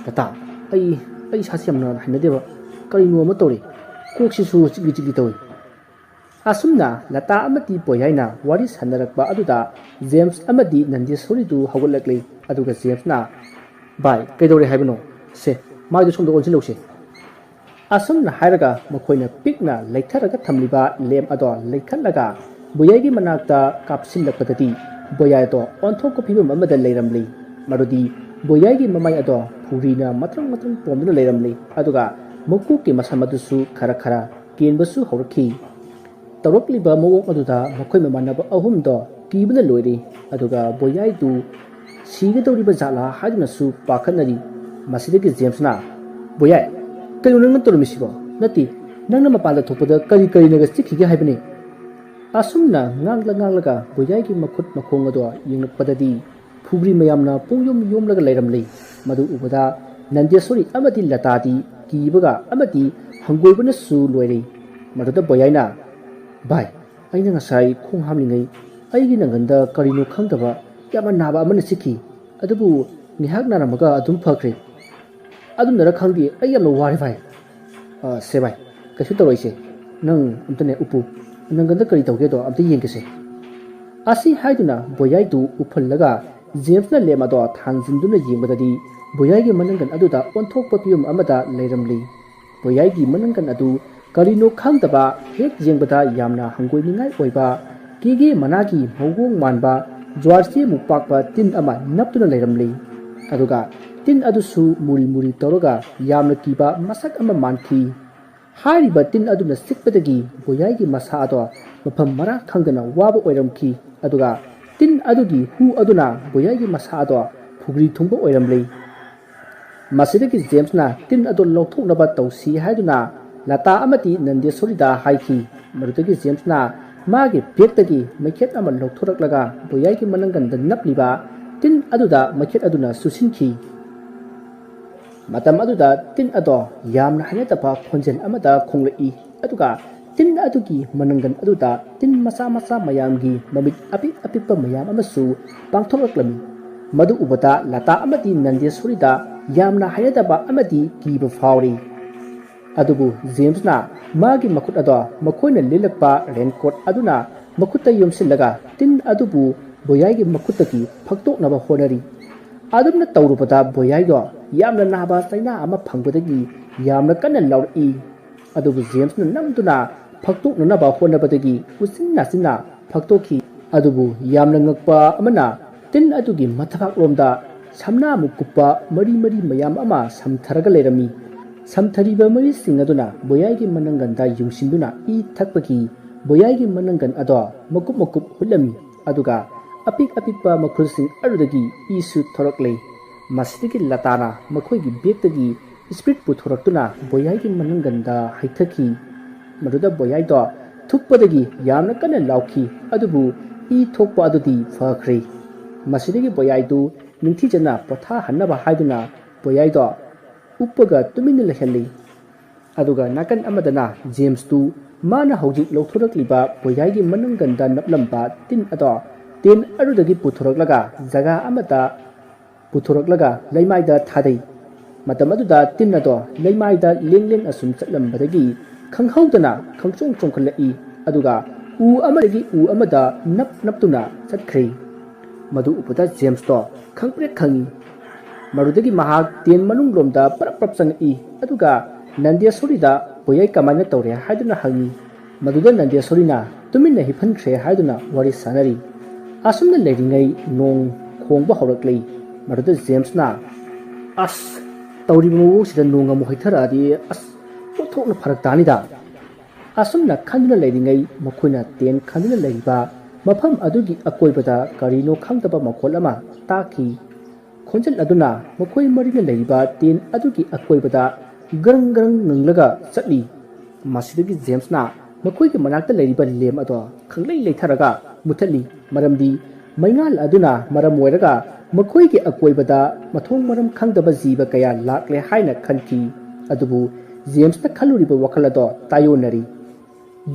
"ꯂꯇꯥ, ꯑꯩ, ꯑꯩ ꯏꯁꯥꯁꯤ ꯌꯥꯝꯅ ꯍꯩꯅꯗꯦꯕ꯫ ꯀꯔꯤꯅꯣ ꯑꯃ ꯇꯧꯔꯦ꯫ ꯀꯣꯛꯁꯤꯁꯨ ꯆꯤꯛꯂꯤ ꯆꯤꯛꯂꯤ ꯇꯧꯏ꯫" ꯑꯁꯨꯝꯅ ꯂꯇꯥ ꯑꯃꯗꯤ ꯕꯣꯌꯥꯏꯅ ꯋꯥꯔꯤ ꯁꯥꯟꯅꯔꯛꯄ ꯑꯗꯨꯗ ꯖꯦꯝꯁ ꯑꯃꯗꯤ ꯅꯟꯗꯦꯁꯣꯔꯤꯗꯨ ꯍꯧꯒꯠꯂꯛꯂꯤ꯫ ꯑꯗꯨꯒ ꯖꯦꯝꯁꯅ, "ꯚꯥꯏ, ꯀꯩꯗꯧꯔꯦ ꯍꯥꯏꯕꯅꯣ? ꯁꯦ, ꯃꯥꯏꯗꯨ ꯁꯣꯝꯗ ꯑꯣꯟꯁꯤꯜꯂꯧꯁꯦ꯫" ꯑꯁꯨꯝꯅ ꯍꯥꯏꯔꯒ ꯃꯈꯣꯏꯅ ꯄꯤꯛꯅ ꯂꯩꯊꯔꯒ ꯊꯝꯂꯤꯕ ꯂꯦꯝ ꯑꯗꯣ ꯂꯩꯈꯠꯂꯒ ꯕꯣꯌꯥꯏꯒꯤ ꯃꯅꯥꯛꯇ ꯀꯥꯞꯁꯤꯜꯂꯛꯄꯗꯗꯤ ꯕꯣꯌꯥꯏ ꯑꯗꯣ ꯑꯣꯟꯊꯣꯛꯄ ꯐꯤꯕꯝ ꯑꯃꯗ ꯂꯩꯔꯝꯂꯤ꯫ ꯃꯗꯨꯗꯤ ꯕꯣꯌꯥꯏꯒꯤ ꯃꯃꯥꯏ ꯑꯗꯣ ꯐꯨꯔꯤꯅ ꯃꯇ꯭ꯔꯪ ꯃꯇ꯭ꯔꯪ ꯄꯣꯝꯗꯨꯅ ꯂꯩꯔꯝꯂꯤ꯫ ꯑꯗꯨꯒ ꯃꯀꯣꯛꯀꯤ ꯃꯁꯝ ꯑꯗꯨꯁꯨ ꯈꯔ ꯈꯔ ꯀꯦꯟꯕꯁꯨ ꯍꯧꯔꯛꯈꯤ꯫ ꯇꯧꯔꯛꯂꯤꯕ ꯃꯑꯣꯡ ꯑꯗꯨꯗ ꯃꯈꯣꯏ ꯃꯃꯥꯟꯅꯕ ꯑꯍꯨꯝꯗꯣ ꯀꯤꯕꯅ ꯂꯣꯏꯔꯦ꯫ ꯑꯗꯨꯒ ꯕꯣꯌꯥꯏꯗꯨ ꯁꯤꯒꯗꯧꯔꯤꯕ ꯖꯥꯠꯂꯥ ꯍꯥꯏꯗꯨꯅꯁꯨ ꯄꯥꯈꯠꯅꯔꯤ꯫ ꯃꯁꯤꯗꯒꯤ ꯖꯦꯝꯁꯅ, "ꯕꯣꯌꯥꯏ, ꯀꯩꯅꯣ ꯅꯪꯅ ꯇꯧꯔꯝꯃꯤꯁꯤꯕꯣ? ꯅꯠꯇꯦ, ꯅꯪꯅ ꯃꯄꯥꯟꯗ ꯊꯣꯛꯄꯗ ꯀꯔꯤ ꯀꯔꯤꯅꯒ ꯆꯤꯛꯈꯤꯒꯦ ꯍꯥꯏꯕꯅꯤ?" ꯑꯁꯨꯝꯅ ꯉꯥꯡꯂ ꯉꯥꯡꯂꯒ ꯕꯣꯌꯥꯏꯒꯤ ꯃꯈꯨꯠ ꯃꯈꯣꯡ ꯑꯗꯣ ꯌꯦꯡꯂꯛꯄꯗꯗꯤ ꯐꯨꯒ꯭ꯔꯤ ꯃꯌꯥꯝꯅ ꯄꯨꯡꯌꯣꯝ ꯌꯣꯝꯂꯒ ꯂꯩꯔꯝꯂꯤ꯫ ꯃꯗꯨ ꯎꯕꯗ ꯅꯟꯗꯦꯁꯣꯔꯤ ꯑꯃꯗꯤ ꯂꯇꯥꯗꯤ ꯀꯤꯕꯒ ꯑꯃꯗꯤ ꯍꯪꯒꯣꯏꯕꯅꯁꯨ ꯂꯣꯏꯔꯦ꯫ ꯃꯗꯨꯗ ꯕꯣꯌꯥꯏꯅ, "ꯚꯥꯏ, ꯑꯩꯅ ꯉꯁꯥꯏ ꯈꯣꯡ ꯍꯥꯝꯂꯤꯉꯩ ꯑꯩꯒꯤ ꯅꯪꯒꯟꯗ ꯀꯔꯤꯅꯣ ꯈꯪꯗꯕ ꯌꯥꯝꯅ ꯅꯥꯕ ꯑꯃꯅ ꯆꯤꯛꯈꯤ꯫ ꯑꯗꯨꯕꯨ ꯉꯥꯏꯍꯥꯛ ꯅꯥꯔꯝꯃꯒ ꯑꯗꯨꯝ ꯐꯈ꯭ꯔꯦ꯫ ꯑꯗꯨꯝꯅꯔ ꯈꯪꯗꯦ, ꯑꯩ ꯌꯥꯝꯅ ꯋꯥꯔꯦ ꯚꯥꯏ꯫" "ꯑ, ꯁꯦ ꯚꯥꯏ, ꯀꯩꯁꯨ ꯇꯧꯔꯣꯏꯁꯦ꯫ ꯅꯪ ꯑꯝꯇꯅꯦ ꯎꯞꯄꯨ꯫ ꯅꯪꯒꯟꯗ ꯀꯔꯤ ꯇꯧꯒꯦꯗꯣ ꯑꯝꯇ ꯌꯦꯡꯒꯦꯁꯦ꯫" ꯑꯁꯤ ꯍꯥꯏꯗꯨꯅ ꯕꯣꯌꯥꯏꯗꯨ ꯎꯞꯍꯜꯂꯒ ꯖꯦꯝꯁꯅ ꯂꯦꯝ ꯑꯗꯣ ꯊꯥꯡꯖꯤꯟꯗꯨꯅ ꯌꯦꯡꯕꯗꯗꯤ ꯕꯣꯌꯥꯏꯒꯤ ꯃꯅꯪꯒꯟ ꯑꯗꯨꯗ ꯑꯣꯟꯊꯣꯛꯄ ꯐꯤꯕꯝ ꯑꯃꯗ ꯂꯩꯔꯝꯂꯤ꯫ ꯕꯣꯌꯥꯏꯒꯤ ꯃꯅꯪꯒꯟ ꯑꯗꯨ ꯀꯔꯤꯅꯣ ꯈꯪꯗꯕ, ꯍꯦꯛ ꯌꯦꯡꯕꯗ ꯌꯥꯝꯅ ꯍꯪꯒꯣꯏꯅꯤꯡꯉꯥꯏ ꯑꯣꯏꯕ ꯀꯦꯒꯦ ꯃꯅꯥꯒꯤ ꯃꯑꯣꯡ ꯃꯥꯟꯕ ꯖ꯭ꯋꯥꯔ ꯆꯦꯃꯨꯛ ꯄꯥꯛꯄ ꯇꯤꯟ ꯑꯃ ꯅꯞꯇꯨꯅ ꯂꯩꯔꯝꯂꯤ꯫ ꯑꯗꯨꯒ ꯇꯤꯟ ꯑꯗꯨꯁꯨ ꯃꯨꯔꯤ ꯃꯨꯔꯤ ꯇꯧꯔꯒ ꯌꯥꯝꯅ ꯀꯤꯕ ꯃꯁꯛ ꯑꯃ ꯃꯥꯟꯈꯤ꯫ ꯍꯥꯏꯔꯤꯕ ꯇꯤꯟ ꯑꯗꯨꯅ ꯆꯤꯛꯄꯗꯒꯤ ꯕꯣꯌꯥꯏꯒꯤ ꯃꯁꯥ ꯑꯗꯣ ꯃꯐꯝ ꯃꯔꯥ ꯈꯪꯗꯅ ꯋꯥꯕ ꯑꯣꯏꯔꯝꯈꯤ꯫ ꯑꯗꯨꯒ ꯇꯤꯟ ꯑꯗꯨꯒꯤ ꯍꯨ ꯑꯗꯨꯅ ꯕꯣꯌꯥꯏꯒꯤ ꯃꯁꯥ ꯑꯗꯣ ꯐꯨꯒ꯭ꯔꯤ ꯊꯨꯡꯕ ꯑꯣꯏꯔꯝꯂꯤ꯫ ꯃꯁꯤꯗꯒꯤ ꯖꯦꯝꯁꯅ ꯇꯤꯟ ꯑꯗꯨ ꯂꯧꯊꯣꯛꯅꯕ ꯇꯧꯁꯤ ꯍꯥꯏꯗꯨꯅ ꯂꯇꯥ ꯑꯃꯗꯤ ꯅꯟꯗꯦꯁꯣꯔꯤꯗ ꯍꯥꯏꯈꯤ꯫ ꯃꯗꯨꯗꯒꯤ ꯖꯦꯝꯁꯅ ꯃꯥꯒꯤ ꯕꯦꯒꯇꯒꯤ ꯃꯩꯈꯦꯠ ꯑꯃ ꯂꯧꯊꯣꯔꯛꯂꯒ ꯕꯣꯌꯥꯏꯒꯤ ꯃꯅꯪꯒꯟꯗ ꯅꯞꯂꯤꯕ ꯇꯤꯟ ꯑꯗꯨꯗ ꯃꯩꯈꯦꯠ ꯑꯗꯨꯅ ꯆꯨꯁꯤꯟꯈꯤ꯫ ꯃꯇꯝ ꯑꯗꯨꯗ ꯇꯤꯟ ꯑꯗꯣ ꯌꯥꯝꯅ ꯍꯩꯅꯗꯕ ꯈꯣꯟꯖꯦꯜ ꯑꯃꯗ ꯈꯣꯡꯂꯛꯏ, ꯑꯗꯨꯒ ꯇꯤꯟ ꯑꯗꯨꯒꯤ ꯃꯅꯪꯒꯟ ꯑꯗꯨꯗ ꯇꯤꯟ ꯃꯆꯥ ꯃꯆꯥ ꯃꯌꯥꯝꯒꯤ ꯃꯃꯤꯠ ꯑꯄꯤꯛ ꯑꯄꯤꯛꯄ ꯃꯌꯥꯝ ꯑꯃꯁꯨ ꯄꯥꯡꯊꯣꯛꯂꯛꯂꯝꯃꯤ꯫ ꯃꯗꯨ ꯎꯕꯗ ꯂꯇꯥ ꯑꯃꯗꯤ ꯅꯟꯗꯦꯁꯣꯔꯤꯗ ꯌꯥꯝꯅ ꯍꯩꯅꯗꯕ ꯑꯃꯗꯤ ꯀꯤꯕ ꯐꯥꯎꯔꯤ꯫ ꯑꯗꯨꯕꯨ ꯖꯦꯝꯁꯅ ꯃꯥꯒꯤ ꯃꯈꯨꯠ ꯑꯗꯣ ꯃꯈꯣꯏꯅ ꯂꯤꯜꯂꯛꯄ ꯔꯦꯟꯀꯣꯠ ꯑꯗꯨꯅ ꯃꯈꯨꯠꯇ ꯌꯣꯝꯁꯤꯜꯂꯒ ꯇꯤꯟ ꯑꯗꯨꯕꯨ ꯕꯣꯌꯥꯏꯒꯤ ꯃꯈꯨꯠꯇꯒꯤ ꯐꯛꯇꯣꯛꯅꯕ ꯍꯣꯠꯅꯔꯤ꯫ ꯑꯗꯨꯝꯅ ꯇꯧꯔꯨꯕꯗ ꯕꯣꯌꯥꯏꯗꯣ ꯌꯥꯝꯅ ꯅꯥꯕ ꯆꯩꯅꯥ ꯑꯃ ꯐꯪꯕꯗꯒꯤ ꯌꯥꯝꯅ ꯀꯟꯅ ꯂꯥꯎꯔꯛꯏ꯫ ꯑꯗꯨꯕꯨ ꯖꯦꯝꯁꯅ ꯅꯝꯗꯨꯅ ꯐꯛꯇꯣꯛꯅꯅꯕ ꯍꯣꯠꯅꯕꯗꯒꯤ ꯎꯆꯤꯟ ꯅꯥꯆꯤꯟꯅ ꯐꯛꯇꯣꯛꯈꯤ꯫ ꯑꯗꯨꯕꯨ ꯌꯥꯝꯅ ꯉꯛꯄ ꯑꯃꯅ, ꯇꯤꯟ ꯑꯗꯨꯒꯤ ꯃꯊꯕꯥꯛꯂꯣꯝꯗ ꯁꯝꯅꯥꯃꯨꯛ ꯀꯨꯞꯄ ꯃꯔꯤ ꯃꯔꯤ ꯃꯌꯥꯝ ꯑꯃ ꯁꯝꯊꯔꯒ ꯂꯩꯔꯝꯃꯤ꯫ ꯁꯝꯊꯔꯤꯕ ꯃꯔꯤꯁꯤꯡ ꯑꯗꯨꯅ ꯕꯣꯌꯥꯏꯒꯤ ꯃꯅꯪꯒꯟꯗ ꯌꯨꯡꯁꯤꯟꯗꯨꯅ ꯏ ꯊꯛꯄꯒꯤ ꯕꯣꯌꯥꯏꯒꯤ ꯃꯅꯪꯒꯟ ꯑꯗꯣ ꯃꯀꯨꯞ ꯃꯀꯨꯞ ꯍꯨꯠꯂꯝꯃꯤ, ꯑꯗꯨꯒ ꯑꯄꯤꯛ ꯑꯄꯤꯛꯄ ꯃꯈꯨꯜꯁꯤꯡ ꯑꯗꯨꯗꯒꯤ ꯏꯁꯨ ꯊꯣꯔꯛꯂꯦ꯫ ꯃꯁꯤꯗꯒꯤ ꯂꯇꯥꯅ ꯃꯈꯣꯏꯒꯤ ꯕꯦꯒꯇꯒꯤ ꯏꯁꯄ꯭ꯔꯤꯠ ꯄꯨꯊꯣꯔꯛꯇꯨꯅ ꯕꯣꯌꯥꯏꯒꯤ ꯃꯅꯪꯒꯟꯗ ꯍꯩꯊꯈꯤ꯫ ꯃꯗꯨꯗ ꯕꯣꯌꯥꯏꯗꯣ ꯊꯨꯞꯄꯗꯒꯤ ꯌꯥꯝꯅ ꯀꯟꯅ ꯂꯥꯎꯈꯤ, ꯑꯗꯨꯕꯨ ꯏ ꯊꯣꯛꯄ ꯑꯗꯨꯗꯤ ꯐꯈ꯭ꯔꯦ꯫ ꯃꯁꯤꯗꯒꯤ ꯕꯣꯌꯥꯏꯗꯨ ꯅꯤꯡꯊꯤꯖꯅ ꯄꯣꯊꯥꯍꯟꯅꯕ ꯍꯥꯏꯗꯨꯅ ꯕꯣꯌꯥꯏꯗꯣ ꯎꯞꯄꯒ ꯇꯨꯃꯤꯟꯅ ꯂꯩꯍꯜꯂꯤ꯫ ꯑꯗꯨꯒ ꯅꯥꯀꯟ ꯑꯃꯗꯅ ꯖꯦꯝꯁꯇꯨ ꯃꯥꯅ ꯍꯧꯖꯤꯛ ꯂꯧꯊꯣꯔꯛꯂꯤꯕ ꯕꯣꯌꯥꯏꯒꯤ ꯃꯅꯪꯒꯟꯗ ꯅꯞꯂꯝꯕ ꯇꯤꯟ ꯑꯗꯣ ꯇꯦꯟ ꯑꯗꯨꯗꯒꯤ ꯄꯨꯊꯣꯔꯛꯂꯒ ꯖꯒꯥ ꯑꯃꯗ ꯄꯨꯊꯣꯔꯛꯂꯒ ꯂꯩꯃꯥꯏꯗ ꯊꯥꯗꯩ꯫ ꯃꯇꯝ ꯑꯗꯨꯗ ꯇꯤꯟ ꯑꯗꯣ ꯂꯩꯃꯥꯏꯗ ꯂꯦꯡ ꯂꯦꯡ ꯑꯁꯨꯝ ꯆꯠꯂꯝꯕꯗꯒꯤ ꯈꯪꯍꯧꯗꯅ ꯈꯪꯆꯣꯡ ꯆꯣꯡꯈꯠꯂꯛꯏ, ꯑꯗꯨꯒ ꯎ ꯑꯃꯗꯒꯤ ꯎ ꯑꯃꯗ ꯅꯞ ꯅꯞꯇꯨꯅ ꯆꯠꯈ꯭ꯔꯦ꯫ ꯃꯗꯨ ꯎꯕꯗ ꯖꯦꯝꯁꯇꯣ ꯈꯪꯄ꯭ꯔꯦꯛ ꯈꯪꯉꯤ꯫ ꯃꯗꯨꯗꯒꯤ ꯃꯍꯥꯛ ꯇꯦꯟ ꯃꯅꯨꯡꯂꯣꯝꯗ ꯄꯔꯞ ꯄꯔꯞ ꯆꯪꯉꯛꯏ, ꯑꯗꯨꯒ ꯅꯟꯗꯦꯁꯣꯔꯤꯗ ꯕꯣꯌꯥꯏ ꯀꯃꯥꯏꯅ ꯇꯧꯔꯦ ꯍꯥꯏꯗꯨꯅ ꯍꯪꯉꯤ꯫ ꯃꯗꯨꯗ ꯅꯟꯗꯦꯁꯣꯔꯤꯅ ꯇꯨꯃꯤꯟꯅ ꯍꯤꯞꯍꯟꯈ꯭ꯔꯦ ꯍꯥꯏꯗꯨꯅ ꯋꯥꯔꯤ ꯁꯥꯟꯅꯔꯤ꯫ ꯑꯁꯨꯝꯅ ꯂꯩꯔꯤꯉꯩ ꯅꯣꯡ ꯈꯣꯡꯕ ꯍꯧꯔꯛꯂꯦ꯫ ꯃꯗꯨꯗ ꯖꯦꯝꯁꯅ, "ꯑꯁ, ꯇꯧꯔꯤꯕ ꯃꯑꯣꯡꯁꯤꯗ ꯅꯣꯡ ꯑꯃꯨꯛ ꯍꯩꯊꯔꯛꯑꯗꯤ, ꯑꯁ, ꯑꯣꯟꯊꯣꯛꯅ ꯐꯔꯛ ꯇꯥꯅꯤꯗ"꯫ ꯑꯁꯨꯝꯅ ꯈꯟꯗꯨꯅ ꯂꯩꯔꯤꯉꯩ ꯃꯈꯣꯏꯅ ꯇꯦꯟ ꯈꯟꯗꯨꯅ ꯂꯩꯔꯤꯕ ꯃꯐꯝ ꯑꯗꯨꯒꯤ ꯑꯀꯣꯏꯕꯗ ꯀꯔꯤꯅꯣ ꯈꯪꯗꯕ ꯃꯈꯣꯜ ꯑꯃ ꯇꯥꯈꯤ꯫ ꯈꯣꯟꯖꯦꯜ ꯑꯗꯨꯅ ꯃꯈꯣꯏ ꯃꯔꯤꯅ ꯂꯩꯔꯤꯕ ꯇꯦꯟ ꯑꯗꯨꯒꯤ ꯑꯀꯣꯏꯕꯗ ꯒ꯭ꯔꯪ ꯒ꯭ꯔꯪ ꯉꯪꯂꯒ ꯆꯠꯂꯤ꯫ ꯃꯁꯤꯗꯒꯤ ꯖꯦꯝꯁꯅ ꯃꯈꯣꯏꯒꯤ ꯃꯅꯥꯛꯇ ꯂꯩꯔꯤꯕ ꯂꯦꯝ ꯑꯗꯣ ꯈꯪꯂꯩ ꯂꯩꯊꯔꯒ ꯃꯨꯊꯠꯂꯤ, ꯃꯔꯝꯗꯤ ꯃꯩꯉꯥꯜ ꯑꯗꯨꯅ ꯃꯔꯝ ꯑꯣꯏꯔꯒ ꯃꯈꯣꯏꯒꯤ ꯑꯀꯣꯏꯕꯗ ꯃꯊꯣꯡ ꯃꯔꯝ ꯈꯪꯗꯕ ꯖꯤꯕ ꯀꯌꯥ ꯂꯥꯛꯂꯦ ꯍꯥꯏꯅ ꯈꯟꯈꯤ꯫ ꯑꯗꯨꯕꯨ ꯖꯦꯝꯁꯅ ꯈꯜꯂꯨꯔꯤꯕ ꯋꯥꯈꯜ ꯑꯗꯣ ꯇꯥꯏꯑꯣꯟꯅꯔꯤ꯫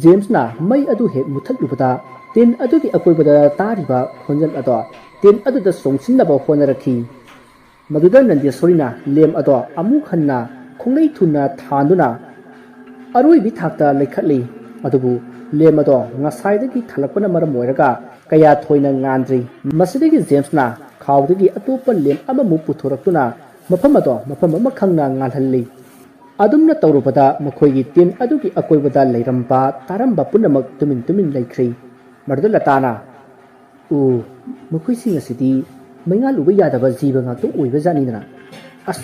ꯖꯦꯝꯁꯅ ꯃꯩ ꯑꯗꯨ ꯍꯦꯛ ꯃꯨꯊꯠꯂꯨꯕꯗ, ꯇꯤꯟ ꯑꯗꯨꯒꯤ ꯑꯀꯣꯏꯕꯗ ꯇꯥꯔꯤꯕ ꯈꯣꯟꯖꯦꯜ ꯑꯗꯣ ꯇꯤꯟ ꯑꯗꯨꯗ ꯆꯣꯡꯁꯤꯟꯅꯕ ꯍꯣꯠꯅꯔꯛꯈꯤ꯫ ꯃꯗꯨꯗ ꯅꯟꯗꯦꯁꯣꯔꯤꯅ ꯂꯦꯝ ꯑꯗꯣ ꯑꯃꯨꯛ ꯍꯟꯅ ꯈꯣꯡꯂꯩ ꯊꯨꯅ ꯊꯥꯟꯗꯨꯅ ꯑꯔꯣꯏꯕꯤ ꯊꯥꯛꯇ ꯂꯩꯈꯠꯂꯤ꯫ ꯑꯗꯨꯕꯨ ꯂꯦꯝ ꯑꯗꯣ ꯉꯁꯥꯏꯗꯒꯤ ꯊꯥꯜꯂꯛꯄꯅ ꯃꯔꯝ ꯑꯣꯏꯔꯒ ꯀꯌꯥ ꯊꯣꯏꯅ ꯉꯥꯟꯗ꯭ꯔꯤ꯫ ꯃꯁꯤꯗꯒꯤ ꯖꯦꯝꯁꯅ ꯈꯥꯎꯗꯒꯤ ꯑꯇꯣꯞꯄ ꯂꯦꯝ ꯑꯃꯃꯨꯛ ꯄꯨꯊꯣꯔꯛꯇꯨꯅ ꯃꯐꯝ ꯑꯗꯣ ꯃꯐꯝ ꯑꯃ ꯈꯪꯅ ꯉꯥꯜꯍꯜꯂꯤ꯫ ꯑꯗꯨꯝꯅ ꯇꯧꯔꯨꯕꯗ ꯃꯈꯣꯏꯒꯤ ꯇꯤꯟ ꯑꯗꯨꯒꯤ ꯑꯀꯣꯏꯕꯗ ꯂꯩꯔꯝꯕ ꯇꯥꯔꯝꯕ ꯄꯨꯝꯅꯃꯛ ꯇꯨꯃꯤꯟ ꯇꯨꯃꯤꯟ ꯂꯩꯈ꯭ꯔꯤ꯫ ꯃꯗꯨꯗ ꯂꯇꯥꯅ, "ꯑꯣ, ꯃꯈꯣꯏꯁꯤꯡ ꯑꯁꯤꯗꯤ ꯃꯩꯉꯥꯜ ꯎꯕ ꯌꯥꯗꯕ ꯖꯤꯕ ꯉꯥꯛꯇ ꯑꯣꯏꯕ ꯖꯥꯠꯅꯤꯗꯅ꯫ ꯑꯁ,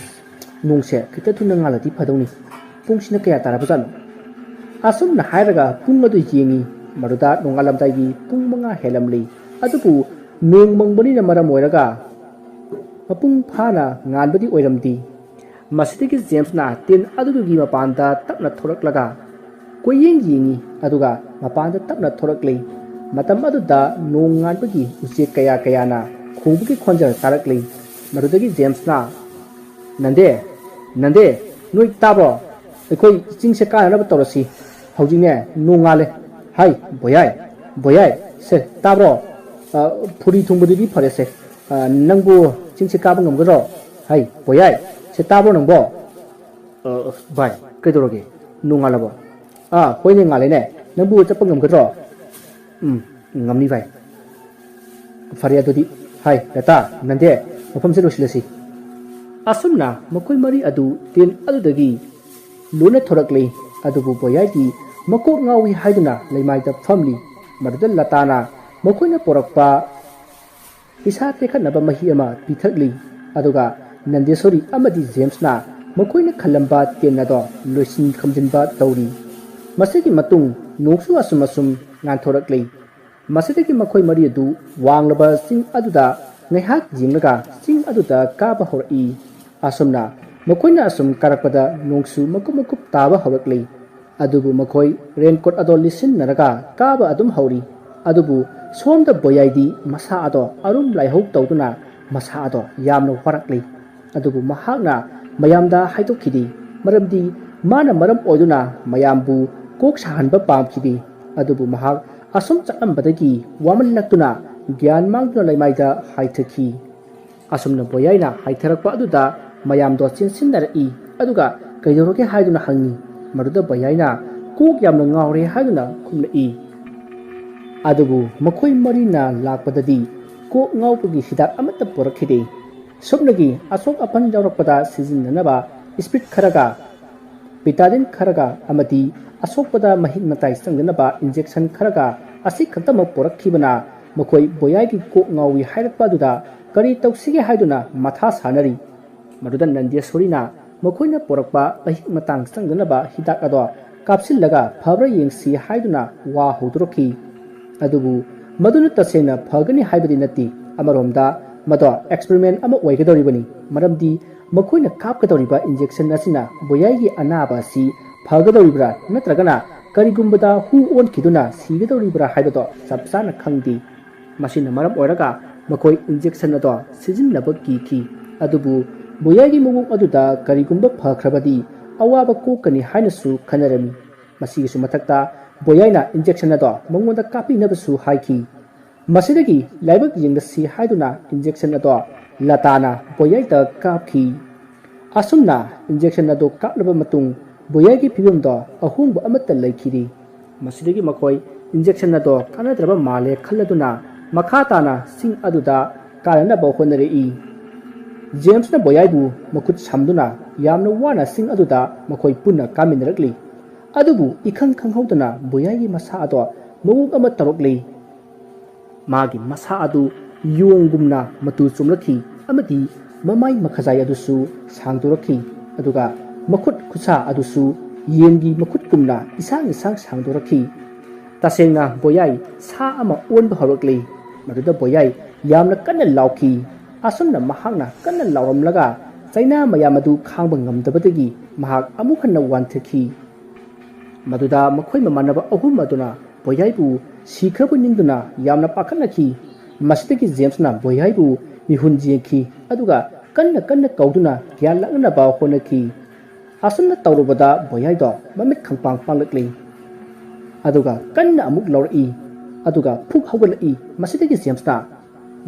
ꯅꯣꯡꯁꯦ ꯈꯤꯇ ꯊꯨꯅ ꯉꯥꯜꯂꯗꯤ ꯐꯗꯧꯅꯤ꯫ ꯄꯨꯡꯁꯤꯅ ꯀꯌꯥ ꯇꯥꯔꯕꯖꯥꯠꯅꯣ?" ꯑꯁꯨꯝꯅ ꯍꯥꯏꯔꯒ ꯄꯨꯡ ꯑꯗꯨ ꯌꯦꯡꯉꯤ꯫ ꯃꯗꯨꯗ ꯅꯣꯡꯉꯥꯜꯂꯝꯗꯥꯏꯒꯤ ꯄꯨꯡ ꯃꯉꯥ ꯍꯦꯜꯂꯝꯂꯤ꯫ ꯑꯗꯨꯕꯨ ꯅꯣꯡ ꯃꯪꯕꯅꯤꯅ ꯃꯔꯝ ꯑꯣꯏꯔꯒ ꯃꯄꯨꯡ ꯐꯥꯅ ꯉꯥꯟꯕꯗꯤ ꯑꯣꯏꯔꯝꯗꯦ꯫ ꯃꯁꯤꯗꯒꯤ ꯖꯦꯝꯁꯅ ꯇꯤꯟ ꯑꯗꯨꯗꯨꯒꯤ ꯃꯄꯥꯟꯗ ꯇꯞꯅ ꯊꯣꯔꯛꯂꯒ ꯀꯣꯏꯌꯦꯡ ꯌꯦꯡꯉꯤ, ꯑꯗꯨꯒ ꯃꯄꯥꯟꯗ ꯇꯞꯅ ꯊꯣꯔꯛꯂꯤ꯫ ꯃꯇꯝ ꯑꯗꯨꯗ ꯅꯣꯡ ꯉꯥꯟꯕꯒꯤ ꯎꯆꯦꯛ ꯀꯌꯥ ꯀꯌꯥꯅ ꯈꯣꯡꯕꯒꯤ ꯈꯣꯟꯖꯦꯜ ꯇꯥꯔꯛꯂꯤ꯫ ꯃꯗꯨꯗꯒꯤ ꯖꯦꯝꯁꯅ, "ꯅꯟꯗꯦ, ꯅꯟꯗꯦ, ꯅꯣꯏ ꯇꯥꯕ꯭ꯔꯣ? ꯑꯩꯈꯣꯏ ꯆꯤꯡꯁꯦ ꯀꯥꯅꯅꯕ ꯇꯧꯔꯁꯤ꯫ ꯍꯧꯖꯤꯛꯅꯦ ꯅꯣꯡ ꯉꯥꯜꯂꯦ꯫ ꯍꯥꯏ, ꯕꯣꯌꯥꯏ, ꯕꯣꯌꯥꯏ, ꯁꯦ, ꯇꯥꯕ꯭ꯔꯣ? ꯑ, ꯐꯨꯔꯤ ꯊꯨꯡꯕꯗꯨꯗꯤ ꯐꯔꯦꯁꯦ꯫ ꯑ, ꯅꯪꯕꯨ ꯆꯤꯡꯁꯦ ꯀꯥꯕ ꯉꯝꯒꯗ꯭ꯔꯣ? ꯍꯥꯏ, ꯕꯣꯌꯥꯏ, ꯁꯦ, ꯇꯥꯕ꯭ꯔꯣ ꯅꯪꯕꯣ?" "ꯑ, ꯚꯥꯏ, ꯀꯩꯗꯧꯔꯒꯦ? ꯅꯣꯡꯉꯥꯜꯂꯕꯣ?" "ꯑꯥ, ꯍꯣꯏꯅꯦ, ꯉꯥꯜꯂꯦꯅꯦ꯫ ꯅꯪꯕꯨ ꯆꯠꯄ ꯉꯝꯒꯗ꯭ꯔꯣ?" "ꯎꯝ, ꯉꯝꯅꯤ ꯚꯥꯏ꯫" "ꯐꯔꯦ ꯑꯗꯨꯗꯤ꯫ ꯍꯥꯏ, ꯂꯇꯥ, ꯅꯟꯗꯦ, ꯃꯐꯝꯁꯦ ꯂꯣꯏꯁꯤꯜꯂꯁꯤ꯫" ꯑꯁꯨꯝꯅ ꯃꯈꯣꯏ ꯃꯔꯤ ꯑꯗꯨ ꯇꯤꯟ ꯑꯗꯨꯗꯒꯤ ꯂꯣꯏꯅ ꯊꯣꯔꯛꯂꯤ꯫ ꯑꯗꯨꯕꯨ ꯕꯣꯌꯥꯏꯗꯤ ꯃꯀꯣꯛ ꯉꯥꯎꯏ ꯍꯥꯏꯗꯨꯅ ꯂꯩꯃꯥꯏꯗ ꯐꯝꯂꯤ꯫ ꯃꯗꯨꯗ ꯂꯇꯥꯅ ꯃꯈꯣꯏꯅ ꯄꯨꯔꯛꯄ ꯏꯁꯥ ꯇꯦꯛꯈꯠꯅꯕ ꯃꯍꯤ ꯑꯃ ꯄꯤꯊꯛꯂꯤ꯫ ꯑꯗꯨꯒ ꯅꯟꯗꯦꯁꯣꯔꯤ ꯑꯃꯗꯤ ꯖꯦꯝꯁꯅ ꯃꯈꯣꯏꯅ ꯈꯜꯂꯝꯕ ꯇꯦꯟ ꯑꯗꯣ ꯂꯣꯏꯁꯤꯟ ꯈꯝꯖꯤꯟꯕ ꯇꯧꯔꯤ꯫ ꯃꯁꯤꯒꯤ ꯃꯇꯨꯡ ꯅꯣꯡꯁꯨ ꯑꯁꯨꯝ ꯑꯁꯨꯝ ꯉꯥꯟꯊꯣꯔꯛꯂꯤ꯫ ꯃꯁꯤꯗꯒꯤ ꯃꯈꯣꯏ ꯃꯔꯤ ꯑꯗꯨ ꯋꯥꯡꯂꯕ ꯆꯤꯡ ꯑꯗꯨꯗ ꯉꯥꯏꯍꯥꯛ ꯌꯦꯡꯂꯒ ꯆꯤꯡ ꯑꯗꯨꯗ ꯀꯥꯕ ꯍꯧꯔꯛꯏ꯫ ꯑꯁꯨꯝꯅ ꯃꯈꯣꯏꯅ ꯑꯁꯨꯝ ꯀꯥꯔꯛꯄꯗ ꯅꯣꯡꯁꯨ ꯃꯀꯨꯞ ꯃꯀꯨꯞ ꯇꯥꯕ ꯍꯧꯔꯛꯂꯤ꯫ ꯑꯗꯨꯕꯨ ꯃꯈꯣꯏ ꯔꯦꯟꯀꯣꯠ ꯑꯗꯣ ꯂꯤꯠꯁꯤꯟꯅꯔꯒ ꯀꯥꯕ ꯑꯗꯨꯝ ꯍꯧꯔꯤ꯫ ꯑꯗꯨꯕꯨ ꯁꯣꯝꯗ ꯕꯣꯌꯥꯏꯗꯤ ꯃꯁꯥ ꯑꯗꯣ ꯑꯔꯨꯝ ꯂꯥꯏꯍꯧ ꯇꯧꯗꯨꯅ ꯃꯁꯥ ꯑꯗꯣ ꯌꯥꯝꯅ ꯋꯥꯔꯛꯂꯤ꯫ ꯑꯗꯨꯕꯨ ꯃꯍꯥꯛꯅ ꯃꯌꯥꯝꯗ ꯍꯥꯏꯗꯣꯛꯈꯤꯗꯦ, ꯃꯔꯝꯗꯤ ꯃꯥꯅ ꯃꯔꯝ ꯑꯣꯏꯗꯨꯅ ꯃꯌꯥꯝꯕꯨ ꯀꯣꯛ ꯁꯥꯍꯟꯕ ꯄꯥꯝꯈꯤꯗꯦ꯫ ꯑꯗꯨꯕꯨ ꯃꯍꯥꯛ ꯑꯁꯨꯝ ꯆꯠꯂꯝꯕꯗꯒꯤ ꯋꯥꯃꯜꯂꯛꯇꯨꯅ ꯒ꯭ꯌꯥꯟ ꯃꯥꯡꯗꯨꯅ ꯂꯩꯃꯥꯏꯗ ꯍꯥꯏꯊꯈꯤ꯫ ꯑꯁꯨꯝꯅ ꯕꯣꯌꯥꯏꯅ ꯍꯥꯏꯊꯔꯛꯄ ꯑꯗꯨꯗ ꯃꯌꯥꯝꯗꯣ ꯆꯦꯟꯁꯤꯟꯅꯔꯛꯏ꯫ ꯑꯗꯨꯒ "ꯀꯩꯗꯧꯔꯒꯦ?" ꯍꯥꯏꯗꯨꯅ ꯍꯪꯉꯤ꯫ ꯃꯗꯨꯗ ꯕꯣꯌꯥꯏꯅ "ꯀꯣꯛ ꯌꯥꯝꯅ ꯉꯥꯎꯔꯦ" ꯍꯥꯏꯗꯨꯅ ꯈꯨꯝꯂꯛꯏ꯫ ꯑꯗꯨꯕꯨ ꯃꯈꯣꯏ ꯃꯔꯤꯅ ꯂꯥꯛꯄꯗꯗꯤ ꯀꯣꯛ ꯉꯥꯎꯕꯒꯤ ꯍꯤꯗꯥꯛ ꯑꯃꯠꯇ ꯄꯨꯔꯛꯈꯤꯗꯦ꯫ ꯁꯨꯞꯅꯒꯤ ꯑꯁꯣꯛ ꯑꯄꯟ ꯌꯥꯎꯔꯛꯄꯗ ꯁꯤꯖꯤꯟꯅꯅꯕ ꯏꯁꯄꯤꯠ ꯈꯔꯒ, ꯄꯤꯇꯥꯗꯤꯟ ꯈꯔꯒ ꯑꯃꯗꯤ ꯑꯁꯣꯛꯄꯗ ꯃꯍꯤꯛ ꯃꯇꯥꯏ ꯆꯪꯗꯅꯕ ꯏꯟꯖꯦꯛꯁꯟ ꯈꯔꯒ ꯑꯁꯤ ꯈꯛꯇꯃꯛ ꯄꯨꯔꯛꯈꯤꯕꯅ ꯃꯈꯣꯏ ꯕꯣꯌꯥꯏꯒꯤ ꯀꯣꯛ ꯉꯥꯎꯏ ꯍꯥꯏꯔꯛꯄ ꯑꯗꯨꯗ ꯀꯔꯤ ꯇꯧꯁꯤꯒꯦ ꯍꯥꯏꯗꯨꯅ ꯃꯊꯥ ꯁꯥꯅꯔꯤ꯫ ꯃꯗꯨꯗ ꯅꯟꯗꯦꯁꯣꯔꯤꯅ ꯃꯈꯣꯏꯅ ꯄꯨꯔꯛꯄ ꯃꯍꯤꯛ ꯃꯇꯥꯡ ꯆꯪꯗꯅꯕ ꯍꯤꯗꯥꯛ ꯑꯗꯣ ꯀꯥꯞꯁꯤꯜꯂꯒ ꯐꯕ꯭ꯔꯥ ꯌꯦꯡꯁꯤ ꯍꯥꯏꯗꯨꯅ ꯋꯥ ꯍꯧꯗꯣꯔꯛꯈꯤ꯫ ꯑꯗꯨꯕꯨ ꯃꯗꯨꯅ ꯇꯁꯦꯡꯅ ꯐꯒꯅꯤ ꯍꯥꯏꯕꯗꯤ ꯅꯠꯇꯦ꯫ ꯑꯃꯔꯣꯝꯗ ꯃꯗꯣ ꯑꯦꯛꯁꯄꯦꯔꯤꯃꯦꯟ ꯑꯃ ꯑꯣꯏꯒꯗꯧꯔꯤꯕꯅꯤ, ꯃꯔꯝꯗꯤ ꯃꯈꯣꯏꯅ ꯀꯥꯞꯀꯗꯧꯔꯤꯕ ꯏꯟꯖꯦꯛꯁꯟ ꯑꯁꯤꯅ ꯕꯣꯌꯥꯏꯒꯤ ꯑꯅꯥꯕ ꯑꯁꯤ ꯐꯒꯗꯧꯔꯤꯕ꯭ꯔꯥ ꯅꯠꯇ꯭ꯔꯒꯅ ꯀꯔꯤꯒꯨꯝꯕꯗ ꯍꯨ ꯑꯣꯟꯈꯤꯗꯨꯅ ꯁꯤꯒꯗꯧꯔꯤꯕ꯭ꯔꯥ ꯍꯥꯏꯕꯗꯣ ꯆꯞ ꯆꯥꯅ ꯈꯪꯗꯦ꯫ ꯃꯁꯤꯅ ꯃꯔꯝ ꯑꯣꯏꯔꯒ ꯃꯈꯣꯏ ꯏꯟꯖꯦꯛꯁꯟ ꯑꯗꯣ ꯁꯤꯖꯤꯟꯅꯕ ꯀꯤꯈꯤ꯫ ꯑꯗꯨꯕꯨ ꯕꯣꯌꯥꯏꯒꯤ ꯃꯑꯣꯡ ꯑꯗꯨꯗ ꯀꯔꯤꯒꯨꯝꯕ ꯐꯈ꯭ꯔꯕꯗꯤ ꯑꯋꯥꯕ ꯀꯣꯛꯀꯅꯤ ꯍꯥꯏꯅꯁꯨ ꯈꯟꯅꯔꯝꯃꯤ꯫ ꯃꯁꯤꯒꯤꯁꯨ ꯃꯊꯛꯇ ꯕꯣꯌꯥꯏꯅ ꯏꯟꯖꯦꯛꯁꯟ ꯑꯗꯣ ꯃꯉꯣꯟꯗ ꯀꯥꯞꯄꯤꯅꯕꯁꯨ ꯍꯥꯏꯈꯤ꯫ ꯃꯁꯤꯗꯒꯤ ꯂꯥꯏꯕꯛ ꯌꯦꯡꯂꯁꯤ ꯍꯥꯏꯗꯨꯅ ꯏꯟꯖꯦꯛꯁꯟ ꯑꯗꯣ ꯂꯇꯥꯅ ꯕꯣꯌꯥꯏꯗ ꯀꯥꯞꯈꯤ꯫ ꯑꯁꯨꯝꯅ ꯏꯟꯖꯦꯛꯁꯟ ꯑꯗꯨ ꯀꯥꯞꯂꯕ ꯃꯇꯨꯡ ꯕꯣꯌꯥꯏꯒꯤ ꯐꯤꯕꯝꯗꯣ ꯑꯍꯣꯡꯕ ꯑꯃꯠꯇ ꯂꯩꯈꯤꯗꯦ꯫ ꯃꯁꯤꯗꯒꯤ ꯃꯈꯣꯏ ꯏꯟꯖꯦꯛꯁꯟ ꯑꯗꯣ ꯀꯥꯟꯅꯗ꯭ꯔꯕ ꯃꯥꯜꯂꯦ ꯈꯜꯂꯗꯨꯅ ꯃꯈꯥ ꯇꯥꯅ ꯆꯤꯡ ꯑꯗꯨꯗ ꯀꯥꯅꯅꯕ ꯍꯣꯠꯅꯔꯛꯏ꯫ ꯖꯦꯝꯁꯅ ꯕꯣꯌꯥꯏꯕꯨ ꯃꯈꯨꯠ ꯁꯝꯗꯨꯅ ꯌꯥꯝꯅ ꯋꯥꯅ ꯆꯤꯡ ꯑꯗꯨꯗ ꯃꯈꯣꯏ ꯄꯨꯟꯅ ꯀꯥꯃꯤꯟꯅꯔꯛꯂꯤ꯫ ꯑꯗꯨꯕꯨ ꯏꯈꯪ ꯈꯪꯍꯧꯗꯅ ꯕꯣꯌꯥꯏꯒꯤ ꯃꯁꯥ ꯑꯗꯣ ꯃꯑꯣꯡ ꯑꯃ ꯇꯧꯔꯛꯂꯤ꯫ ꯃꯥꯒꯤ ꯃꯁꯥ ꯑꯗꯨ ꯌꯣꯡꯒꯨꯝꯅ ꯃꯇꯨ ꯆꯣꯝꯂꯛꯈꯤ ꯑꯃꯗꯤ ꯃꯃꯥꯏ ꯃꯈꯖꯥꯏ ꯑꯗꯨꯁꯨ ꯁꯥꯡꯗꯣꯔꯛꯈꯤ, ꯑꯗꯨꯒ ꯃꯈꯨꯠ ꯈꯨꯠꯁꯥ ꯑꯗꯨꯁꯨ ꯌꯦꯟꯒꯤ ꯃꯈꯨꯠꯀꯨꯝꯅ ꯏꯁꯥꯡ ꯏꯁꯥꯡ ꯁꯥꯡꯗꯣꯔꯛꯈꯤ꯫ ꯇꯁꯦꯡꯅ ꯕꯣꯌꯥꯏ ꯁꯥ ꯑꯃ ꯑꯣꯟꯕ ꯍꯧꯔꯛꯂꯤ꯫ ꯃꯗꯨꯗ ꯕꯣꯌꯥꯏ ꯌꯥꯝꯅ ꯀꯟꯅ ꯂꯥꯎꯈꯤ꯫ ꯑꯁꯨꯝꯅ ꯃꯍꯥꯛꯅ ꯀꯟꯅ ꯂꯥꯎꯔꯝꯂꯒ ꯆꯩꯅꯥ ꯃꯌꯥꯝ ꯑꯗꯨ ꯈꯥꯡꯕ ꯉꯝꯗꯕꯗꯒꯤ ꯃꯍꯥꯛ ꯑꯃꯨꯛ ꯍꯟꯅ ꯋꯥꯟꯊꯈꯤ꯫ ꯃꯗꯨꯗ ꯃꯈꯣꯏ ꯃꯃꯥꯟꯅꯕ ꯑꯍꯨꯝ ꯑꯗꯨꯅ ꯕꯣꯌꯥꯏꯕꯨ ꯁꯤꯈ꯭ꯔꯕꯣꯏ ꯅꯤꯡꯗꯨꯅ ꯌꯥꯝꯅ ꯄꯥꯈꯠꯅꯈꯤ꯫ ꯃꯁꯤꯗꯒꯤ ꯖꯦꯝꯁꯅ ꯕꯣꯌꯥꯏꯕꯨ ꯃꯤꯍꯨꯟ ꯌꯦꯡꯈꯤ, ꯑꯗꯨꯒ ꯀꯟꯅ ꯀꯟꯅ ꯀꯧꯗꯨꯅ ꯒ꯭ꯌꯥꯟ ꯂꯥꯛꯅꯅꯕ ꯍꯣꯠꯅꯈꯤ꯫ ꯑꯁꯨꯝꯅ ꯇꯧꯔꯨꯕꯗ ꯕꯣꯌꯥꯏꯗꯣ ꯃꯃꯤꯠ ꯈꯪꯄꯥꯡ ꯄꯥꯡꯂꯛꯂꯤ꯫ ꯑꯗꯨꯒ ꯀꯟꯅ ꯑꯃꯨꯛ ꯂꯥꯎꯔꯛꯏ꯫ ꯑꯗꯨꯒ ꯐꯨꯛ ꯍꯧꯒꯠꯂꯛꯏ꯫ ꯃꯁꯤꯗꯒꯤ ꯖꯦꯝꯁꯅ,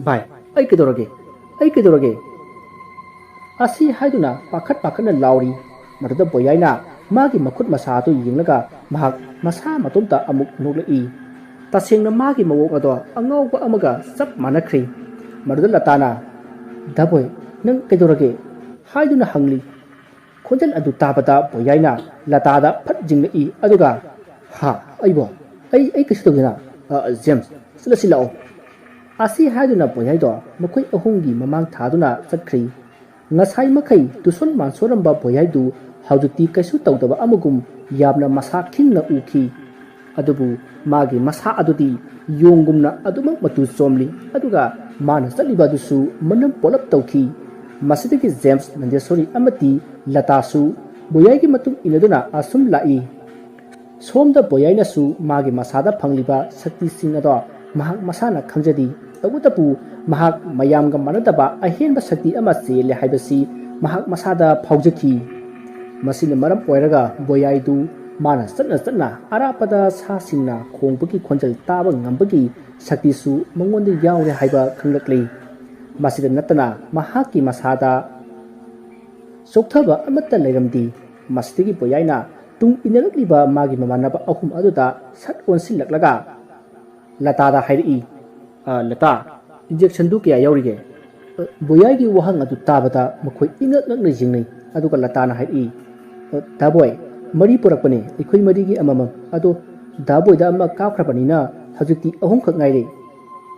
"ꯚꯥꯏ, ꯑꯩ ꯀꯩꯗꯧꯔꯒꯦ? ꯑꯩ ꯀꯩꯗꯧꯔꯒꯦ?" ꯑꯁꯤ ꯍꯥꯏꯗꯨꯅ ꯄꯥꯈꯠ ꯄꯥꯈꯠꯅ ꯂꯥꯎꯔꯤ꯫ ꯃꯗꯨꯗ ꯕꯣꯌꯥꯏꯅ ꯃꯥꯒꯤ ꯃꯈꯨꯠ ꯃꯁꯥ ꯑꯗꯨ ꯌꯦꯡꯂꯒ ꯃꯍꯥꯛ ꯃꯁꯥ ꯃꯇꯣꯝꯇ ꯑꯃꯨꯛ ꯅꯣꯛꯂꯛꯏ꯫ ꯇꯁꯦꯡꯅ ꯃꯥꯒꯤ ꯃꯑꯣꯡ ꯑꯗꯣ ꯑꯉꯥꯎꯕ ꯑꯃꯒ ꯆꯞ ꯃꯥꯟꯅꯈ꯭ꯔꯦ꯫ ꯃꯗꯨꯗ ꯂꯇꯥꯅ, "ꯗꯥꯕꯣꯏ, ꯅꯪ ꯀꯩꯗꯧꯔꯒꯦ?" ꯍꯥꯏꯗꯨꯅ ꯍꯪꯂꯤ꯫ ꯈꯣꯟꯖꯦꯜ ꯑꯗꯨ ꯇꯥꯕꯗ ꯕꯣꯌꯥꯏꯅ ꯂꯇꯥꯗ ꯐꯠ ꯌꯦꯡꯂꯛꯏ, ꯑꯗꯨꯒ, "ꯍꯥ, ꯑꯩꯕꯣ? ꯑꯩ, ꯑꯩ ꯀꯩꯁꯨ ꯇꯧꯗꯦꯅ꯫ ꯑ, ꯖꯦꯝꯁ, ꯆꯠꯂꯁꯤ ꯂꯥꯛꯑꯣ꯫" ꯑꯁꯤ ꯍꯥꯏꯗꯨꯅ ꯕꯣꯌꯥꯏꯗꯣ ꯃꯈꯣꯏ ꯑꯍꯨꯝꯒꯤ ꯃꯃꯥꯡ ꯊꯥꯗꯨꯅ ꯆꯠꯈ꯭ꯔꯤ꯫ ꯉꯁꯥꯏ ꯃꯈꯩ ꯇꯨꯁꯣꯟ ꯃꯥꯟꯁꯣꯔꯝꯕ ꯕꯣꯌꯥꯏꯗꯨ ꯍꯧꯖꯤꯛꯇꯤ ꯀꯩꯁꯨ ꯇꯧꯗꯕ ꯑꯃꯒꯨꯝ ꯌꯥꯝꯅ ꯃꯁꯥ ꯈꯤꯡꯅ ꯎꯈꯤ꯫ ꯑꯗꯨꯕꯨ ꯃꯥꯒꯤ ꯃꯁꯥ ꯑꯗꯨꯗꯤ ꯌꯣꯡꯒꯨꯝꯅ ꯑꯗꯨꯃꯛ ꯃꯇꯨ ꯆꯣꯝꯂꯤ, ꯑꯗꯨꯒ ꯃꯥꯅ ꯆꯠꯂꯤꯕ ꯑꯗꯨꯁꯨ ꯃꯅꯝ ꯄꯣꯂꯞ ꯇꯧꯈꯤ꯫ ꯃꯁꯤꯗꯒꯤ ꯖꯦꯝꯁ, ꯅꯟꯗꯦꯁꯣꯔꯤ ꯑꯃꯗꯤ ꯂꯇꯥꯁꯨ ꯕꯣꯌꯥꯏꯒꯤ ꯃꯇꯨꯡ ꯏꯟꯅꯗꯨꯅ ꯑꯁꯨꯝ ꯂꯥꯛꯏ꯫ ꯁꯣꯝꯗ ꯕꯣꯌꯥꯏꯅꯁꯨ ꯃꯥꯒꯤ ꯃꯁꯥꯗ ꯐꯪꯂꯤꯕ ꯁꯛꯇꯤꯁꯤꯡ ꯑꯗꯣ ꯃꯍꯥꯛ ꯃꯁꯥꯅ ꯈꯪꯖꯗꯦ꯫ ꯇꯧꯕꯇꯕꯨ ꯃꯍꯥꯛ ꯃꯌꯥꯝꯒ ꯃꯥꯟꯅꯗꯕ ꯑꯍꯦꯟꯕ ꯁꯛꯇꯤ ꯑꯃ ꯆꯦꯜꯂꯦ ꯍꯥꯏꯕꯁꯤ ꯃꯍꯥꯛ ꯃꯁꯥꯗ ꯐꯥꯎꯖꯈꯤ꯫ ꯃꯁꯤꯅ ꯃꯔꯝ ꯑꯣꯏꯔꯒ ꯕꯣꯌꯥꯏꯗꯨ ꯃꯥꯅ ꯆꯠꯅ ꯆꯠꯅ ꯑꯔꯥꯞꯄꯗ ꯁꯥꯁꯤꯡꯅ ꯈꯣꯡꯕꯒꯤ ꯈꯣꯟꯖꯦꯜ ꯇꯥꯕ ꯉꯝꯕꯒꯤ ꯁꯛꯇꯤꯁꯨ ꯃꯉꯣꯟꯗ ꯌꯥꯎꯔꯦ ꯍꯥꯏꯕ ꯈꯪꯂꯛꯂꯤ꯫ ꯃꯁꯤꯗ ꯅꯠꯇꯅ ꯃꯍꯥꯛꯀꯤ ꯃꯁꯥꯗ ꯆꯣꯛꯊꯕ ꯑꯃꯠꯇ ꯂꯩꯔꯝꯗꯦ꯫ ꯃꯁꯤꯗꯒꯤ ꯕꯣꯌꯥꯏꯅ ꯇꯨꯡ ꯏꯟꯅꯔꯛꯂꯤꯕ ꯃꯥꯒꯤ ꯃꯃꯥꯟꯅꯕ ꯑꯍꯨꯝ ꯑꯗꯨꯗ ꯁꯠ ꯑꯣꯟꯁꯤꯜꯂꯛꯂꯒ ꯂꯇꯥꯗ ꯍꯥꯏꯔꯛꯏ, "ꯑ, ꯂꯇꯥ, injection ꯗꯨ ꯀꯌꯥ ꯌꯥꯎꯔꯤꯒꯦ?" ꯑ, ꯕꯣꯌꯥꯏꯒꯤ ꯋꯥꯍꯪ ꯑꯗꯨ ꯇꯥꯕꯗ ꯃꯈꯣꯏ ꯏꯉꯛ ꯉꯛꯅ ꯌꯦꯡꯅꯩ꯫ ꯑꯗꯨꯒ ꯂꯇꯥꯅ ꯍꯥꯏꯔꯛꯏ, "ꯑ, ꯗꯥꯕꯣꯏ, ꯃꯔꯤ ꯄꯨꯔꯛꯄꯅꯦ, ꯑꯩꯈꯣꯏ ꯃꯔꯤꯒꯤ ꯑꯃꯃꯝ꯫ ꯑꯗꯣ ꯗꯥꯕꯣꯏꯗ ꯑꯃ ꯀꯥꯞꯈ꯭ꯔꯕꯅꯤꯅ ꯍꯧꯖꯤꯛꯇꯤ ꯑꯍꯨꯝꯈꯛ ꯉꯥꯏꯔꯦ꯫"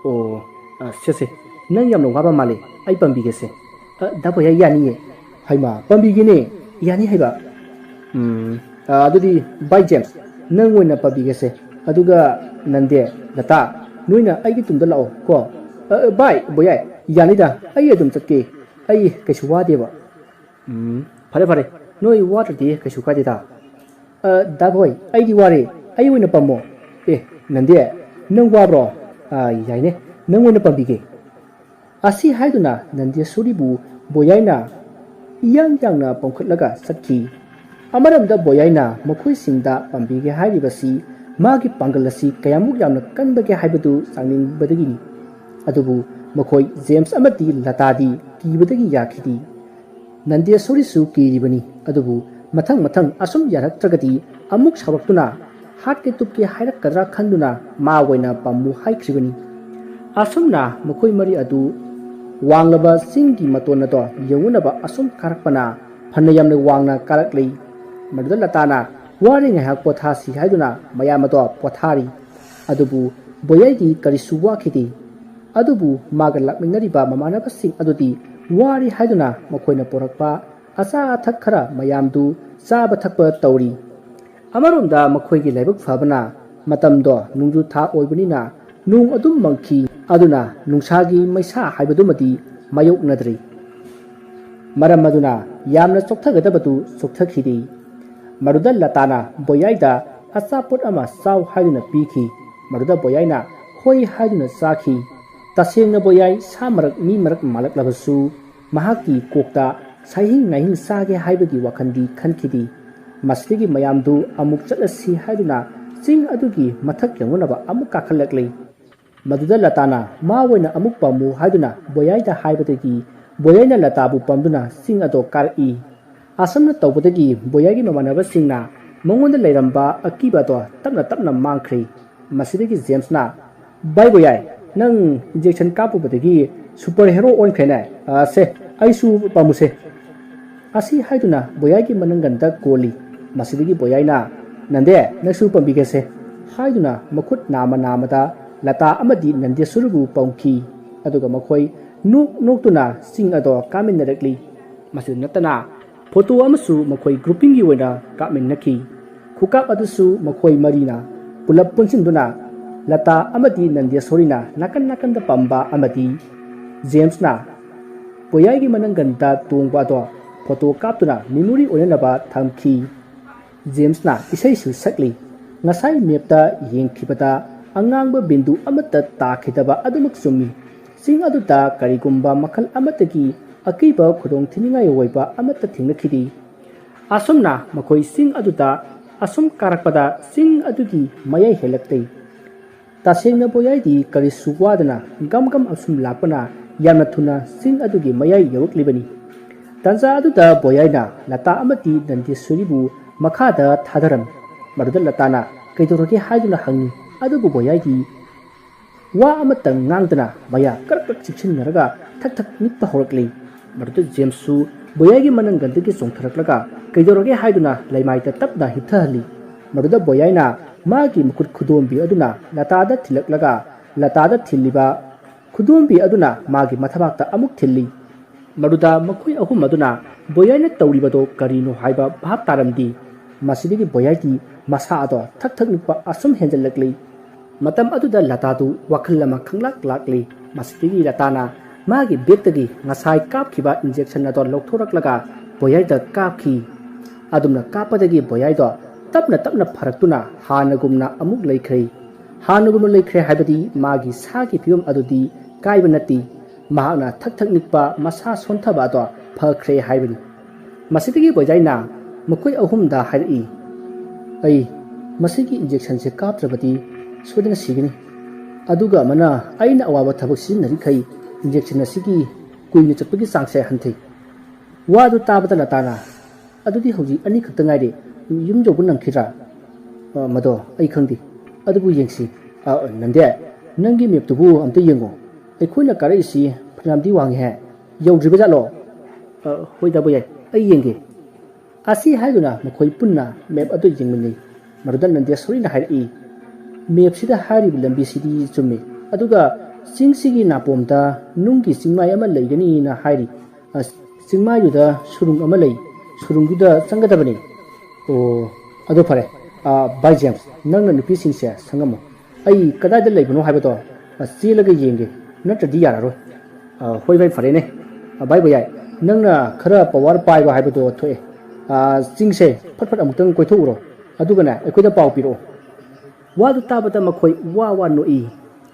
"ꯑꯣ, ꯑ, ꯁꯦ ꯁꯦ, ꯅꯪ ꯌꯥꯝꯅ ꯋꯥꯕ ꯃꯥꯜꯂꯦ, ꯑꯩ ꯄꯥꯝꯕꯤꯒꯦꯁꯦ꯫" "ꯑ, ꯗꯥꯕꯣꯏ, ꯌꯥꯅꯤꯌꯦ꯫" "ꯍꯩꯃꯥ, ꯄꯥꯝꯕꯤꯒꯦꯅꯦ, ꯌꯥꯅꯤ ꯍꯥꯏꯕ꯫" "ꯎꯝ, ꯑ, ꯑꯗꯨꯗꯤ ꯚꯥꯏ ꯖꯦꯝꯁ, ꯅꯪ ꯑꯣꯏꯅ ꯄꯥꯝꯕꯤꯒꯦꯁꯦ꯫ ꯑꯗꯨꯒ ꯅꯟꯗꯦ, ꯂꯇꯥ, ꯅꯣꯏꯅ ꯑꯩꯒꯤ ꯇꯨꯡꯗ ꯂꯥꯛꯑꯣ ꯀꯣ꯫" "ꯑ, ꯑ, ꯚꯥꯏ, ꯕꯣꯌꯥꯏ, ꯌꯥꯅꯤꯗ, ꯑꯩ ꯑꯗꯨꯝ ꯆꯠꯀꯦ꯫ ꯑꯩ ꯀꯩꯁꯨ ꯋꯥꯗꯦꯕ꯫" "ꯎꯝ, ꯐꯔꯦ ꯐꯔꯦ, ꯅꯣꯏ ꯋꯥꯗ꯭ꯔꯗꯤ ꯀꯩꯁꯨ ꯀꯥꯏꯗꯦꯗ꯫" "ꯑ, ꯗꯥꯕꯣꯏ, ꯑꯩꯗꯤ ꯋꯥꯔꯦ, ꯑꯩ ꯑꯣꯏꯅ ꯄꯝꯃꯣ꯫" "ꯑꯦ, ꯅꯟꯗꯦ, ꯅꯪ ꯋꯥꯕ꯭ꯔꯣ? ꯑ, ꯌꯥꯏꯅꯦ, ꯅꯪ ꯑꯣꯏꯅ ꯄꯥꯝꯕꯤꯒꯦ꯫" ꯑꯁꯤ ꯍꯥꯏꯗꯨꯅ ꯅꯟꯗꯦꯁꯣꯔꯤꯕꯨ ꯕꯣꯌꯥꯏꯅ ꯏꯌꯥꯡ ꯌꯥꯡꯅ ꯄꯝꯈꯠꯂꯒ ꯆꯠꯈꯤ꯫ ꯑꯃꯔꯣꯝꯗ ꯕꯣꯌꯥꯏꯅ ꯃꯈꯣꯏꯁꯤꯡꯗ ꯄꯥꯝꯕꯤꯒꯦ ꯍꯥꯏꯔꯤꯕꯁꯤ ꯃꯥꯒꯤ ꯄꯥꯡꯒꯜ ꯑꯁꯤ ꯀꯌꯥꯃꯨꯛ ꯌꯥꯝꯅ ꯀꯟꯕꯒꯦ ꯍꯥꯏꯕꯗꯨ ꯆꯥꯡꯅꯤꯡꯕꯗꯒꯤꯅꯤ꯫ ꯑꯗꯨꯕꯨ ꯃꯈꯣꯏ ꯖꯦꯝꯁ ꯑꯃꯗꯤ ꯂꯇꯥꯗꯤ ꯀꯤꯕꯗꯒꯤ ꯌꯥꯈꯤꯗꯦ꯫ ꯅꯟꯗꯦꯁꯣꯔꯤꯁꯨ ꯀꯤꯔꯤꯕꯅꯤ꯫ ꯑꯗꯨꯕꯨ ꯃꯊꯪ ꯃꯊꯪ ꯑꯁꯨꯝ ꯌꯥꯔꯛꯇ꯭ꯔꯒꯗꯤ ꯑꯃꯨꯛ ꯁꯥꯎꯔꯛꯇꯨꯅ ꯍꯥꯠꯀꯦ ꯇꯨꯞꯀꯦ ꯍꯥꯏꯔꯛꯀꯗ꯭ꯔꯥ ꯈꯟꯗꯨꯅ ꯃꯥ ꯑꯣꯏꯅ ꯄꯝꯃꯨ ꯍꯥꯏꯈ꯭ꯔꯤꯕꯅꯤ꯫ ꯑꯁꯨꯝꯅ ꯃꯈꯣꯏ ꯃꯔꯤ ꯑꯗꯨ ꯋꯥꯡꯂꯕ ꯆꯤꯡꯒꯤ ꯃꯇꯣꯟ ꯑꯗꯣ ꯌꯧꯅꯅꯕ ꯑꯁꯨꯝ ꯀꯥꯔꯛꯄꯅ ꯐꯅ ꯌꯥꯝꯅ ꯋꯥꯡꯅ ꯀꯥꯔꯛꯂꯤ꯫ ꯃꯗꯨꯗ ꯂꯇꯥꯅ ꯋꯥꯔꯦ, ꯉꯥꯏꯍꯥꯛ ꯄꯣꯊꯥꯁꯤ ꯍꯥꯏꯗꯨꯅ ꯃꯌꯥꯝ ꯑꯗꯣ ꯄꯣꯊꯥꯔꯤ꯫ ꯑꯗꯨꯕꯨ ꯕꯣꯌꯥꯏꯗꯤ ꯀꯔꯤꯁꯨ ꯋꯥꯈꯤꯗꯦ꯫ ꯑꯗꯨꯕꯨ ꯃꯥꯒ ꯂꯥꯛꯃꯤꯟꯅꯔꯤꯕ ꯃꯃꯥꯟꯅꯕꯁꯤꯡ ꯑꯗꯨꯗꯤ ꯋꯥꯔꯤ ꯍꯥꯏꯗꯨꯅ ꯃꯈꯣꯏꯅ ꯄꯨꯔꯛꯄ ꯑꯆꯥ ꯑꯊꯛ ꯈꯔ ꯃꯌꯥꯝꯗꯨ ꯆꯥꯕ ꯊꯛꯄ ꯇꯧꯔꯤ꯫ ꯑꯃꯔꯣꯝꯗ ꯃꯈꯣꯏꯒꯤ ꯂꯥꯏꯕꯛ ꯐꯕꯅ ꯃꯇꯝꯗꯣ ꯅꯣꯡꯖꯨ ꯊꯥ ꯑꯣꯏꯕꯅꯤꯅ ꯅꯣꯡ ꯑꯗꯨꯝ ꯃꯪꯈꯤ꯫ ꯑꯗꯨꯅ ꯅꯨꯡꯁꯥꯒꯤ ꯃꯩꯁꯥ ꯍꯥꯏꯕꯗꯨꯃꯗꯤ ꯃꯥꯌꯣꯛꯅꯗ꯭ꯔꯤ꯫ ꯃꯔꯝ ꯑꯗꯨꯅ ꯌꯥꯝꯅ ꯆꯣꯛꯊꯒꯗꯕꯗꯨ ꯆꯣꯛꯊꯈꯤꯗꯦ꯫ ꯃꯗꯨꯗ ꯂꯇꯥꯅ ꯕꯣꯌꯥꯏꯗ ꯑꯆꯥꯄꯣꯠ ꯑꯃ ꯆꯥꯎ ꯍꯥꯏꯗꯨꯅ ꯄꯤꯈꯤ꯫ ꯃꯗꯨꯗ ꯕꯣꯌꯥꯏꯅ ꯍꯣꯏ ꯍꯥꯏꯗꯨꯅ ꯆꯥꯈꯤ꯫ ꯇꯁꯦꯡꯅ ꯕꯣꯌꯥꯏ ꯁꯥ ꯃꯔꯛ ꯃꯤ ꯃꯔꯛ ꯃꯥꯜꯂꯛꯂꯕꯁꯨ ꯃꯍꯥꯛꯀꯤ ꯀꯣꯛꯇ ꯁꯥꯏꯍꯤꯡ ꯅꯥꯏꯍꯤꯡ ꯆꯥꯒꯦ ꯍꯥꯏꯕꯒꯤ ꯋꯥꯈꯜꯗꯤ ꯈꯟꯈꯤꯗꯦ꯫ ꯃꯁꯤꯗꯒꯤ ꯃꯌꯥꯝꯗꯨ ꯑꯃꯨꯛ ꯆꯠꯂꯁꯤ ꯍꯥꯏꯗꯨꯅ ꯆꯤꯡ ꯑꯗꯨꯒꯤ ꯃꯊꯛ ꯌꯧꯅꯅꯕ ꯑꯃꯨꯛ ꯀꯥꯈꯠꯂꯛꯂꯤ꯫ ꯃꯗꯨꯗ ꯂꯇꯥꯅ ꯃꯥ ꯑꯣꯏꯅ ꯑꯃꯨꯛ ꯄꯥꯝꯃꯨ ꯍꯥꯏꯗꯨꯅ ꯕꯣꯌꯥꯏꯗ ꯍꯥꯏꯕꯗꯒꯤ ꯕꯣꯌꯥꯏꯅ ꯂꯇꯥꯕꯨ ꯄꯝꯗꯨꯅ ꯆꯤꯡ ꯑꯗꯣ ꯀꯥꯔꯛꯏ꯫ ꯑꯁꯨꯝꯅ ꯇꯧꯕꯗꯒꯤ ꯕꯣꯌꯥꯏꯒꯤ ꯃꯃꯥꯟꯅꯕꯁꯤꯡꯅ ꯃꯉꯣꯟꯗ ꯂꯩꯔꯝꯕ ꯑꯀꯤꯕ ꯑꯗꯣ ꯇꯞꯅ ꯇꯞꯅ ꯃꯥꯡꯈ꯭ꯔꯦ꯫ ꯃꯁꯤꯗꯒꯤ ꯖꯦꯝꯁꯅ, "ꯚꯥꯏ ꯕꯣꯌꯥꯏ, ꯅꯪ injection ꯀꯥꯞꯄꯨꯕꯗꯒꯤ super hero ꯑꯣꯟꯈ꯭ꯔꯦꯅꯦ꯫ ꯑ, ꯁꯦ, ꯑꯩꯁꯨ ꯄꯥꯝꯃꯨꯁꯦ"꯫ ꯑꯁꯤ ꯍꯥꯏꯗꯨꯅ ꯕꯣꯌꯥꯏꯒꯤ ꯃꯅꯪꯒꯟꯗ ꯀꯣꯜꯂꯤ꯫ ꯃꯁꯤꯗꯒꯤ ꯕꯣꯌꯥꯏꯅ, "ꯅꯟꯗꯦ, ꯅꯪꯁꯨ ꯄꯥꯝꯕꯤꯒꯦꯁꯦ" ꯍꯥꯏꯗꯨꯅ ꯃꯈꯨꯠ ꯅꯥꯝꯃ ꯅꯥꯝꯃꯗ ꯂꯇꯥ ꯑꯃꯗꯤ ꯅꯟꯗꯦꯁꯣꯔꯤꯕꯨ ꯄꯝꯈꯤ꯫ ꯑꯗꯨꯒ ꯃꯈꯣꯏ ꯅꯣꯛ ꯅꯣꯛꯇꯨꯅ ꯆꯤꯡ ꯑꯗꯣ ꯀꯥꯃꯤꯟꯅꯔꯛꯂꯤ꯫ ꯃꯁꯤꯗ ꯅꯠꯇꯅ ꯐꯣꯇꯣ ꯑꯃꯁꯨ ꯃꯈꯣꯏ groupingꯒꯤ ꯑꯣꯏꯅ ꯀꯥꯞꯃꯤꯟꯅꯈꯤ꯫ ꯈꯨꯀꯥꯞ ꯑꯗꯨꯁꯨ ꯃꯈꯣꯏ ꯃꯔꯤꯅ ꯄꯨꯂꯞ ꯄꯨꯟꯁꯤꯟꯗꯨꯅ ꯂꯇꯥ ꯑꯃꯗꯤ ꯅꯟꯗꯦꯁꯣꯔꯤꯅ ꯅꯥꯀꯟ ꯅꯥꯀꯟꯗ ꯄꯝꯕ ꯑꯃꯗꯤ ꯖꯦꯝꯁꯅ ꯄꯣꯌꯥꯏꯒꯤ ꯃꯅꯪꯒꯟꯗ ꯇꯣꯡꯕ ꯑꯗꯣ ꯐꯣꯇꯣ ꯀꯥꯞꯇꯨꯅ memory ꯑꯣꯏꯅꯅꯕ ꯊꯝꯈꯤ꯫ ꯖꯦꯝꯁꯅ ꯏꯁꯩꯁꯨ ꯁꯛꯂꯤ꯫ ꯉꯁꯥꯏ mapꯇ ꯌꯦꯡꯈꯤꯕꯗ ꯑꯉꯥꯡꯕ ꯕꯤꯟꯗꯨ ꯑꯃꯠꯇ ꯇꯥꯈꯤꯗꯕ ꯑꯗꯨꯃꯛ ꯆꯨꯝꯃꯤ꯫ ꯆꯤꯡ ꯑꯗꯨꯗ ꯀꯔꯤꯒꯨꯝꯕ ꯃꯈꯜ ꯑꯃꯠꯇꯒꯤ ꯑꯀꯤꯕ ꯈꯨꯗꯣꯡꯊꯤꯅꯤꯡꯉꯥꯏ ꯑꯣꯏꯕ ꯑꯃꯠꯇ ꯊꯦꯡꯅꯈꯤꯗꯦ꯫ ꯑꯁꯨꯝꯅ ꯃꯈꯣꯏ ꯆꯤꯡ ꯑꯗꯨꯗ ꯑꯁꯨꯝ ꯀꯥꯔꯛꯄꯗ, ꯆꯤꯡ ꯑꯗꯨꯒꯤ ꯃꯌꯥꯏ ꯍꯦꯜꯂꯛꯂꯦ꯫ ꯇꯁꯦꯡꯅ ꯕꯣꯌꯥꯏꯗꯤ ꯀꯔꯤꯁꯨ ꯋꯥꯗꯅ ꯒꯝ ꯒꯝ ꯑꯁꯨꯝ ꯂꯥꯛꯄꯅ ꯌꯥꯝꯅ ꯊꯨꯅ ꯆꯤꯡ ꯑꯗꯨꯒꯤ ꯃꯌꯥꯏ ꯌꯧꯔꯛꯂꯤꯕꯅꯤ꯫ ꯇꯥꯟꯖꯥ ꯑꯗꯨꯗ ꯕꯣꯌꯥꯏꯅ ꯂꯇꯥ ꯑꯃꯗꯤ ꯅꯟꯗꯦꯁꯣꯔꯤꯕꯨ ꯃꯈꯥꯗ ꯊꯥꯗꯔꯝꯃꯤ꯫ ꯃꯗꯨꯗ ꯂꯇꯥꯅ "ꯀꯩꯗꯧꯔꯒꯦ?" ꯍꯥꯏꯗꯨꯅ ꯍꯪꯉꯤ꯫ ꯑꯗꯨꯕꯨ ꯕꯣꯌꯥꯏꯗꯤ ꯋꯥ ꯑꯃꯠꯇ ꯉꯥꯡꯗꯅ ꯃꯌꯥ ꯀ꯭ꯔꯛ ꯀ꯭ꯔꯛ ꯆꯤꯛꯁꯤꯟꯅꯔꯒ ꯊꯛ ꯊꯛ ꯅꯤꯛꯄ ꯍꯧꯔꯛꯂꯤ꯫ ꯃꯗꯨꯗ ꯖꯦꯝꯁꯁꯨ ꯕꯣꯌꯥꯏꯒꯤ ꯃꯅꯪꯒꯟꯗꯒꯤ ꯆꯣꯡꯊꯔꯛꯂꯒ "ꯀꯩꯗꯧꯔꯒꯦ?" ꯍꯥꯏꯗꯨꯅ ꯂꯩꯃꯥꯏꯗ ꯇꯞꯅ ꯍꯤꯞꯊꯍꯜꯂꯤ꯫ ꯃꯗꯨꯗ ꯕꯣꯌꯥꯏꯅ ꯃꯥꯒꯤ ꯃꯈꯨꯠ ꯈꯨꯗꯣꯝꯕꯤ ꯑꯗꯨꯅ ꯂꯇꯥꯗ ꯊꯤꯜꯂꯛꯂꯒ, ꯂꯇꯥꯗ ꯊꯤꯜꯂꯤꯕ ꯈꯨꯗꯣꯝꯕꯤ ꯑꯗꯨꯅ ꯃꯥꯒꯤ ꯃꯊꯕꯥꯛꯇ ꯑꯃꯨꯛ ꯊꯤꯜꯂꯤ꯫ ꯃꯗꯨꯗ ꯃꯈꯣꯏ ꯑꯍꯨꯝ ꯑꯗꯨꯅ ꯕꯣꯌꯥꯏꯅ ꯇꯧꯔꯤꯕꯗꯣ ꯀꯔꯤꯅꯣ ꯍꯥꯏꯕ ꯚꯥꯞ ꯇꯥꯔꯝꯗꯦ꯫ ꯃꯁꯤꯗꯒꯤ ꯕꯣꯌꯥꯏꯒꯤ ꯃꯁꯥ ꯑꯗꯣ ꯊꯛ ꯊꯛ ꯅꯤꯛꯄ ꯑꯁꯨꯝ ꯍꯦꯟꯖꯜꯂꯛꯂꯤ꯫ ꯃꯇꯝ ꯑꯗꯨꯗ ꯂꯇꯥꯗꯨ ꯋꯥꯈꯜ ꯑꯃ ꯈꯪꯂꯥꯛ ꯂꯥꯛꯂꯤ꯫ ꯃꯁꯤꯗꯒꯤ ꯂꯇꯥꯅ ꯃꯥꯒꯤ ꯕꯦꯛꯇꯒꯤ ꯉꯁꯥꯏ ꯀꯥꯞꯈꯤꯕ ꯏꯟꯖꯦꯛꯁꯟ ꯑꯗꯣ ꯂꯧꯊꯣꯔꯛꯂꯒ ꯕꯣꯌꯥꯏꯗ ꯀꯥꯞꯈꯤ꯫ ꯑꯗꯨꯝꯅ ꯀꯥꯞꯄꯗꯒꯤ ꯕꯣꯌꯥꯏꯗꯣ ꯇꯞꯅ ꯇꯞꯅ ꯐꯔꯛꯇꯨꯅ ꯍꯥꯟꯅꯒꯨꯝꯅ ꯑꯃꯨꯛ ꯂꯩꯈ꯭ꯔꯦ꯫ ꯍꯥꯟꯅꯒꯨꯝꯅ ꯂꯩꯈ꯭ꯔꯦ ꯍꯥꯏꯕꯗꯤ ꯃꯥꯒꯤ ꯁꯥꯒꯤ ꯐꯤꯕꯝ ꯑꯗꯨꯗꯤ ꯀꯥꯏꯕ ꯅꯠꯇꯦ꯫ ꯃꯍꯥꯛꯅ ꯊꯛ ꯊꯛ ꯅꯤꯛꯄ, ꯃꯁꯥ ꯁꯣꯟꯊꯕ ꯑꯗꯣ ꯐꯈ꯭ꯔꯦ ꯍꯥꯏꯕꯅꯤ꯫ ꯃꯁꯤꯗꯒꯤ ꯕꯣꯌꯥꯏꯅ ꯃꯈꯣꯏ ꯑꯍꯨꯝꯗ ꯍꯥꯏꯔꯛꯏ, "ꯑꯩ ꯃꯁꯤꯒꯤ ꯏꯟꯖꯦꯛꯁꯟꯁꯦ ꯀꯥꯞꯇ꯭ꯔꯕꯗꯤ ꯁꯣꯏꯗꯅ ꯁꯤꯒꯅꯤ꯫ ꯑꯗꯨꯒ ꯑꯃꯅ, ꯑꯩꯅ ꯑꯋꯥꯕ ꯊꯕꯛ ꯁꯤꯖꯤꯟꯅꯔꯤꯈꯩ ꯏꯟꯖꯦꯛꯁꯟ ꯑꯁꯤꯒꯤ ꯀꯨꯏꯅ ꯆꯠꯄꯒꯤ ꯆꯥꯡꯁꯦ ꯍꯟꯊꯩ꯫" ꯋꯥꯗꯨ ꯇꯥꯕꯗ ꯂꯇꯥꯅ, "ꯑꯗꯨꯗꯤ ꯍꯧꯖꯤꯛ ꯑꯅꯤꯈꯛꯇ ꯉꯥꯏꯔꯦ, ꯌꯨꯝ ꯌꯧꯕ ꯅꯪꯈꯤꯗ꯭ꯔꯥ?" "ꯑ, ꯃꯗꯣ ꯑꯩ ꯈꯪꯗꯦ꯫ ꯑꯗꯨꯕꯨ ꯌꯦꯡꯁꯤ꯫ ꯑ, ꯅꯟꯗꯦ, ꯅꯪꯒꯤ ꯃꯦꯞꯇꯨꯕꯨ ꯑꯝꯇ ꯌꯦꯡꯉꯣ꯫ ꯑꯩꯈꯣꯏꯅ ꯀꯥꯔꯛꯏꯁꯤ ꯐꯅꯌꯥꯝꯗꯤ ꯋꯥꯡꯉꯤꯍꯦ꯫ ꯌꯧꯗ꯭ꯔꯤꯕ ꯖꯥꯠꯂꯣ?" "ꯑ, ꯍꯣꯏ ꯗꯥ ꯕꯣꯌꯥꯏ, ꯑꯩ ꯌꯦꯡꯒꯦ꯫" ꯑꯁꯤ ꯍꯥꯏꯗꯨꯅ ꯃꯈꯣꯏ ꯄꯨꯟꯅ ꯃꯦꯞ ꯑꯗꯨ ꯌꯦꯡꯃꯤꯟꯅꯩ꯫ ꯃꯗꯨꯗ ꯅꯟꯗꯦꯁꯣꯔꯤꯅ ꯍꯥꯏꯔꯛꯏ, "ꯃꯦꯞꯁꯤꯗ ꯍꯥꯏꯔꯤꯕ ꯂꯝꯕꯤꯁꯤꯗꯤ ꯆꯨꯝꯃꯤ, ꯑꯗꯨꯒ ꯆꯤꯡꯁꯤꯒꯤ ꯅꯥꯄꯣꯝꯗ ꯅꯨꯡꯒꯤ ꯆꯤꯡꯃꯥꯏ ꯑꯃ ꯂꯩꯒꯅꯤꯅ ꯍꯥꯏꯔꯤ꯫ ꯑ, ꯆꯤꯡꯃꯥꯏꯗꯨꯗ ꯁꯨꯔꯨꯡ ꯑꯃ ꯂꯩ, ꯁꯨꯔꯨꯡꯗꯨꯗ ꯆꯪꯒꯗꯕꯅꯤ꯫" "ꯑꯣ, ꯑꯗꯨ ꯐꯔꯦ꯫ ꯑ, ꯚꯥꯏ ꯖꯦꯝꯁ, ꯅꯪꯅ ꯅꯨꯄꯤꯁꯤꯡꯁꯦ ꯁꯪꯉꯝꯃꯨ꯫ ꯑꯩ ꯀꯗꯥꯏꯗ ꯂꯩꯕꯅꯣ ꯍꯥꯏꯕꯗꯣ, ꯑ, ꯆꯦꯜꯂꯒ ꯌꯦꯡꯒꯦ, ꯅꯠꯇ꯭ꯔꯗꯤ ꯌꯥꯔꯔꯣꯏ꯫" "ꯑ, ꯍꯣꯏ ꯚꯥꯏ, ꯐꯔꯦꯅꯦ꯫ ꯑ, ꯚꯥꯏ ꯕꯣꯌꯥꯏ, ꯅꯪꯅ ꯈꯔ ꯄꯋꯥꯔ ꯄꯥꯏꯕ ꯍꯥꯏꯕꯗꯣ ꯊꯣꯛꯑꯦ꯫ ꯑ, ꯆꯤꯡꯁꯦ ꯐꯠ ꯐꯠ ꯑꯃꯨꯛꯇꯪ ꯀꯣꯏꯊꯣꯛꯎꯔꯣ, ꯑꯗꯨꯒꯅꯦ ꯑꯩꯈꯣꯏꯗ ꯄꯥꯎ ꯄꯤꯔꯛꯑꯣ꯫" ꯋꯥꯗꯨ ꯇꯥꯕꯗ ꯃꯈꯣꯏ ꯋꯥ ꯋꯥ ꯅꯣꯛꯏ꯫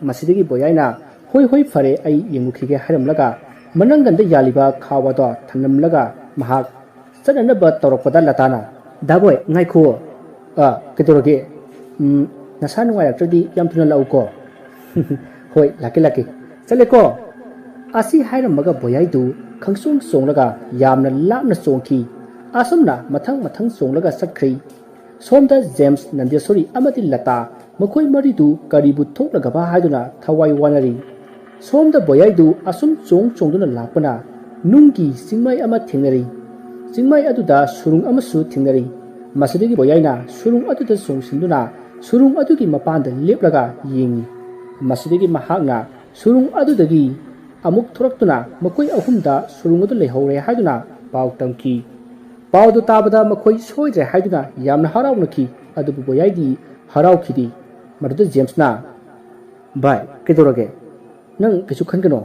ꯃꯁꯤꯗꯒꯤ ꯕꯣꯌꯥꯏꯅ "ꯍꯣꯏ, ꯍꯣꯏ, ꯐꯔꯦ, ꯑꯩ ꯌꯦꯡꯉꯨꯈꯤꯒꯦ" ꯍꯥꯏꯔꯝꯂꯒ ꯃꯅꯪꯒꯟꯗ ꯌꯥꯜꯂꯤꯕ ꯈꯥꯎ ꯑꯗꯣ ꯊꯝꯂꯝꯂꯒ ꯃꯍꯥꯛ ꯆꯠꯅꯅꯕ ꯇꯧꯔꯛꯄꯗ ꯂꯇꯥꯅ, "ꯗꯥꯕꯣꯏ, ꯉꯥꯏꯈꯣ꯫ ꯑ, ꯀꯩꯗꯧꯔꯒꯦ? ꯎꯝ, ꯅꯁꯥ ꯅꯨꯡꯉꯥꯏꯔꯛꯇ꯭ꯔꯗꯤ ꯌꯥꯝ ꯊꯨꯅ ꯂꯥꯛꯎꯀꯣ꯫" "ꯍꯣꯏ, ꯂꯥꯛꯀꯦ, ꯂꯥꯛꯀꯦ꯫ ꯆꯠꯂꯦꯀꯣ꯫" ꯑꯁꯤ ꯍꯥꯏꯔꯝꯃꯒ ꯕꯣꯌꯥꯏꯗꯨ ꯈꯪꯆꯣꯡ ꯆꯣꯡꯂꯒ ꯌꯥꯝꯅ ꯂꯥꯞꯅ ꯆꯣꯡꯈꯤ꯫ ꯑꯁꯨꯝꯅ ꯃꯊꯪ ꯃꯊꯪ ꯆꯣꯡꯂꯒ ꯆꯠꯈ꯭ꯔꯦ꯫ ꯁꯣꯝꯗ ꯖꯦꯝꯁ, ꯅꯟꯗꯦꯁꯣꯔꯤ ꯑꯃꯗꯤ ꯂꯇꯥ, ꯃꯈꯣꯏ ꯃꯔꯤꯗꯨ ꯀꯔꯤꯕꯨ ꯊꯣꯛꯂꯒꯕ ꯍꯥꯏꯗꯨꯅ ꯊꯋꯥꯏ ꯋꯥꯅꯔꯤ꯫ ꯁꯣꯝꯗ ꯕꯣꯌꯥꯏꯗꯨ ꯑꯁꯨꯝ ꯆꯣꯡ ꯆꯣꯡꯗꯨꯅ ꯂꯥꯛꯄꯅ ꯅꯨꯡꯒꯤ ꯆꯤꯡꯃꯥꯏ ꯑꯃ ꯊꯦꯡꯅꯔꯤ꯫ ꯆꯤꯡꯃꯥꯏ ꯑꯗꯨꯗ ꯁꯨꯔꯨꯡ ꯑꯃꯁꯨ ꯊꯦꯡꯅꯔꯤ꯫ ꯃꯁꯤꯗꯒꯤ ꯕꯣꯌꯥꯏꯅ ꯁꯨꯔꯨꯡ ꯑꯗꯨꯗ ꯆꯣꯡꯁꯤꯟꯗꯨꯅ ꯁꯨꯔꯨꯡ ꯑꯗꯨꯒꯤ ꯃꯄꯥꯟꯗ ꯂꯦꯞꯂꯒ ꯌꯦꯡꯉꯤ꯫ ꯃꯁꯤꯗꯒꯤ ꯃꯍꯥꯛꯅ ꯁꯨꯔꯨꯡ ꯑꯗꯨꯗꯒꯤ ꯑꯃꯨꯛ ꯊꯣꯔꯛꯇꯨꯅ ꯃꯈꯣꯏ ꯑꯍꯨꯝꯗ ꯁꯨꯔꯨꯡ ꯑꯗꯨ ꯂꯩꯍꯧꯔꯦ ꯍꯥꯏꯗꯨꯅ ꯄꯥꯎ ꯇꯝꯈꯤ꯫ ꯄꯥꯎꯗꯨ ꯇꯥꯕꯗ ꯃꯈꯣꯏ ꯁꯣꯏꯗ꯭ꯔꯦ ꯍꯥꯏꯗꯨꯅ ꯌꯥꯝꯅ ꯍꯔꯥꯎꯅꯈꯤ꯫ ꯑꯗꯨꯕꯨ ꯕꯣꯌꯥꯏꯗꯤ ꯍꯔꯥꯎꯈꯤꯗꯦ꯫ ꯃꯗꯨꯗ ꯖꯦꯝꯁꯅ, "ꯚꯥꯏ, ꯀꯩꯗꯧꯔꯒꯦ? ꯅꯪ ꯀꯩꯁꯨ ꯈꯟꯒꯅꯣ꯫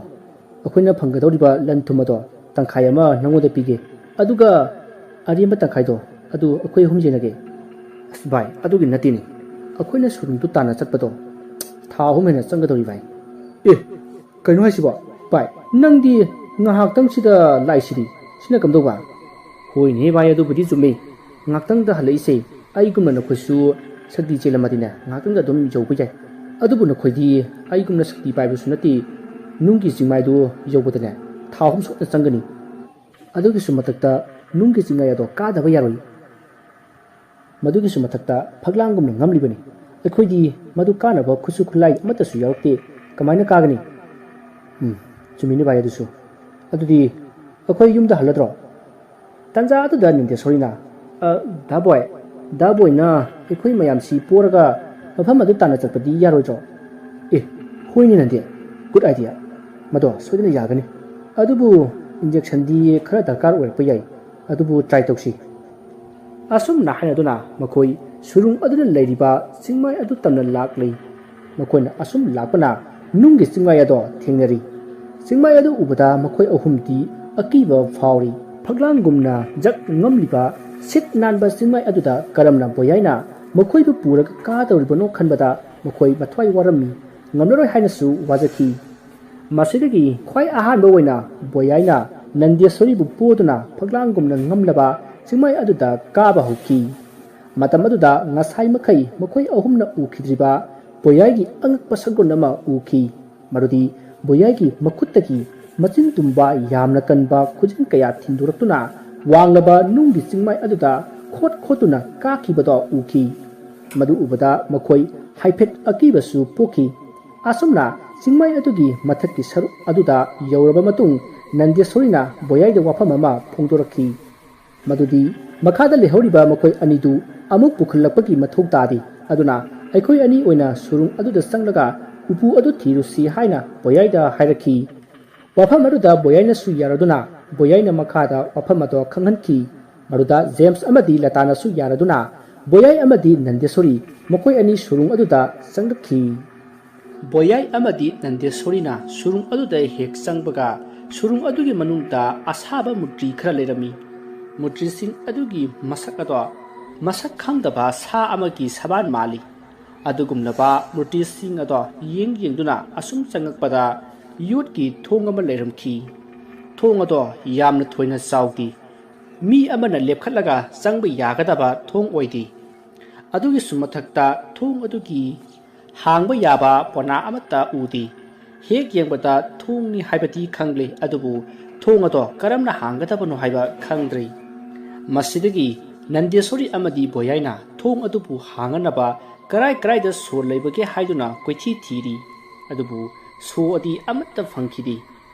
ꯑꯩꯈꯣꯏꯅ ꯐꯪꯒꯗꯧꯔꯤꯕ ꯂꯟ ꯊꯨꯝ ꯑꯗꯣ ꯇꯪꯈꯥꯏ ꯑꯃ ꯅꯪꯉꯣꯟꯗ ꯄꯤꯒꯦ꯫ ꯑꯗꯨꯒ ꯑꯔꯦꯝꯕ ꯇꯪꯈꯥꯏꯗꯣ ꯑꯗꯨ ꯑꯩꯈꯣꯏ ꯑꯍꯨꯝ ꯌꯦꯟꯅꯒꯦ꯫" "ꯑꯁ ꯚꯥꯏ, ꯑꯗꯨꯒꯤ ꯅꯠꯇꯦꯅꯦ꯫ ꯑꯩꯈꯣꯏꯅ ꯁꯨꯔꯨꯡꯗꯨ ꯇꯥꯟꯅ ꯆꯠꯄꯗꯣ ꯊꯥ ꯑꯍꯨꯝ ꯍꯦꯟꯅ ꯆꯪꯒꯗꯧꯔꯤ ꯚꯥꯏ꯫" "ꯑꯦ, ꯀꯩꯅꯣ ꯍꯥꯏꯁꯤꯕꯣ? ꯚꯥꯏ, ꯅꯪꯗꯤ ꯉꯥꯏꯍꯥꯛꯇꯪꯁꯤꯗ ꯂꯥꯛꯏꯁꯤꯗꯤ꯫ ꯁꯤꯅ ꯀꯝꯗꯧꯕ?" "ꯍꯣꯏꯅꯦ ꯚꯥꯏ, ꯑꯗꯨꯕꯨꯗꯤ ꯆꯨꯝꯃꯤ꯫ ꯉꯥꯏꯍꯥꯛꯇꯪꯗ ꯍꯜꯂꯛꯏꯁꯦ꯫ ꯑꯩꯒꯨꯝꯅ ꯅꯈꯣꯏꯁꯨ ꯁꯛꯇꯤ ꯆꯦꯜꯂꯝꯃꯗꯤꯅꯦ, ꯉꯥꯏꯍꯥꯛꯇꯪꯗ ꯑꯗꯨꯝ ꯌꯧꯕ ꯌꯥꯏ꯫ ꯑꯗꯨꯕꯨ ꯅꯈꯣꯏꯗꯤ ꯑꯩꯒꯨꯝꯅ ꯁꯛꯇꯤ ꯄꯥꯏꯕꯁꯨ ꯅꯠꯇꯦ꯫ ꯅꯨꯡꯒꯤ ꯆꯤꯡꯃꯥꯏꯗꯨ ꯌꯧꯕꯗꯅꯦ, ꯊꯥ ꯑꯍꯨꯝ ꯁꯣꯏꯗꯅ ꯆꯪꯒꯅꯤ꯫ ꯑꯗꯨꯒꯤꯁꯨ ꯃꯊꯛꯇ ꯅꯨꯡꯒꯤ ꯆꯤꯡꯃꯥꯏ ꯑꯗꯣ ꯀꯥꯗꯕ ꯌꯥꯔꯣꯏ꯫ ꯃꯗꯨꯒꯤꯁꯨ ꯃꯊꯛꯇ ꯐꯛꯂꯥꯡꯒꯨꯝꯅ ꯉꯝꯂꯤꯕꯅꯤ꯫ ꯑꯩꯈꯣꯏꯗꯤ ꯃꯗꯨ ꯀꯥꯅꯕ ꯈꯨꯠꯁꯨ ꯈꯨꯠꯂꯥꯏ ꯑꯃꯠꯇꯁꯨ ꯌꯥꯎꯔꯛꯇꯦ꯫ ꯀꯃꯥꯏꯅ ꯀꯥꯒꯅꯤ?" "ꯎꯝ, ꯆꯨꯝꯃꯤꯅꯦ ꯚꯥꯏ ꯑꯗꯨꯁꯨ꯫ ꯑꯗꯨꯗꯤ ꯑꯩꯈꯣꯏ ꯌꯨꯝꯗ ꯍꯜꯂꯗ꯭ꯔꯣ?" ꯇꯟꯖꯥ ꯑꯗꯨꯗ ꯅꯟꯗꯦꯁꯣꯔꯤꯅ, "ꯑ, ꯗꯥ ꯕꯣꯏ, ꯗꯥ ꯕꯣꯏꯅ ꯑꯩꯈꯣꯏ ꯃꯌꯥꯝꯁꯤ ꯄꯣꯔꯒ ꯃꯐꯝ ꯑꯗꯨ ꯇꯥꯟꯅ ꯆꯠꯄꯗꯤ ꯌꯥꯔꯣꯏꯗ꯭ꯔꯣ?" "ꯑꯦ, ꯍꯣꯏꯅꯦ ꯅꯟꯗꯦ, good idea꯫ ꯃꯗꯣ ꯁꯣꯏꯗꯅ ꯌꯥꯒꯅꯤ꯫ ꯑꯗꯨꯕꯨ injectionꯗꯤ ꯈꯔ ꯗꯔꯀꯥꯔ ꯑꯣꯏꯔꯛꯄ ꯌꯥꯏ꯫ ꯑꯗꯨꯕꯨ try ꯇꯧꯁꯤ꯫" ꯑꯁꯨꯝꯅ ꯍꯥꯏꯅꯗꯨꯅ ꯃꯈꯣꯏ ꯁꯨꯔꯨꯡ ꯑꯗꯨꯗ ꯂꯩꯔꯤꯕ ꯆꯤꯡꯃꯥꯏ ꯑꯗꯨ ꯇꯝꯅ ꯂꯥꯛꯂꯤ꯫ ꯃꯈꯣꯏꯅ ꯑꯁꯨꯝ ꯂꯥꯛꯄꯅ ꯅꯨꯡꯒꯤ ꯆꯤꯡꯃꯥꯏ ꯑꯗꯣ ꯊꯦꯡꯅꯔꯤ꯫ ꯆꯤꯡꯃꯥꯏ ꯑꯗꯨ ꯎꯕꯗ ꯃꯈꯣꯏ ꯑꯍꯨꯝꯗꯤ ꯑꯀꯤꯕ ꯐꯥꯎꯔꯤ꯫ ꯐꯛꯂꯥꯡꯒꯨꯝꯅ ꯖꯛ ꯉꯝꯂꯤꯕ ꯁꯤꯠ ꯅꯥꯟꯕ ꯆꯤꯡꯃꯥꯏ ꯑꯗꯨꯗ ꯀꯔꯝꯅ ꯕꯣꯌꯥꯏꯅ ꯃꯈꯣꯏꯕꯨ ꯄꯨꯔꯒ ꯀꯥꯗꯧꯔꯤꯕꯅꯣ ꯈꯟꯕꯗ ꯃꯈꯣꯏ ꯃꯊ꯭ꯋꯥꯏ ꯋꯥꯔꯝꯃꯤ꯫ ꯉꯝꯂꯔꯣꯏ ꯍꯥꯏꯅꯁꯨ ꯋꯥꯖꯈꯤ꯫ ꯃꯁꯤꯗꯒꯤ ꯈ꯭ꯋꯥꯏ ꯑꯍꯥꯟꯕ ꯑꯣꯏꯅ ꯕꯣꯌꯥꯏꯅ ꯅꯟꯗꯦꯁꯣꯔꯤꯕꯨ ꯄꯣꯗꯨꯅ ꯐꯛꯂꯥꯡꯒꯨꯝꯅ ꯉꯝꯂꯕ ꯆꯤꯡꯃꯥꯏ ꯑꯗꯨꯗ ꯀꯥꯕ ꯍꯧꯈꯤ꯫ ꯃꯇꯝ ꯑꯗꯨꯗ ꯉꯁꯥꯏ ꯃꯈꯩ ꯃꯈꯣꯏ ꯑꯍꯨꯝꯅ ꯎꯈꯤꯗ꯭ꯔꯤꯕ ꯕꯣꯌꯥꯏꯒꯤ ꯑꯉꯛꯄ ꯁꯛꯂꯣꯟ ꯑꯃ ꯎꯈꯤ꯫ ꯃꯗꯨꯗꯤ ꯕꯣꯌꯥꯏꯒꯤ ꯃꯈꯨꯠꯇꯒꯤ ꯃꯆꯤꯟ ꯇꯨꯝꯕ ꯌꯥꯝꯅ ꯀꯟꯕ ꯈꯨꯖꯤꯟ ꯀꯌꯥ ꯊꯤꯟꯗꯣꯔꯛꯇꯨꯅ ꯋꯥꯡꯂꯕ ꯅꯨꯡꯒꯤ ꯆꯤꯡꯃꯥꯏ ꯑꯗꯨꯗ ꯈꯣꯠ ꯈꯣꯠꯇꯨꯅ ꯀꯥꯈꯤꯕꯗꯣ ꯎꯈꯤ꯫ ꯃꯗꯨ ꯎꯕꯗ ꯃꯈꯣꯏ ꯍꯥꯏꯐꯦꯠ ꯑꯀꯤꯕꯁꯨ ꯄꯣꯛꯈꯤ꯫ ꯑꯁꯨꯝꯅ ꯆꯤꯡꯃꯥꯏ ꯑꯗꯨꯒꯤ ꯃꯊꯛꯀꯤ ꯁꯔꯨꯛ ꯑꯗꯨꯗ ꯌꯧꯔꯕ ꯃꯇꯨꯡ ꯅꯟꯗꯦꯁꯣꯔꯤꯅ ꯕꯣꯌꯥꯏꯗ ꯋꯥꯐꯝ ꯑꯃ ꯐꯣꯡꯗꯣꯔꯛꯈꯤ꯫ ꯃꯗꯨꯗꯤ ꯃꯈꯥꯗ ꯂꯩꯍꯧꯔꯤꯕ ꯃꯈꯣꯏ ꯑꯅꯤꯗꯨ ꯑꯃꯨꯛ ꯄꯨꯈꯠꯂꯛꯄꯒꯤ ꯃꯊꯧ ꯇꯥꯗꯦ꯫ ꯑꯗꯨꯅ ꯑꯩꯈꯣꯏ ꯑꯅꯤ ꯑꯣꯏꯅ ꯁꯨꯔꯨꯡ ꯑꯗꯨꯗ ꯆꯪꯂꯒ ꯎꯄꯨ ꯑꯗꯨ ꯊꯤꯔꯨꯁꯤ ꯍꯥꯏꯅ ꯕꯣꯌꯥꯏꯗ ꯍꯥꯏꯔꯛꯈꯤ꯫ ꯋꯥꯐꯝ ꯑꯗꯨꯗ ꯕꯣꯌꯥꯏꯅꯁꯨ ꯌꯥꯔꯗꯨꯅ ꯕꯣꯌꯥꯏꯅ ꯃꯈꯥꯗ ꯋꯥꯐꯝ ꯑꯗꯣ ꯈꯪꯍꯟꯈꯤ꯫ ꯃꯗꯨꯗ ꯖꯦꯝꯁ ꯑꯃꯗꯤ ꯂꯇꯥꯅꯁꯨ ꯌꯥꯔꯗꯨꯅ ꯕꯣꯌꯥꯏ ꯑꯃꯗꯤ ꯅꯟꯗꯦꯁꯣꯔꯤ ꯃꯈꯣꯏ ꯑꯅꯤ ꯁꯨꯔꯨꯡ ꯑꯗꯨꯗ ꯆꯪꯂꯛꯈꯤ꯫ ꯕꯣꯌꯥꯏ ꯑꯃꯗꯤ ꯅꯟꯗꯦꯁꯣꯔꯤꯅ ꯁꯨꯔꯨꯡ ꯑꯗꯨꯗ ꯍꯦꯛ ꯆꯪꯕꯒ ꯁꯨꯔꯨꯡ ꯑꯗꯨꯒꯤ ꯃꯅꯨꯡꯗ ꯑꯁꯥꯕ ꯃꯨꯔꯇꯤ ꯈꯔ ꯂꯩꯔꯝꯃꯤ꯫ ꯃꯨꯔꯇꯤꯁꯤꯡ ꯑꯗꯨꯒꯤ ꯃꯁꯛ ꯑꯗꯣ ꯃꯁꯛ ꯈꯪꯗꯕ ꯁꯥ ꯑꯃꯒꯤ ꯁꯕꯥꯟ ꯃꯥꯜꯂꯤ꯫ ꯑꯗꯨꯒꯨꯝꯂꯕ ꯃꯨꯔꯇꯤꯁꯤꯡ ꯑꯗꯣ ꯌꯦꯡ ꯌꯦꯡꯗꯨꯅ ꯑꯁꯨꯝ ꯆꯪꯉꯛꯄꯗ ꯌꯣꯠꯀꯤ ꯊꯣꯡ ꯑꯃ ꯂꯩꯔꯝꯈꯤ꯫ ꯊꯣꯡ ꯑꯗꯣ ꯌꯥꯝꯅ ꯊꯣꯏꯅ ꯆꯥꯎꯗꯦ꯫ ꯃꯤ ꯑꯃꯅ ꯂꯦꯞꯈꯠꯂꯒ ꯆꯪꯕ ꯌꯥꯒꯗꯕ ꯊꯣꯡ ꯑꯣꯏꯗꯦ꯫ ꯑꯗꯨꯒꯤꯁꯨ ꯃꯊꯛꯇ ꯊꯣꯡ ꯑꯗꯨꯒꯤ ꯍꯥꯡꯕ ꯌꯥꯕ ꯄꯣꯅꯥ ꯑꯃꯠꯇ ꯎꯗꯦ꯫ ꯍꯦꯛ ꯌꯦꯡꯕꯗ ꯊꯣꯡꯅꯤ ꯍꯥꯏꯕꯗꯤ ꯈꯪꯂꯦ, ꯑꯗꯨꯕꯨ ꯊꯣꯡ ꯑꯗꯣ ꯀꯔꯝꯅ ꯍꯥꯡꯒꯗꯕꯅꯣ ꯍꯥꯏꯕ ꯈꯪꯗ꯭ꯔꯦ꯫ ꯃꯁꯤꯗꯒꯤ ꯅꯟꯗꯦꯁꯣꯔꯤ ꯑꯃꯗꯤ ꯕꯣꯌꯥꯏꯅ ꯊꯣꯡ ꯑꯗꯨꯕꯨ ꯍꯥꯡꯅꯅꯕ ꯀꯔꯥꯏ ꯀꯔꯥꯏꯗ ꯁꯣ ꯂꯩꯕꯒꯦ ꯍꯥꯏꯗꯨꯅ ꯀꯣꯏꯊꯤ ꯊꯤꯔꯤ, ꯑꯗꯨꯕꯨ ꯁꯣ ꯑꯗꯤ ꯑꯃꯠꯇ ꯐꯪꯈꯤꯗꯦ꯫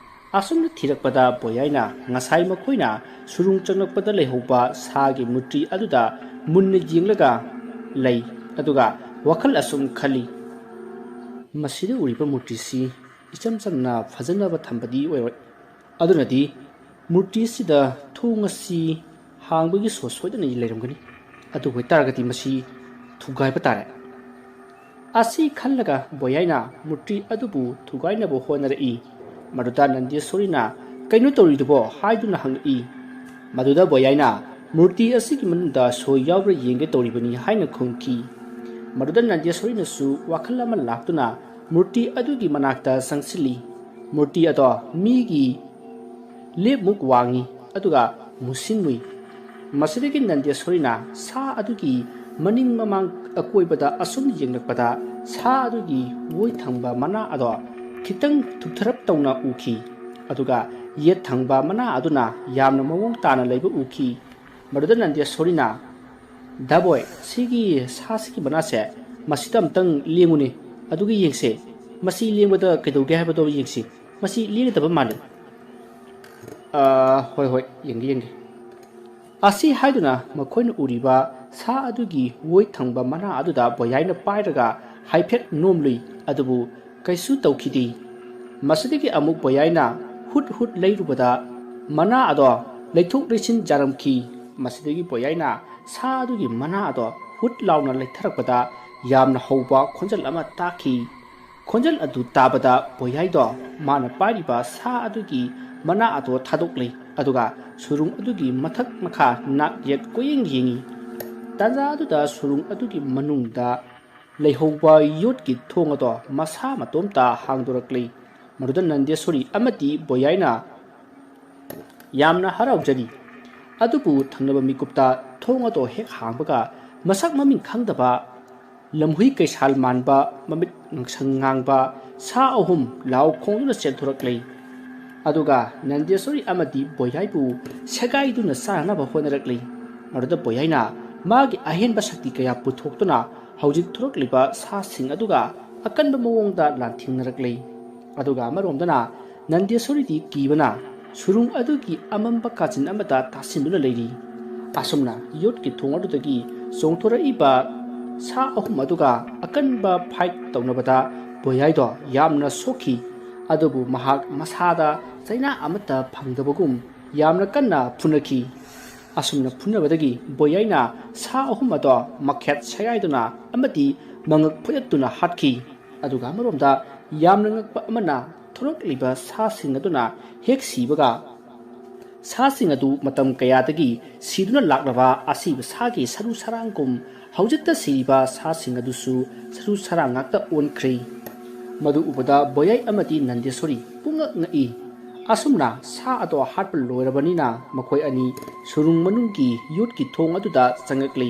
ꯑꯁꯨꯝꯅ ꯊꯤꯔꯛꯄꯗ ꯕꯣꯌꯥꯏꯅ ꯉꯁꯥꯏ ꯃꯈꯣꯏꯅ ꯁꯨꯔꯨꯡ ꯆꯪꯂꯛꯄꯗ ꯂꯩꯍꯧꯕ ꯁꯥꯒꯤ ꯃꯨꯔꯇꯤ ꯑꯗꯨꯗ ꯃꯨꯟꯅ ꯌꯦꯡꯂꯒ ꯂꯩ, ꯑꯗꯨꯒ ꯋꯥꯈꯜ ꯑꯁꯨꯝ ꯈꯜꯂꯤ, "ꯃꯁꯤꯗ ꯎꯔꯤꯕ ꯃꯨꯔꯇꯤꯁꯤ ꯏꯆꯝ ꯆꯝꯅ ꯐꯖꯅꯕ ꯊꯝꯕꯗꯤ ꯑꯣꯏꯔꯣꯏ꯫ ꯑꯗꯨꯅꯗꯤ ꯃꯨꯔꯇꯤꯁꯤꯗ ꯊꯣꯡ ꯑꯁꯤ ꯍꯥꯡꯕꯒꯤ ꯁꯣ ꯁꯣꯏꯗꯅ ꯂꯩꯔꯝꯒꯅꯤ꯫ ꯑꯗꯨ ꯑꯣꯏꯇꯥꯔꯒꯗꯤ ꯃꯁꯤ ꯊꯨꯒꯥꯏꯕ ꯇꯥꯔꯦ"꯫ ꯑꯁꯤ ꯈꯜꯂꯒ ꯕꯣꯌꯥꯏꯅ ꯃꯨꯔꯇꯤ ꯑꯗꯨꯕꯨ ꯊꯨꯒꯥꯏꯅꯕ ꯍꯣꯠꯅꯔꯛꯏ꯫ ꯃꯗꯨꯗ ꯅꯟꯗꯦꯁꯣꯔꯤꯅ "ꯀꯩꯅꯣ ꯇꯧꯔꯤꯗꯨꯕꯣ?" ꯍꯥꯏꯗꯨꯅ ꯍꯪꯂꯛꯏ꯫ ꯃꯗꯨꯗ ꯕꯣꯌꯥꯏꯅ "ꯃꯨꯔꯇꯤ ꯑꯁꯤꯒꯤ ꯃꯅꯨꯡꯗ ꯁꯣ ꯌꯥꯎꯕ꯭ꯔꯥ ꯌꯦꯡꯒꯦ ꯇꯧꯔꯤꯕꯅꯤ" ꯍꯥꯏꯅ ꯈꯨꯝꯈꯤ꯫ ꯃꯗꯨꯗ ꯅꯟꯗꯦꯁꯣꯔꯤꯅꯁꯨ ꯋꯥꯈꯜ ꯑꯃ ꯂꯥꯛꯇꯨꯅ ꯃꯨꯔꯇꯤ ꯑꯗꯨꯒꯤ ꯃꯅꯥꯛꯇ ꯆꯪꯁꯤꯜꯂꯤ꯫ ꯃꯨꯔꯇꯤ ꯑꯗꯣ ꯃꯤꯒꯤ ꯂꯦꯞꯃꯨꯛ ꯋꯥꯡꯉꯤ, ꯑꯗꯨꯒ ꯃꯨꯁꯤꯟ ꯃꯨꯏ꯫ ꯃꯁꯤꯗꯒꯤ ꯅꯟꯗꯦꯁꯣꯔꯤꯅ ꯁꯥ ꯑꯗꯨꯒꯤ ꯃꯅꯤꯡ ꯃꯃꯥꯡ ꯑꯀꯣꯏꯕꯗ ꯑꯁꯨꯝ ꯌꯦꯡꯂꯛꯄꯗ ꯁꯥ ꯑꯗꯨꯒꯤ ꯑꯣꯏ ꯊꯪꯕ ꯃꯅꯥ ꯑꯗꯣ ꯈꯤꯇꯪ ꯊꯨꯞꯊꯔꯞ ꯇꯧꯅ ꯎꯈꯤ, ꯑꯗꯨꯒ ꯌꯦꯠ ꯊꯪꯕ ꯃꯅꯥ ꯑꯗꯨꯅ ꯌꯥꯝꯅ ꯃꯑꯣꯡ ꯇꯥꯅ ꯂꯩꯕ ꯎꯈꯤ꯫ ꯃꯗꯨꯗ ꯅꯟꯗꯦꯁꯣꯔꯤꯅ, "ꯗꯥꯕꯣꯏ, ꯁꯤꯒꯤ ꯁꯥꯁꯤꯒꯤ ꯃꯅꯥꯁꯦ ꯃꯁꯤꯗ ꯑꯝꯇꯪ ꯂꯦꯡꯉꯨꯅꯦ, ꯑꯗꯨꯒ ꯌꯦꯡꯁꯦ, ꯃꯁꯤ ꯂꯦꯡꯕꯗ ꯀꯩꯗꯧꯒꯦ ꯍꯥꯏꯕꯗꯣ ꯌꯦꯡꯁꯤ, ꯃꯁꯤ ꯂꯦꯡꯒꯗꯕ ꯃꯥꯜꯂꯤ꯫" "ꯑꯥ, ꯍꯣꯏ, ꯍꯣꯏ, ꯌꯦꯡꯒꯦ, ꯌꯦꯡꯒꯦ꯫" ꯑꯁꯤ ꯍꯥꯏꯗꯨꯅ ꯃꯈꯣꯏꯅ ꯎꯔꯤꯕ ꯁꯥ ꯑꯗꯨꯒꯤ ꯑꯣꯏ ꯊꯪꯕ ꯃꯅꯥ ꯑꯗꯨꯗ ꯕꯣꯌꯥꯏꯅ ꯄꯥꯏꯔꯒ ꯍꯥꯏꯐꯦꯠ ꯅꯣꯝꯂꯨꯏ, ꯑꯗꯨꯕꯨ ꯀꯩꯁꯨ ꯇꯧꯈꯤꯗꯦ꯫ ꯃꯁꯤꯗꯒꯤ ꯑꯃꯨꯛ ꯕꯣꯌꯥꯏꯅ ꯍꯨꯠ ꯍꯨꯠ ꯂꯩꯔꯨꯕꯗ ꯃꯅꯥ ꯑꯗꯣ ꯂꯩꯊꯣꯛ ꯂꯩꯁꯤꯟ ꯌꯥꯔꯝꯈꯤ꯫ ꯃꯁꯤꯗꯒꯤ ꯕꯣꯌꯥꯏꯅ ꯁꯥ ꯑꯗꯨꯒꯤ ꯃꯅꯥ ꯑꯗꯣ ꯍꯨꯠ ꯂꯥꯎꯅ ꯂꯩꯊꯔꯛꯄꯗ ꯌꯥꯝꯅ ꯍꯧꯕ ꯈꯣꯟꯖꯦꯜ ꯑꯃ ꯇꯥꯈꯤ꯫ ꯈꯣꯟꯖꯦꯜ ꯑꯗꯨ ꯇꯥꯕꯗ ꯕꯣꯌꯥꯏꯗꯣ ꯃꯥꯅ ꯄꯥꯏꯔꯤꯕ ꯁꯥ ꯑꯗꯨꯒꯤ ꯃꯅꯥ ꯑꯗꯣ ꯊꯥꯗꯣꯛꯂꯦ, ꯑꯗꯨꯒ ꯁꯨꯔꯨꯡ ꯑꯗꯨꯒꯤ ꯃꯊꯛ ꯃꯈꯥ ꯅꯥꯛ ꯌꯦꯠ ꯀꯣꯏꯌꯦꯡ ꯌꯦꯡꯉꯤ꯫ ꯇꯥꯟꯖꯥ ꯑꯗꯨꯗ ꯁꯨꯔꯨꯡ ꯑꯗꯨꯒꯤ ꯃꯅꯨꯡꯗ ꯂꯩꯍꯧꯕ ꯌꯣꯠꯀꯤ ꯊꯣꯡ ꯑꯗꯣ ꯃꯁꯥ ꯃꯇꯣꯝꯇ ꯍꯥꯡꯗꯣꯔꯛꯂꯦ꯫ ꯃꯗꯨꯗ ꯅꯟꯗꯦꯁꯣꯔꯤ ꯑꯃꯗꯤ ꯕꯣꯌꯥꯏꯅ ꯌꯥꯝꯅ ꯍꯔꯥꯎꯖꯔꯤ꯫ ꯑꯗꯨꯕꯨ ꯊꯪꯅꯕ ꯃꯤꯀꯨꯞꯇ ꯊꯣꯡ ꯑꯗꯣ ꯍꯦꯛ ꯍꯥꯡꯕꯒ ꯃꯁꯛ ꯃꯃꯤꯡ ꯈꯪꯗꯕ, ꯂꯝꯍꯨꯏ ꯀꯩꯁꯥꯜ ꯃꯥꯟꯕ, ꯃꯃꯤꯠ ꯉꯥꯡꯁꯪ ꯉꯥꯡꯕ ꯁꯥ ꯑꯍꯨꯝ ꯂꯥꯎ ꯈꯣꯡꯗꯨꯅ ꯆꯦꯟꯊꯣꯔꯛꯂꯦ꯫ ꯑꯗꯨꯒ ꯅꯟꯗꯦꯁꯣꯔꯤ ꯑꯃꯗꯤ ꯕꯣꯌꯥꯏꯕꯨ ꯁꯦꯒꯥꯏꯗꯨꯅ ꯆꯥꯅꯅꯕ ꯍꯣꯠꯅꯔꯛꯂꯤ꯫ ꯃꯗꯨꯗ ꯕꯣꯌꯥꯏꯅ ꯃꯥꯒꯤ ꯑꯍꯦꯟꯕ ꯁꯛꯇꯤ ꯀꯌꯥ ꯄꯨꯊꯣꯛꯇꯨꯅ ꯍꯧꯖꯤꯛ ꯊꯣꯔꯛꯂꯤꯕ ꯁꯥꯁꯤꯡ ꯑꯗꯨꯒ ꯑꯀꯟꯕ ꯃꯑꯣꯡꯗ ꯂꯥꯟꯊꯦꯡꯅꯔꯛꯂꯤ꯫ ꯑꯗꯨꯒ ꯑꯃꯔꯣꯝꯗꯅ ꯅꯟꯗꯦꯁꯣꯔꯤꯗꯤ ꯀꯤꯕꯅ ꯁꯨꯔꯨꯡ ꯑꯗꯨꯒꯤ ꯑꯃꯝꯕ ꯀꯥꯆꯤꯟ ꯑꯃꯗ ꯇꯥꯁꯤꯟꯗꯨꯅ ꯂꯩꯔꯤ꯫ ꯑꯁꯨꯝꯅ ꯌꯣꯠꯀꯤ ꯊꯣꯡ ꯑꯗꯨꯗꯒꯤ ꯆꯣꯡꯊꯣꯔꯛꯏꯕ ꯁꯥ ꯑꯍꯨꯝ ꯑꯗꯨꯒ ꯑꯀꯟꯕ fight ꯇꯧꯅꯕꯗ ꯕꯣꯌꯥꯏꯗꯣ ꯌꯥꯝꯅ ꯁꯣꯛꯈꯤ꯫ ꯑꯗꯨꯕꯨ ꯃꯍꯥꯛ ꯃꯁꯥꯗ ꯆꯩꯅꯥ ꯑꯃꯠꯇ ꯐꯪꯗꯕꯒꯨꯝ ꯌꯥꯝꯅ ꯀꯟꯅ ꯐꯨꯅꯈꯤ꯫ ꯑꯁꯨꯝꯅ ꯐꯨꯅꯕꯗꯒꯤ ꯕꯣꯌꯥꯏꯅ ꯁꯥ ꯑꯍꯨꯝ ꯑꯗꯣ ꯃꯈꯦꯠ ꯁꯦꯒꯥꯏꯗꯨꯅ ꯑꯃꯗꯤ ꯃꯉꯛ ꯐꯣꯏꯗꯠꯇꯨꯅ ꯍꯥꯠꯈꯤ꯫ ꯑꯗꯨꯒ ꯑꯃꯔꯣꯝꯗ ꯌꯥꯝꯅ ꯉꯛꯄ ꯑꯃꯅ, ꯊꯣꯔꯛꯂꯤꯕ ꯁꯥꯁꯤꯡ ꯑꯗꯨꯅ ꯍꯦꯛ ꯁꯤꯕꯒ, ꯁꯥꯁꯤꯡ ꯑꯗꯨ ꯃꯇꯝ ꯀꯌꯥꯗꯒꯤ ꯁꯤꯗꯨꯅ ꯂꯥꯛꯂꯕ ꯑꯁꯤꯕ ꯁꯥꯒꯤ ꯁꯔꯨ ꯁꯔꯥꯡꯒꯨꯝ ꯍꯧꯖꯤꯛꯇ ꯁꯤꯔꯤꯕ ꯁꯥꯁꯤꯡ ꯑꯗꯨꯁꯨ ꯁꯔꯨ ꯁꯔꯥꯡ ꯉꯥꯛꯇ ꯑꯣꯟꯈ꯭ꯔꯦ꯫ ꯃꯗꯨ ꯎꯕꯗ ꯕꯣꯌꯥꯏ ꯑꯃꯗꯤ ꯅꯟꯗꯦꯁꯣꯔꯤ ꯄꯨꯡꯉꯛ ꯉꯛꯏ꯫ ꯑꯁꯨꯝꯅ ꯁꯥ ꯑꯗꯣ ꯍꯥꯠꯄ ꯂꯣꯏꯔꯕꯅꯤꯅ ꯃꯈꯣꯏ ꯑꯅꯤ ꯁꯨꯔꯨꯡ ꯃꯅꯨꯡꯒꯤ ꯌꯣꯠꯀꯤ ꯊꯣꯡ ꯑꯗꯨꯗ ꯆꯪꯂꯛꯂꯤ꯫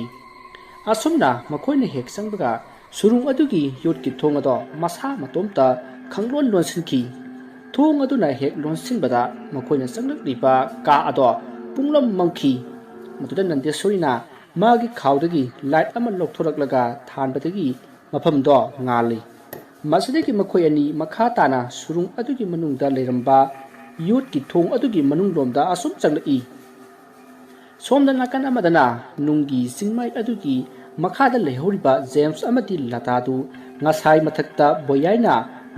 ꯑꯁꯨꯝꯅ ꯃꯈꯣꯏꯅ ꯍꯦꯛ ꯆꯪꯕꯒ ꯁꯨꯔꯨꯡ ꯑꯗꯨꯒꯤ ꯌꯣꯠꯀꯤ ꯊꯣꯡ ꯑꯗꯣ ꯃꯁꯥ ꯃꯇꯣꯝꯇ ꯈꯪꯂꯣꯟ ꯂꯣꯟꯁꯤꯟꯈꯤ꯫ ꯊꯣꯡ ꯑꯗꯨꯅ ꯍꯦꯛ ꯂꯣꯟꯁꯤꯟꯕꯗ ꯃꯈꯣꯏꯅ ꯆꯪꯂꯛꯂꯤꯕ ꯀꯥ ꯑꯗꯣ ꯄꯨꯡꯂꯝ ꯃꯝꯈꯤ꯫ ꯃꯗꯨꯗ ꯅꯟꯗꯦꯁꯣꯔꯤꯅ ꯃꯥꯒꯤ ꯈꯥꯎꯗꯒꯤ ꯂꯥꯏꯠ ꯑꯃ ꯂꯧꯊꯣꯔꯛꯂꯒ ꯊꯥꯟꯕꯗꯒꯤ ꯃꯐꯝꯗꯣ ꯉꯥꯜꯂꯤ꯫ ꯃꯁꯤꯗꯒꯤ ꯃꯈꯣꯏ ꯑꯅꯤ ꯃꯈꯥ ꯇꯥꯅ ꯁꯨꯔꯨꯡ ꯑꯗꯨꯒꯤ ꯃꯅꯨꯡꯗ ꯂꯩꯔꯝꯕ ꯌꯣꯠꯀꯤ ꯊꯣꯡ ꯑꯗꯨꯒꯤ ꯃꯅꯨꯡꯂꯣꯝꯗ ꯑꯁꯨꯝ ꯆꯪꯂꯛꯏ꯫ ꯁꯣꯝꯗ ꯅꯥꯀꯟ ꯑꯃꯗꯅ ꯅꯨꯡꯒꯤ ꯆꯤꯡꯃꯥꯏ ꯑꯗꯨꯒꯤ ꯃꯈꯥꯗ ꯂꯩꯍꯧꯔꯤꯕ ꯖꯦꯝꯁ ꯑꯃꯗꯤ ꯂꯇꯥꯗꯨ ꯉꯁꯥꯏ ꯃꯊꯛꯇ ꯕꯣꯌꯥꯏꯅ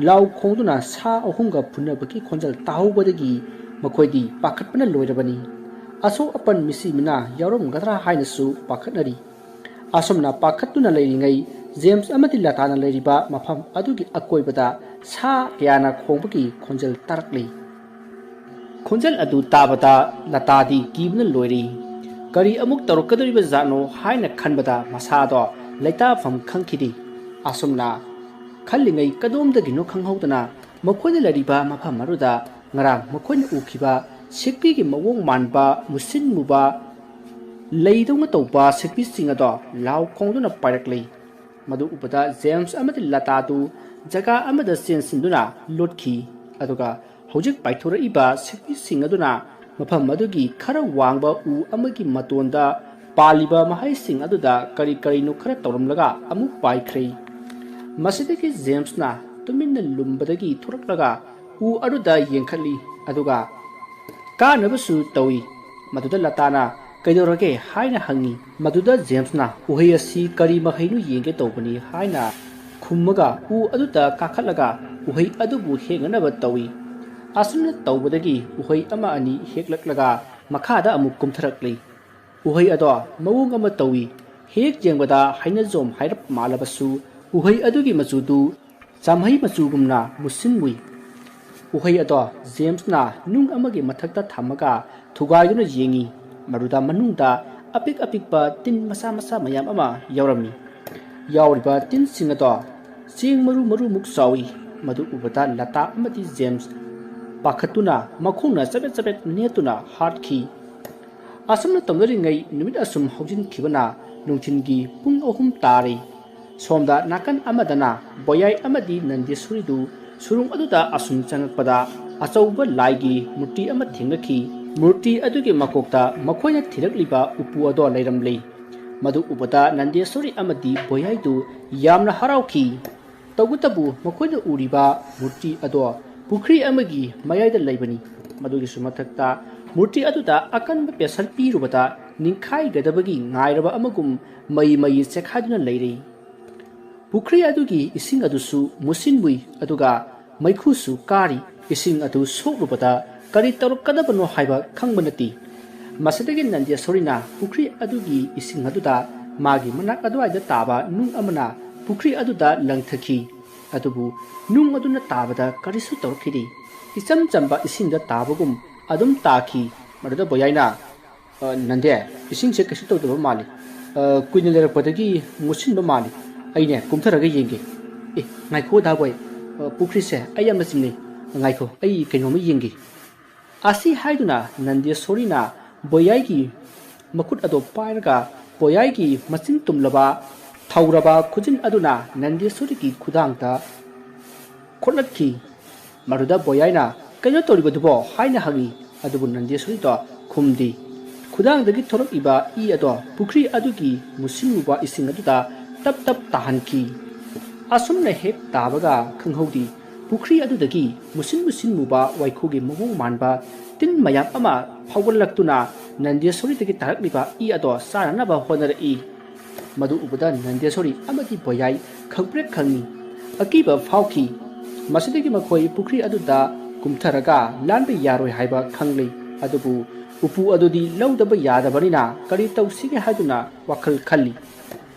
ꯂꯥꯎ ꯈꯣꯡꯗꯨꯅ ꯁꯥ ꯑꯍꯨꯝꯒ ꯐꯨꯅꯕꯒꯤ ꯈꯣꯟꯖꯦꯜ ꯇꯥꯍꯧꯕꯗꯒꯤ ꯃꯈꯣꯏꯗꯤ ꯄꯥꯈꯠꯄꯅ ꯂꯣꯏꯔꯕꯅꯤ꯫ ꯑꯁꯣꯛ ꯑꯄꯟ ꯃꯤꯁꯤ ꯃꯤꯅꯥ ꯌꯥꯎꯔꯝꯒꯗ꯭ꯔꯥ ꯍꯥꯏꯅꯁꯨ ꯄꯥꯈꯠꯅꯔꯤ꯫ ꯑꯁꯨꯝꯅ ꯄꯥꯈꯠꯇꯨꯅ ꯂꯩꯔꯤꯉꯩ ꯖꯦꯝꯁ ꯑꯃꯗꯤ ꯂꯇꯥꯅ ꯂꯩꯔꯤꯕ ꯃꯐꯝ ꯑꯗꯨꯒꯤ ꯑꯀꯣꯏꯕꯗ ꯁꯥ ꯀꯌꯥꯅ ꯈꯣꯡꯕꯒꯤ ꯈꯣꯟꯖꯦꯜ ꯇꯥꯔꯛꯂꯤ꯫ ꯈꯣꯟꯖꯦꯜ ꯑꯗꯨ ꯇꯥꯕꯗ ꯂꯇꯥꯗꯤ ꯀꯤꯕꯅ ꯂꯣꯏꯔꯤ꯫ ꯀꯔꯤ ꯑꯃꯨꯛ ꯇꯧꯔꯛꯀꯗꯧꯔꯤꯕ ꯖꯥꯠꯅꯣ ꯍꯥꯏꯅ ꯈꯟꯕꯗ ꯃꯁꯥꯗꯣ ꯂꯩꯇꯥꯐꯝ ꯈꯪꯈꯤꯗꯦ꯫ ꯑꯁꯨꯝꯅ ꯈꯜꯂꯤꯉꯩ ꯀꯗꯣꯝꯗꯒꯤꯅꯣ ꯈꯪꯍꯧꯗꯅ ꯃꯈꯣꯏꯅ ꯂꯩꯔꯤꯕ ꯃꯐꯝ ꯑꯗꯨꯗ ꯉꯔꯥꯡ ꯃꯈꯣꯏꯅ ꯎꯈꯤꯕ ꯁꯤꯛꯄꯤꯒꯤ ꯃꯑꯣꯡ ꯃꯥꯟꯕ ꯃꯨꯁꯤꯟ ꯃꯨꯕ ꯂꯩꯗꯧꯅ ꯇꯧꯕ ꯁꯤꯛꯄꯤꯁꯤꯡ ꯑꯗꯣ ꯂꯥꯎ ꯈꯣꯡꯗꯨꯅ ꯄꯥꯏꯔꯛꯂꯤ꯫ ꯃꯗꯨ ꯎꯕꯗ ꯖꯦꯝꯁ ꯑꯃꯗꯤ ꯂꯇꯥꯗꯨ ꯖꯒꯥ ꯑꯃꯗ ꯆꯦꯟꯁꯤꯟꯗꯨꯅ ꯂꯣꯠꯈꯤ꯫ ꯑꯗꯨꯒ ꯍꯧꯖꯤꯛ ꯄꯥꯏꯊꯣꯔꯛꯏꯕ ꯁꯤꯛꯄꯤꯁꯤꯡ ꯑꯗꯨꯅ ꯃꯐꯝ ꯑꯗꯨꯒꯤ ꯈꯔ ꯋꯥꯡꯕ ꯎ ꯑꯃꯒꯤ ꯃꯇꯣꯟꯗ ꯄꯥꯜꯂꯤꯕ ꯃꯍꯩꯁꯤꯡ ꯑꯗꯨꯗ ꯀꯔꯤ ꯀꯔꯤꯅꯣ ꯈꯔ ꯇꯧꯔꯝꯂꯒ ꯑꯃꯨꯛ ꯄꯥꯏꯈ꯭ꯔꯦ꯫ ꯃꯁꯤꯗꯒꯤ ꯖꯦꯝꯁꯅ ꯇꯨꯃꯤꯟꯅ ꯂꯨꯝꯕꯗꯒꯤ ꯊꯣꯔꯛꯂꯒ ꯎ ꯑꯗꯨꯗ ꯌꯦꯡꯈꯠꯂꯤ, ꯑꯗꯨꯒ ꯀꯥꯅꯕꯁꯨ ꯇꯧꯏ꯫ ꯃꯗꯨꯗ ꯂꯇꯥꯅ "ꯀꯩꯗꯧꯔꯒꯦ?" ꯍꯥꯏꯅ ꯍꯪꯉꯤ꯫ ꯃꯗꯨꯗ ꯖꯦꯝꯁꯅ "ꯎꯍꯩ ꯑꯁꯤ ꯀꯔꯤ ꯃꯍꯩꯅꯣ ꯌꯦꯡꯒꯦ ꯇꯧꯕꯅꯤ" ꯍꯥꯏꯅ ꯈꯨꯝꯃꯒ ꯎ ꯑꯗꯨꯗ ꯀꯥꯈꯠꯂꯒ ꯎꯍꯩ ꯑꯗꯨꯕꯨ ꯍꯦꯛꯅꯅꯕ ꯇꯧꯏ꯫ ꯑꯁꯨꯝꯅ ꯇꯧꯕꯗꯒꯤ ꯎꯍꯩ ꯑꯃ ꯑꯅꯤ ꯍꯦꯛꯂꯛꯂꯒ ꯃꯈꯥꯗ ꯑꯃꯨꯛ ꯀꯨꯝꯊꯔꯛꯂꯤ꯫ ꯎꯍꯩ ꯑꯗꯣ ꯃꯑꯣꯡ ꯑꯃ ꯇꯧꯏ꯫ ꯍꯦꯛ ꯌꯦꯡꯕꯗ ꯍꯩꯅꯖꯣꯝ ꯍꯥꯏꯔꯞ ꯃꯥꯜꯂꯕꯁꯨ ꯎꯍꯩ ꯑꯗꯨꯒꯤ ꯃꯆꯨꯗꯨ ꯆꯥꯝꯍꯩ ꯃꯆꯨꯒꯨꯝꯅ ꯃꯨꯁꯤꯟ ꯃꯨꯏ꯫ ꯎꯍꯩ ꯑꯗꯣ ꯖꯦꯝꯁꯅ ꯅꯨꯡ ꯑꯃꯒꯤ ꯃꯊꯛꯇ ꯊꯝꯃꯒ ꯊꯨꯒꯥꯏꯗꯨꯅ ꯌꯦꯡꯉꯤ꯫ ꯃꯗꯨꯗ ꯃꯅꯨꯡꯗ ꯑꯄꯤꯛ ꯑꯄꯤꯛꯄ ꯇꯤꯟ ꯃꯆꯥ ꯃꯆꯥ ꯃꯌꯥꯝ ꯑꯃ ꯌꯥꯎꯔꯝꯃꯤ꯫ ꯌꯥꯎꯔꯤꯕ ꯇꯤꯟꯁꯤꯡ ꯑꯗꯣ ꯆꯦꯡ ꯃꯔꯨ ꯃꯔꯨꯃꯨꯛ ꯆꯥꯎꯏ꯫ ꯃꯗꯨ ꯎꯕꯗ ꯂꯇꯥ ꯑꯃꯗꯤ ꯖꯦꯝꯁ ꯄꯥꯈꯠꯇꯨꯅ ꯃꯈꯣꯡꯅ ꯆꯕꯦꯠ ꯆꯕꯦꯠ ꯅꯦꯠꯇꯨꯅ ꯍꯥꯠꯈꯤ꯫ ꯑꯁꯨꯝꯅ ꯇꯧꯅꯔꯤꯉꯩ ꯅꯨꯃꯤꯠ ꯑꯁꯨꯝ ꯍꯧꯖꯤꯟꯈꯤꯕꯅ ꯅꯨꯡꯊꯤꯜꯒꯤ ꯄꯨꯡ ꯑꯍꯨꯝ ꯇꯥꯔꯦ꯫ ꯁꯣꯝꯗ ꯅꯥꯀꯟ ꯑꯃꯗꯅ ꯕꯣꯌꯥꯏ ꯑꯃꯗꯤ ꯅꯟꯗꯦꯁꯣꯔꯤꯗꯨ ꯁꯨꯔꯨꯡ ꯑꯗꯨꯗ ꯑꯁꯨꯝ ꯆꯪꯉꯛꯄꯗ ꯑꯆꯧꯕ ꯂꯥꯏꯒꯤ ꯃꯨꯔꯇꯤ ꯑꯃ ꯊꯦꯡꯅꯈꯤ꯫ ꯃꯨꯔꯇꯤ ꯑꯗꯨꯒꯤ ꯃꯀꯣꯛꯇ ꯃꯈꯣꯏꯅ ꯊꯤꯔꯛꯂꯤꯕ ꯎꯄꯨ ꯑꯗꯣ ꯂꯩꯔꯝꯂꯤ꯫ ꯃꯗꯨ ꯎꯕꯗ ꯅꯟꯗꯦꯁꯣꯔꯤ ꯑꯃꯗꯤ ꯕꯣꯌꯥꯏꯗꯨ ꯌꯥꯝꯅ ꯍꯔꯥꯎꯈꯤ꯫ ꯇꯧꯕꯇꯕꯨ ꯃꯈꯣꯏꯅ ꯎꯔꯤꯕ ꯃꯨꯔꯇꯤ ꯑꯗꯣ ꯄꯨꯈ꯭ꯔꯤ ꯑꯃꯒꯤ ꯃꯌꯥꯏꯗ ꯂꯩꯕꯅꯤ꯫ ꯃꯗꯨꯒꯤꯁꯨ ꯃꯊꯛꯇ ꯃꯨꯔꯇꯤ ꯑꯗꯨꯗ ꯑꯀꯟꯕ pressure ꯄꯤꯔꯨꯕꯗ ꯅꯤꯡꯈꯥꯏꯒꯗꯕꯒꯤ ꯉꯥꯏꯔꯕ ꯑꯃꯒꯨꯝ ꯃꯩ ꯃꯩ ꯆꯦꯛꯈꯥꯏꯗꯨꯅ ꯂꯩꯔꯤ꯫ ꯄꯨꯈ꯭ꯔꯤ ꯑꯗꯨꯒꯤ ꯏꯁꯤꯡ ꯑꯗꯨꯁꯨ ꯃꯨꯁꯤꯟ ꯃꯨꯏ, ꯑꯗꯨꯒ ꯃꯩꯈꯨꯁꯨ ꯀꯥꯔꯤ꯫ ꯏꯁꯤꯡ ꯑꯗꯨ ꯁꯣꯛꯂꯨꯕꯗ ꯀꯔꯤ ꯇꯧꯔꯛꯀꯗꯕꯅꯣ ꯍꯥꯏꯕ ꯈꯪꯕ ꯅꯠꯇꯦ꯫ ꯃꯁꯤꯗꯒꯤ ꯅꯟꯗꯦꯁꯣꯔꯤꯅ ꯄꯨꯈ꯭ꯔꯤ ꯑꯗꯨꯒꯤ ꯏꯁꯤꯡ ꯑꯗꯨꯗ ꯃꯥꯒꯤ ꯃꯅꯥꯛ ꯑꯗꯨꯋꯥꯏꯗ ꯇꯥꯕ ꯅꯨꯡ ꯑꯃꯅ ꯄꯨꯈ꯭ꯔꯤ ꯑꯗꯨꯗ ꯂꯪꯊꯈꯤ꯫ ꯑꯗꯨꯕꯨ ꯅꯨꯡ ꯑꯗꯨꯅ ꯇꯥꯕꯗ ꯀꯔꯤꯁꯨ ꯇꯧꯔꯛꯈꯤꯗꯦ꯫ ꯏꯆꯝ ꯆꯝꯕ ꯏꯁꯤꯡꯗ ꯇꯥꯕꯒꯨꯝ ꯑꯗꯨꯝ ꯇꯥꯈꯤ꯫ ꯃꯗꯨꯗ ꯕꯣꯌꯥꯏꯅ, "ꯑ, ꯅꯟꯗꯦ, ꯏꯁꯤꯡꯁꯦ ꯀꯩꯁꯨ ꯇꯧꯗꯕ ꯃꯥꯜꯂꯤ꯫ ꯑ, ꯀꯨꯏꯅ ꯂꯩꯔꯛꯄꯗꯒꯤ ꯃꯨꯠꯁꯤꯟꯕ ꯃꯥꯜꯂꯤ꯫ ꯑꯩꯅꯦ, ꯀꯨꯝꯊꯔꯒ ꯌꯦꯡꯒꯦ꯫ ꯑꯦ, ꯉꯥꯏꯈꯣ ꯗꯥ ꯕꯣꯏ, ꯑ, ꯄꯨꯈ꯭ꯔꯤꯁꯦ ꯑꯩ ꯌꯥꯝꯅ ꯆꯤꯡꯅꯩ꯫ ꯉꯥꯏꯈꯣ, ꯑꯩ ꯀꯩꯅꯣꯝꯃ ꯌꯦꯡꯒꯦ꯫" ꯑꯁꯤ ꯍꯥꯏꯗꯨꯅ ꯅꯟꯗꯦꯁꯣꯔꯤꯅ ꯕꯣꯌꯥꯏꯒꯤ ꯃꯈꯨꯠ ꯑꯗꯨ ꯄꯥꯏꯔꯒ ꯕꯣꯌꯥꯏꯒꯤ ꯃꯆꯤꯟ ꯇꯨꯝꯂꯕ, ꯊꯧꯔꯕ ꯈꯨꯖꯤꯟ ꯑꯗꯨꯅ ꯅꯟꯗꯦꯁꯣꯔꯤꯒꯤ ꯈꯨꯗꯥꯡꯗ ꯈꯣꯠꯂꯛꯈꯤ꯫ ꯃꯗꯨꯗ ꯕꯣꯌꯥꯏꯅ, "ꯀꯩꯅꯣ ꯇꯧꯔꯤꯕꯗꯨꯕꯣ?" ꯍꯥꯏꯅ ꯍꯪꯉꯤ꯫ ꯑꯗꯨꯕꯨ ꯅꯟꯗꯦꯁꯣꯔꯤꯗꯣ ꯈꯨꯝꯗꯦ꯫ ꯈꯨꯗꯥꯡꯗꯒꯤ ꯊꯣꯔꯛꯏꯕ ꯏ ꯑꯗꯣ ꯄꯨꯈ꯭ꯔꯤ ꯑꯗꯨꯒꯤ ꯃꯨꯁꯤꯟꯃꯨꯕ ꯏꯁꯤꯡ ꯑꯗꯨꯗ ꯇꯞ ꯇꯞ ꯇꯥꯍꯟꯈꯤ꯫ ꯑꯁꯨꯝꯅ ꯍꯦꯛ ꯇꯥꯕꯒ ꯈꯪꯍꯧꯗꯦ, ꯄꯨꯈ꯭ꯔꯤ ꯑꯗꯨꯗꯒꯤ ꯃꯨꯁꯤꯟ ꯃꯨꯁꯤꯟ ꯃꯨꯕ ꯋꯥꯏꯈꯨꯒꯤ ꯃꯑꯣꯡ ꯃꯥꯟꯕ ꯇꯤꯟ ꯃꯌꯥꯝ ꯑꯃ ꯐꯥꯎꯒꯠꯂꯛꯇꯨꯅ ꯅꯟꯗꯦꯁꯣꯔꯤꯗꯒꯤ ꯇꯥꯔꯛꯂꯤꯕ ꯏ ꯑꯗꯣ ꯆꯥꯅꯅꯕ ꯍꯣꯠꯅꯔꯛꯏ꯫ ꯃꯗꯨ ꯎꯕꯗ ꯅꯟꯗꯦꯁꯣꯔꯤ ꯑꯃꯗꯤ ꯕꯣꯌꯥꯏ ꯈꯪꯄ꯭ꯔꯦꯛ ꯈꯪꯉꯤ꯫ ꯑꯀꯤꯕ ꯐꯥꯎꯈꯤ꯫ ꯃꯁꯤꯗꯒꯤ ꯃꯈꯣꯏ ꯄꯨꯈ꯭ꯔꯤ ꯑꯗꯨꯗ ꯀꯨꯝꯊꯔꯒ ꯂꯥꯟꯕ ꯌꯥꯔꯣꯏ ꯍꯥꯏꯕ ꯈꯪꯂꯦ꯫ ꯑꯗꯨꯕꯨ ꯎꯄꯨ ꯑꯗꯨꯗꯤ ꯂꯧꯗꯕ ꯌꯥꯗꯕꯅꯤꯅ ꯀꯔꯤ ꯇꯧꯁꯤꯒꯦ ꯍꯥꯏꯗꯨꯅ ꯋꯥꯈꯜ ꯈꯜꯂꯤ꯫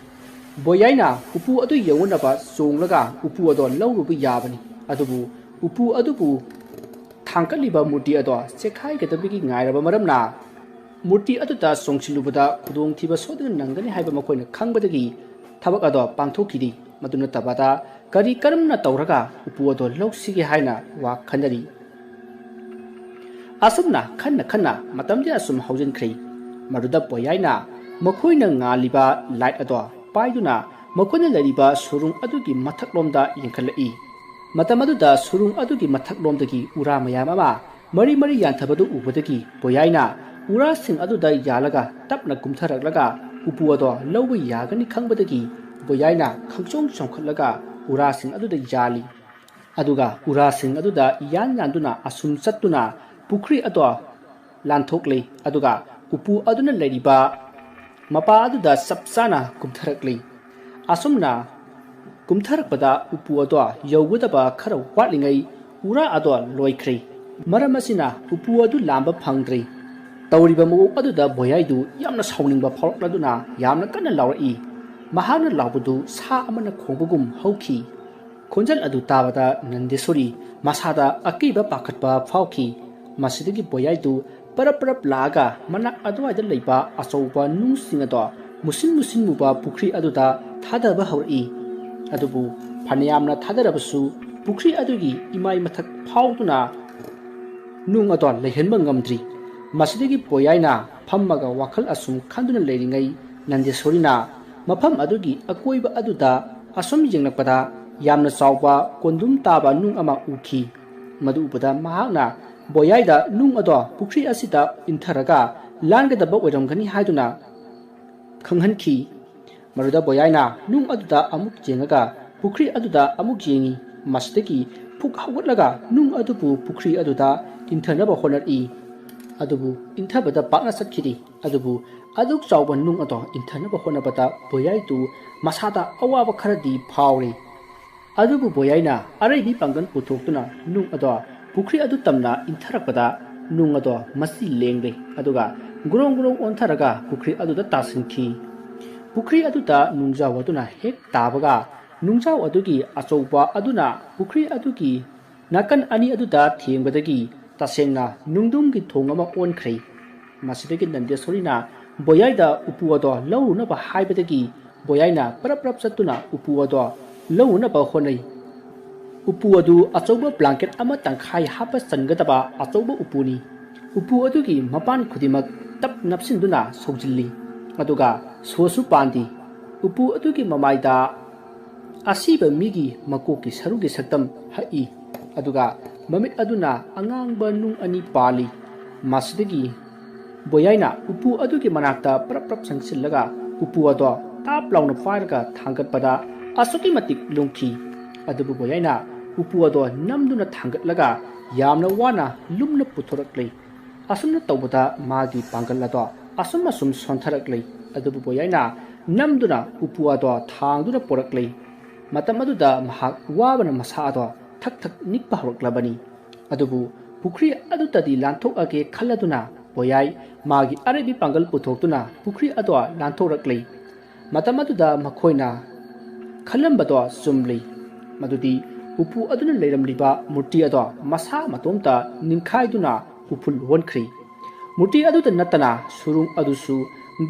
ꯕꯣꯌꯥꯏꯅ ꯎꯄꯨ ꯑꯗꯨ ꯌꯧꯅꯅꯕ ꯆꯣꯡꯂꯒ ꯎꯄꯨ ꯑꯗꯣ ꯂꯧꯔꯨꯕ ꯌꯥꯕꯅꯤ꯫ ꯑꯗꯨꯕꯨ ꯎꯄꯨ ꯑꯗꯨꯕꯨ ꯊꯥꯡꯒꯠꯂꯤꯕ ꯃꯨꯔꯇꯤ ꯑꯗꯣ ꯆꯦꯛꯈꯥꯏꯒꯗꯕꯒꯤ ꯉꯥꯏꯔꯕ ꯃꯔꯝꯅ, ꯃꯨꯔꯇꯤ ꯑꯗꯨꯗ ꯆꯣꯡꯁꯤꯜꯂꯨꯕꯗ ꯈꯨꯗꯣꯡꯊꯤꯕ ꯁꯣꯏꯗꯅ ꯅꯪꯒꯅꯤ ꯍꯥꯏꯕ ꯃꯈꯣꯏꯅ ꯈꯪꯕꯗꯒꯤ ꯊꯕꯛ ꯑꯗꯣ ꯄꯥꯡꯊꯣꯛꯈꯤꯗꯦ꯫ ꯃꯗꯨ ꯅꯠꯇꯕꯗ ꯀꯔꯤ ꯀꯔꯝꯅ ꯇꯧꯔꯒ ꯎꯄꯨ ꯑꯗꯣ ꯂꯧꯁꯤꯒꯦ ꯍꯥꯏꯅ ꯋꯥ ꯈꯟꯅꯔꯤ꯫ ꯑꯁꯨꯝꯅ ꯈꯟꯅ ꯈꯟꯅ ꯃꯇꯝꯗꯤ ꯑꯁꯨꯝ ꯍꯧꯖꯤꯟꯈ꯭ꯔꯦ꯫ ꯃꯗꯨꯗ ꯕꯣꯌꯥꯏꯅ ꯃꯈꯣꯏꯅ ꯉꯥꯜꯂꯤꯕ ꯂꯥꯏꯠ ꯑꯗꯣ ꯄꯥꯏꯗꯨꯅ ꯃꯈꯣꯏꯅ ꯂꯩꯔꯤꯕ ꯁꯨꯔꯨꯡ ꯑꯗꯨꯒꯤ ꯃꯊꯛꯂꯣꯝꯗ ꯌꯦꯡꯈꯠꯂꯛꯏ꯫ ꯃꯇꯝ ꯑꯗꯨꯗ ꯁꯨꯔꯨꯡ ꯑꯗꯨꯒꯤ ꯃꯊꯛꯂꯣꯝꯗꯒꯤ ꯎꯔꯥ ꯃꯌꯥꯝ ꯑꯃ ꯃꯔꯤ ꯃꯔꯤ ꯌꯥꯟꯊꯕꯗꯨ ꯎꯕꯗꯒꯤ ꯕꯣꯌꯥꯏꯅ ꯎꯔꯥꯁꯤꯡ ꯑꯗꯨꯗ ꯌꯥꯜꯂꯒ ꯇꯞꯅ ꯀꯨꯝꯊꯔꯛꯂꯒ ꯎꯄꯨ ꯑꯗꯣ ꯂꯧꯕ ꯌꯥꯒꯅꯤ ꯈꯪꯕꯗꯒꯤ ꯕꯣꯌꯥꯏꯅ ꯈꯪꯆꯣꯡ ꯆꯣꯡꯈꯠꯂꯒ ꯎꯔꯥꯁꯤꯡ ꯑꯗꯨꯗ ꯌꯥꯜꯂꯤ꯫ ꯑꯗꯨꯒ ꯎꯔꯥꯁꯤꯡ ꯑꯗꯨꯗ ꯌꯥꯟ ꯌꯥꯟꯗꯨꯅ ꯑꯁꯨꯝ ꯆꯠꯇꯨꯅ ꯄꯨꯈ꯭ꯔꯤ ꯑꯗꯣ ꯂꯥꯟꯊꯣꯛꯂꯤ꯫ ꯑꯗꯨꯒ ꯎꯄꯨ ꯑꯗꯨꯅ ꯂꯩꯔꯤꯕ ꯃꯄꯥ ꯑꯗꯨꯗ ꯆꯞ ꯆꯥꯅ ꯀꯨꯝꯊꯔꯛꯂꯤ꯫ ꯑꯁꯨꯝꯅ ꯀꯨꯝꯊꯔꯛꯄꯗ ꯎꯄꯨ ꯑꯗꯣ ꯌꯧꯒꯗꯕ ꯈꯔ ꯋꯥꯠꯂꯤꯉꯩ ꯎꯔꯥ ꯑꯗꯣ ꯂꯣꯏꯈ꯭ꯔꯦ꯫ ꯃꯔꯝ ꯑꯁꯤꯅ ꯎꯄꯨ ꯑꯗꯨ ꯂꯥꯝꯕ ꯐꯪꯗ꯭ꯔꯦ꯫ ꯇꯧꯔꯤꯕ ꯃꯑꯣꯡ ꯑꯗꯨꯗ ꯕꯣꯌꯥꯏꯗꯨ ꯌꯥꯝꯅ ꯁꯥꯎꯅꯤꯡꯕ ꯐꯥꯎꯔꯛꯂꯗꯨꯅ ꯌꯥꯝꯅ ꯀꯟꯅ ꯂꯥꯎꯔꯛꯏ꯫ ꯃꯍꯥꯛꯅ ꯂꯥꯎꯕꯗꯨ ꯁꯥ ꯑꯃꯅ ꯈꯣꯡꯕꯒꯨꯝ ꯍꯧꯈꯤ꯫ ꯈꯣꯟꯖꯦꯜ ꯑꯗꯨ ꯇꯥꯕꯗ ꯅꯟꯗꯦꯁꯣꯔꯤ ꯃꯁꯥꯗ ꯑꯀꯤꯕ ꯄꯥꯈꯠꯄ ꯐꯥꯎꯈꯤ꯫ ꯃꯁꯤꯗꯒꯤ ꯕꯣꯌꯥꯏꯗꯨ ꯄꯔꯞ ꯄꯔꯞ ꯂꯥꯛꯑꯒ ꯃꯅꯥꯛ ꯑꯗꯨꯋꯥꯏꯗ ꯂꯩꯕ ꯑꯆꯧꯕ ꯅꯨꯡꯁꯤꯡ ꯑꯗꯣ ꯃꯨꯁꯤꯟ ꯃꯨꯁꯤꯟ ꯃꯨꯕ ꯄꯨꯈ꯭ꯔꯤ ꯑꯗꯨꯗ ꯊꯥꯗꯕ ꯍꯧꯔꯛꯏ꯫ ꯑꯗꯨꯕꯨ ꯐꯅꯌꯥꯝꯅ ꯊꯥꯗꯔꯕꯁꯨ ꯄꯨꯈ꯭ꯔꯤ ꯑꯗꯨꯒꯤ ꯏꯃꯥꯏ ꯃꯊꯛ ꯐꯥꯎꯗꯨꯅ ꯅꯨꯡ ꯑꯗꯣ ꯂꯩꯍꯟꯕ ꯉꯝꯗ꯭ꯔꯤ꯫ ꯃꯁꯤꯗꯒꯤ ꯕꯣꯌꯥꯏꯅ ꯐꯝꯃꯒ ꯋꯥꯈꯜ ꯑꯁꯨꯝ ꯈꯟꯗꯨꯅ ꯂꯩꯔꯤꯉꯩ ꯅꯟꯗꯦꯁꯣꯔꯤꯅ ꯃꯐꯝ ꯑꯗꯨꯒꯤ ꯑꯀꯣꯏꯕ ꯑꯗꯨꯗ ꯑꯁꯨꯝ ꯌꯦꯡꯂꯛꯄꯗ ꯌꯥꯝꯅ ꯆꯥꯎꯕ ꯀꯣꯟꯗꯨꯝ ꯇꯥꯕ ꯅꯨꯡ ꯑꯃ ꯎꯈꯤ꯫ ꯃꯗꯨ ꯎꯕꯗ ꯃꯍꯥꯛꯅ ꯕꯣꯌꯥꯏꯗ ꯅꯨꯡ ꯑꯗꯣ ꯄꯨꯈ꯭ꯔꯤ ꯑꯁꯤꯗ ꯏꯟꯊꯔꯒ ꯂꯥꯟꯒꯗꯕ ꯑꯣꯏꯔꯝꯒꯅꯤ ꯍꯥꯏꯗꯨꯅ ꯈꯪꯍꯟꯈꯤ꯫ ꯃꯗꯨꯗ ꯕꯣꯌꯥꯏꯅ ꯅꯨꯡ ꯑꯗꯨꯗ ꯑꯃꯨꯛ ꯌꯦꯡꯉꯒ ꯄꯨꯈ꯭ꯔꯤ ꯑꯗꯨꯗ ꯑꯃꯨꯛ ꯌꯦꯡꯉꯤ꯫ ꯃꯁꯤꯗꯒꯤ ꯐꯨꯛ ꯍꯧꯒꯠꯂꯒ ꯅꯨꯡ ꯑꯗꯨꯕꯨ ꯄꯨꯈ꯭ꯔꯤ ꯑꯗꯨꯗ ꯏꯟꯊꯅꯕ ꯍꯣꯠꯅꯔꯛꯏ꯫ ꯑꯗꯨꯕꯨ ꯏꯟꯊꯕꯗ ꯄꯥꯛꯅ ꯆꯠꯈꯤꯗꯦ꯫ ꯑꯗꯨꯕꯨ ꯑꯗꯨꯛ ꯆꯥꯎꯕ ꯅꯨꯡ ꯑꯗꯣ ꯏꯟꯊꯅꯕ ꯍꯣꯠꯅꯕꯗ ꯕꯣꯌꯥꯏꯗꯨ ꯃꯁꯥꯗ ꯑꯋꯥꯕ ꯈꯔꯗꯤ ꯐꯥꯎꯔꯤ꯫ ꯑꯗꯨꯕꯨ ꯕꯣꯌꯥꯏꯅ ꯑꯔꯩꯕꯤ ꯄꯥꯡꯒꯜ ꯄꯨꯊꯣꯛꯇꯨꯅ ꯅꯨꯡ ꯑꯗꯣ ꯄꯨꯈ꯭ꯔꯤ ꯑꯗꯨ ꯇꯝꯅ ꯏꯟꯊꯔꯛꯄꯗ ꯅꯨꯡ ꯑꯗꯣ ꯃꯆꯤ ꯂꯦꯡꯂꯦ꯫ ꯑꯗꯨꯒ ꯒ꯭ꯔꯣꯡ ꯒ꯭ꯔꯣꯡ ꯑꯣꯟꯊꯔꯒ ꯄꯨꯈ꯭ꯔꯤ ꯑꯗꯨꯗ ꯇꯥꯁꯤꯟꯈꯤ꯫ ꯄꯨꯈ꯭ꯔꯤ ꯑꯗꯨꯗ ꯅꯨꯡꯖꯥꯎ ꯑꯗꯨꯅ ꯍꯦꯛ ꯇꯥꯕꯒ ꯅꯨꯡꯖꯥꯎ ꯑꯗꯨꯒꯤ ꯑꯆꯧꯕ ꯑꯗꯨꯅ ꯄꯨꯈ꯭ꯔꯤ ꯑꯗꯨꯒꯤ ꯅꯥꯀꯟ ꯑꯅꯤ ꯑꯗꯨꯗ ꯊꯦꯡꯕꯗꯒꯤ ꯇꯁꯦꯡꯅ ꯅꯨꯡꯗꯨꯝꯒꯤ ꯊꯣꯡ ꯑꯃ ꯑꯣꯟꯈ꯭ꯔꯦ꯫ ꯃꯁꯤꯗꯒꯤ ꯅꯟꯗꯦꯁꯣꯔꯤꯅ ꯕꯣꯌꯥꯏꯗ ꯎꯄꯨ ꯑꯗꯣ ꯂꯧꯔꯨꯅꯕ ꯍꯥꯏꯕꯗꯒꯤ ꯕꯣꯌꯥꯏꯅ ꯄꯔꯞ ꯄꯔꯞ ꯆꯠꯇꯨꯅ ꯎꯄꯨ ꯑꯗꯣ ꯂꯧꯅꯅꯕ ꯍꯣꯠꯅꯩ꯫ ꯎꯄꯨ ꯑꯗꯨ ꯑꯆꯧꯕ ꯕ꯭ꯂꯥꯡꯀꯦꯠ ꯑꯃ ꯇꯪꯈꯥꯏ ꯍꯥꯞꯄ ꯆꯟꯒꯗꯕ ꯑꯆꯧꯕ ꯎꯄꯨꯅꯤ꯫ ꯎꯄꯨ ꯑꯗꯨꯒꯤ ꯃꯄꯥꯟ ꯈꯨꯗꯤꯡꯃꯛ ꯇꯞ ꯅꯞꯁꯤꯟꯗꯨꯅ ꯁꯧꯖꯤꯜꯂꯤ, ꯑꯗꯨꯒ ꯁꯣꯁꯨ ꯄꯥꯟꯗꯦ꯫ ꯎꯄꯨ ꯑꯗꯨꯒꯤ ꯃꯃꯥꯏꯗ ꯑꯁꯤꯕ ꯃꯤꯒꯤ ꯃꯀꯣꯛꯀꯤ ꯁꯔꯨꯒꯤ ꯁꯛꯇꯝ ꯍꯛꯏ, ꯑꯗꯨꯒ ꯃꯃꯤꯠ ꯑꯗꯨꯅ ꯑꯉꯥꯡꯕ ꯅꯨꯡ ꯑꯅꯤ ꯄꯥꯜꯂꯤ꯫ ꯃꯁꯤꯗꯒꯤ ꯕꯣꯌꯥꯏꯅ ꯎꯄꯨ ꯑꯗꯨꯒꯤ ꯃꯅꯥꯛꯇ ꯄ꯭ꯔꯞ ꯄ꯭ꯔꯞ ꯆꯪꯁꯤꯜꯂꯒ ꯎꯄꯨ ꯑꯗꯣ ꯇꯥꯞ ꯂꯥꯎꯅ ꯄꯥꯏꯔꯒ ꯊꯥꯡꯒꯠꯄꯗ ꯑꯁꯨꯛꯀꯤ ꯃꯇꯤꯛ ꯂꯨꯝꯈꯤ꯫ ꯑꯗꯨꯕꯨ ꯕꯣꯌꯥꯏꯅ ꯎꯄꯨ ꯑꯗꯣ ꯅꯝꯗꯨꯅ ꯊꯥꯡꯒꯠꯂꯒ ꯌꯥꯝꯅ ꯋꯥꯅ ꯂꯨꯝꯅ ꯄꯨꯊꯣꯔꯛꯂꯤ꯫ ꯑꯁꯨꯝꯅ ꯇꯧꯕꯗ ꯃꯥꯒꯤ ꯄꯥꯡꯒꯜ ꯑꯗꯣ ꯑꯁꯨꯝ ꯑꯁꯨꯝ ꯁꯣꯟꯊꯔꯛꯂꯤ꯫ ꯑꯗꯨꯕꯨ ꯕꯣꯌꯥꯏꯅ ꯅꯝꯗꯨꯅ ꯎꯄꯨ ꯑꯗꯣ ꯊꯥꯡꯗꯨꯅ ꯄꯣꯔꯛꯂꯤ꯫ ꯃꯇꯝ ꯑꯗꯨꯗ ꯃꯍꯥꯛ ꯋꯥꯕꯅ ꯃꯁꯥ ꯑꯗꯣ ꯊꯛ ꯊꯛ ꯅꯤꯛꯄ ꯍꯧꯔꯛꯂꯕꯅꯤ꯫ ꯑꯗꯨꯕꯨ ꯄꯨꯈ꯭ꯔꯤ ꯑꯗꯨꯗꯗꯤ ꯂꯥꯟꯊꯣꯛꯑꯒꯦ ꯈꯜꯂꯗꯨꯅ ꯕꯣꯌꯥꯏ ꯃꯥꯒꯤ ꯑꯔꯩꯕꯤ ꯄꯥꯡꯒꯜ ꯄꯨꯊꯣꯛꯇꯨꯅ ꯄꯨꯈ꯭ꯔꯤ ꯑꯗꯣ ꯂꯥꯟꯊꯣꯔꯛꯂꯤ꯫ ꯃꯇꯝ ꯑꯗꯨꯗ ꯃꯈꯣꯏꯅ ꯈꯜꯂꯝꯕꯗꯣ ꯆꯨꯝꯂꯤ꯫ ꯃꯗꯨꯗꯤ ꯎꯄꯨ ꯑꯗꯨꯅ ꯂꯩꯔꯝꯂꯤꯕ ꯃꯨꯔꯇꯤ ꯑꯗꯣ ꯃꯁꯥ ꯃꯇꯣꯝꯇ ꯅꯤꯡꯈꯥꯏꯗꯨꯅ ꯎꯐꯨꯜ ꯑꯣꯟꯈ꯭ꯔꯤ꯫ ꯃꯨꯔꯇꯤ ꯑꯗꯨꯗ ꯅꯠꯇꯅ ꯁꯨꯔꯨꯡ ꯑꯗꯨꯁꯨ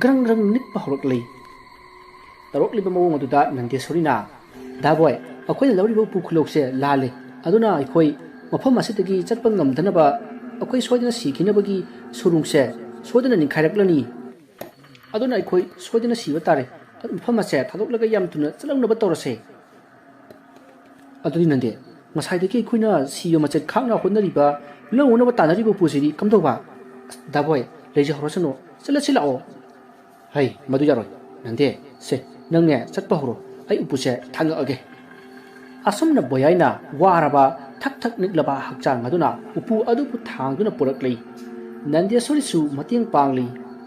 ꯒ꯭ꯔꯪ ꯒ꯭ꯔꯪ ꯅꯤꯛꯄ ꯍꯧꯔꯛꯂꯤ꯫ ꯇꯧꯔꯛꯂꯤꯕ ꯃꯑꯣꯡ ꯑꯗꯨꯗ ꯅꯟꯗꯦꯁꯣꯔꯤꯅ, "ꯗꯥꯕꯣꯏ, ꯑꯩꯈꯣꯏꯅ ꯂꯧꯔꯤꯕ ꯎꯄꯨ ꯈꯨꯂꯣꯛꯁꯦ ꯂꯥꯜꯂꯦ꯫ ꯑꯗꯨꯅ ꯑꯩꯈꯣꯏ ꯃꯐꯝ ꯑꯁꯤꯗꯒꯤ ꯆꯠꯄ ꯉꯝꯗꯅꯕ ꯑꯩꯈꯣꯏ ꯁꯣꯏꯗꯅ ꯁꯤꯈꯤꯅꯕꯒꯤ ꯁꯨꯔꯨꯡꯁꯦ ꯁꯣꯏꯗꯅ ꯅꯤꯡꯈꯥꯏꯔꯛꯂꯅꯤ꯫ ꯑꯗꯨꯅ ꯑꯩꯈꯣꯏ ꯁꯣꯏꯗꯅ ꯁꯤꯕ ꯇꯥꯔꯦ꯫ ꯑꯗꯨ ꯃꯐꯝ ꯑꯁꯦ ꯊꯥꯗꯣꯛꯂꯒ ꯌꯥꯝ ꯊꯨꯅ ꯆꯠꯍꯧꯅꯕ ꯇꯧꯔꯁꯦ꯫" ꯑꯗꯨꯗꯤ ꯅꯟꯗꯦ, ꯉꯁꯥꯏꯗꯒꯤ ꯑꯩꯈꯣꯏꯅ ꯁꯤꯕ ꯃꯆꯦꯠ ꯈꯥꯛꯅ ꯍꯣꯠꯅꯔꯤꯕ, ꯂꯧꯅꯅꯕ ꯇꯥꯟꯅꯔꯤꯕ ꯎꯄꯨꯁꯤꯗꯤ ꯀꯝꯗꯧꯕ? ꯑꯁ, ꯗꯥꯕꯣꯏ, ꯂꯩꯖꯍꯧꯔꯁꯅꯨ, ꯆꯠꯂꯁꯤ ꯂꯥꯛꯑꯣ꯫ ꯍꯩ, ꯃꯗꯨ ꯌꯥꯔꯣꯏ꯫ ꯅꯟꯗꯦ, ꯁꯦ, ꯅꯪꯅꯦ ꯆꯠꯄ ꯍꯧꯔꯣ, ꯑꯩ ꯎꯄꯨꯁꯦ ꯊꯥꯡꯉꯛꯑꯒꯦ꯫ ꯑꯁꯨꯝꯅ ꯕꯣꯌꯥꯏꯅ ꯋꯥꯔꯕ, ꯊꯛ ꯊꯛ ꯅꯤꯛꯂꯕ ꯍꯛꯆꯥꯡ ꯑꯗꯨꯅ ꯎꯄꯨ ꯑꯗꯨꯕꯨ ꯊꯥꯡꯗꯨꯅ ꯄꯨꯔꯛꯂꯤ꯫ ꯅꯟꯗꯦꯁꯣꯔꯤꯁꯨ ꯃꯇꯦꯡ ꯄꯥꯡꯂꯤ꯫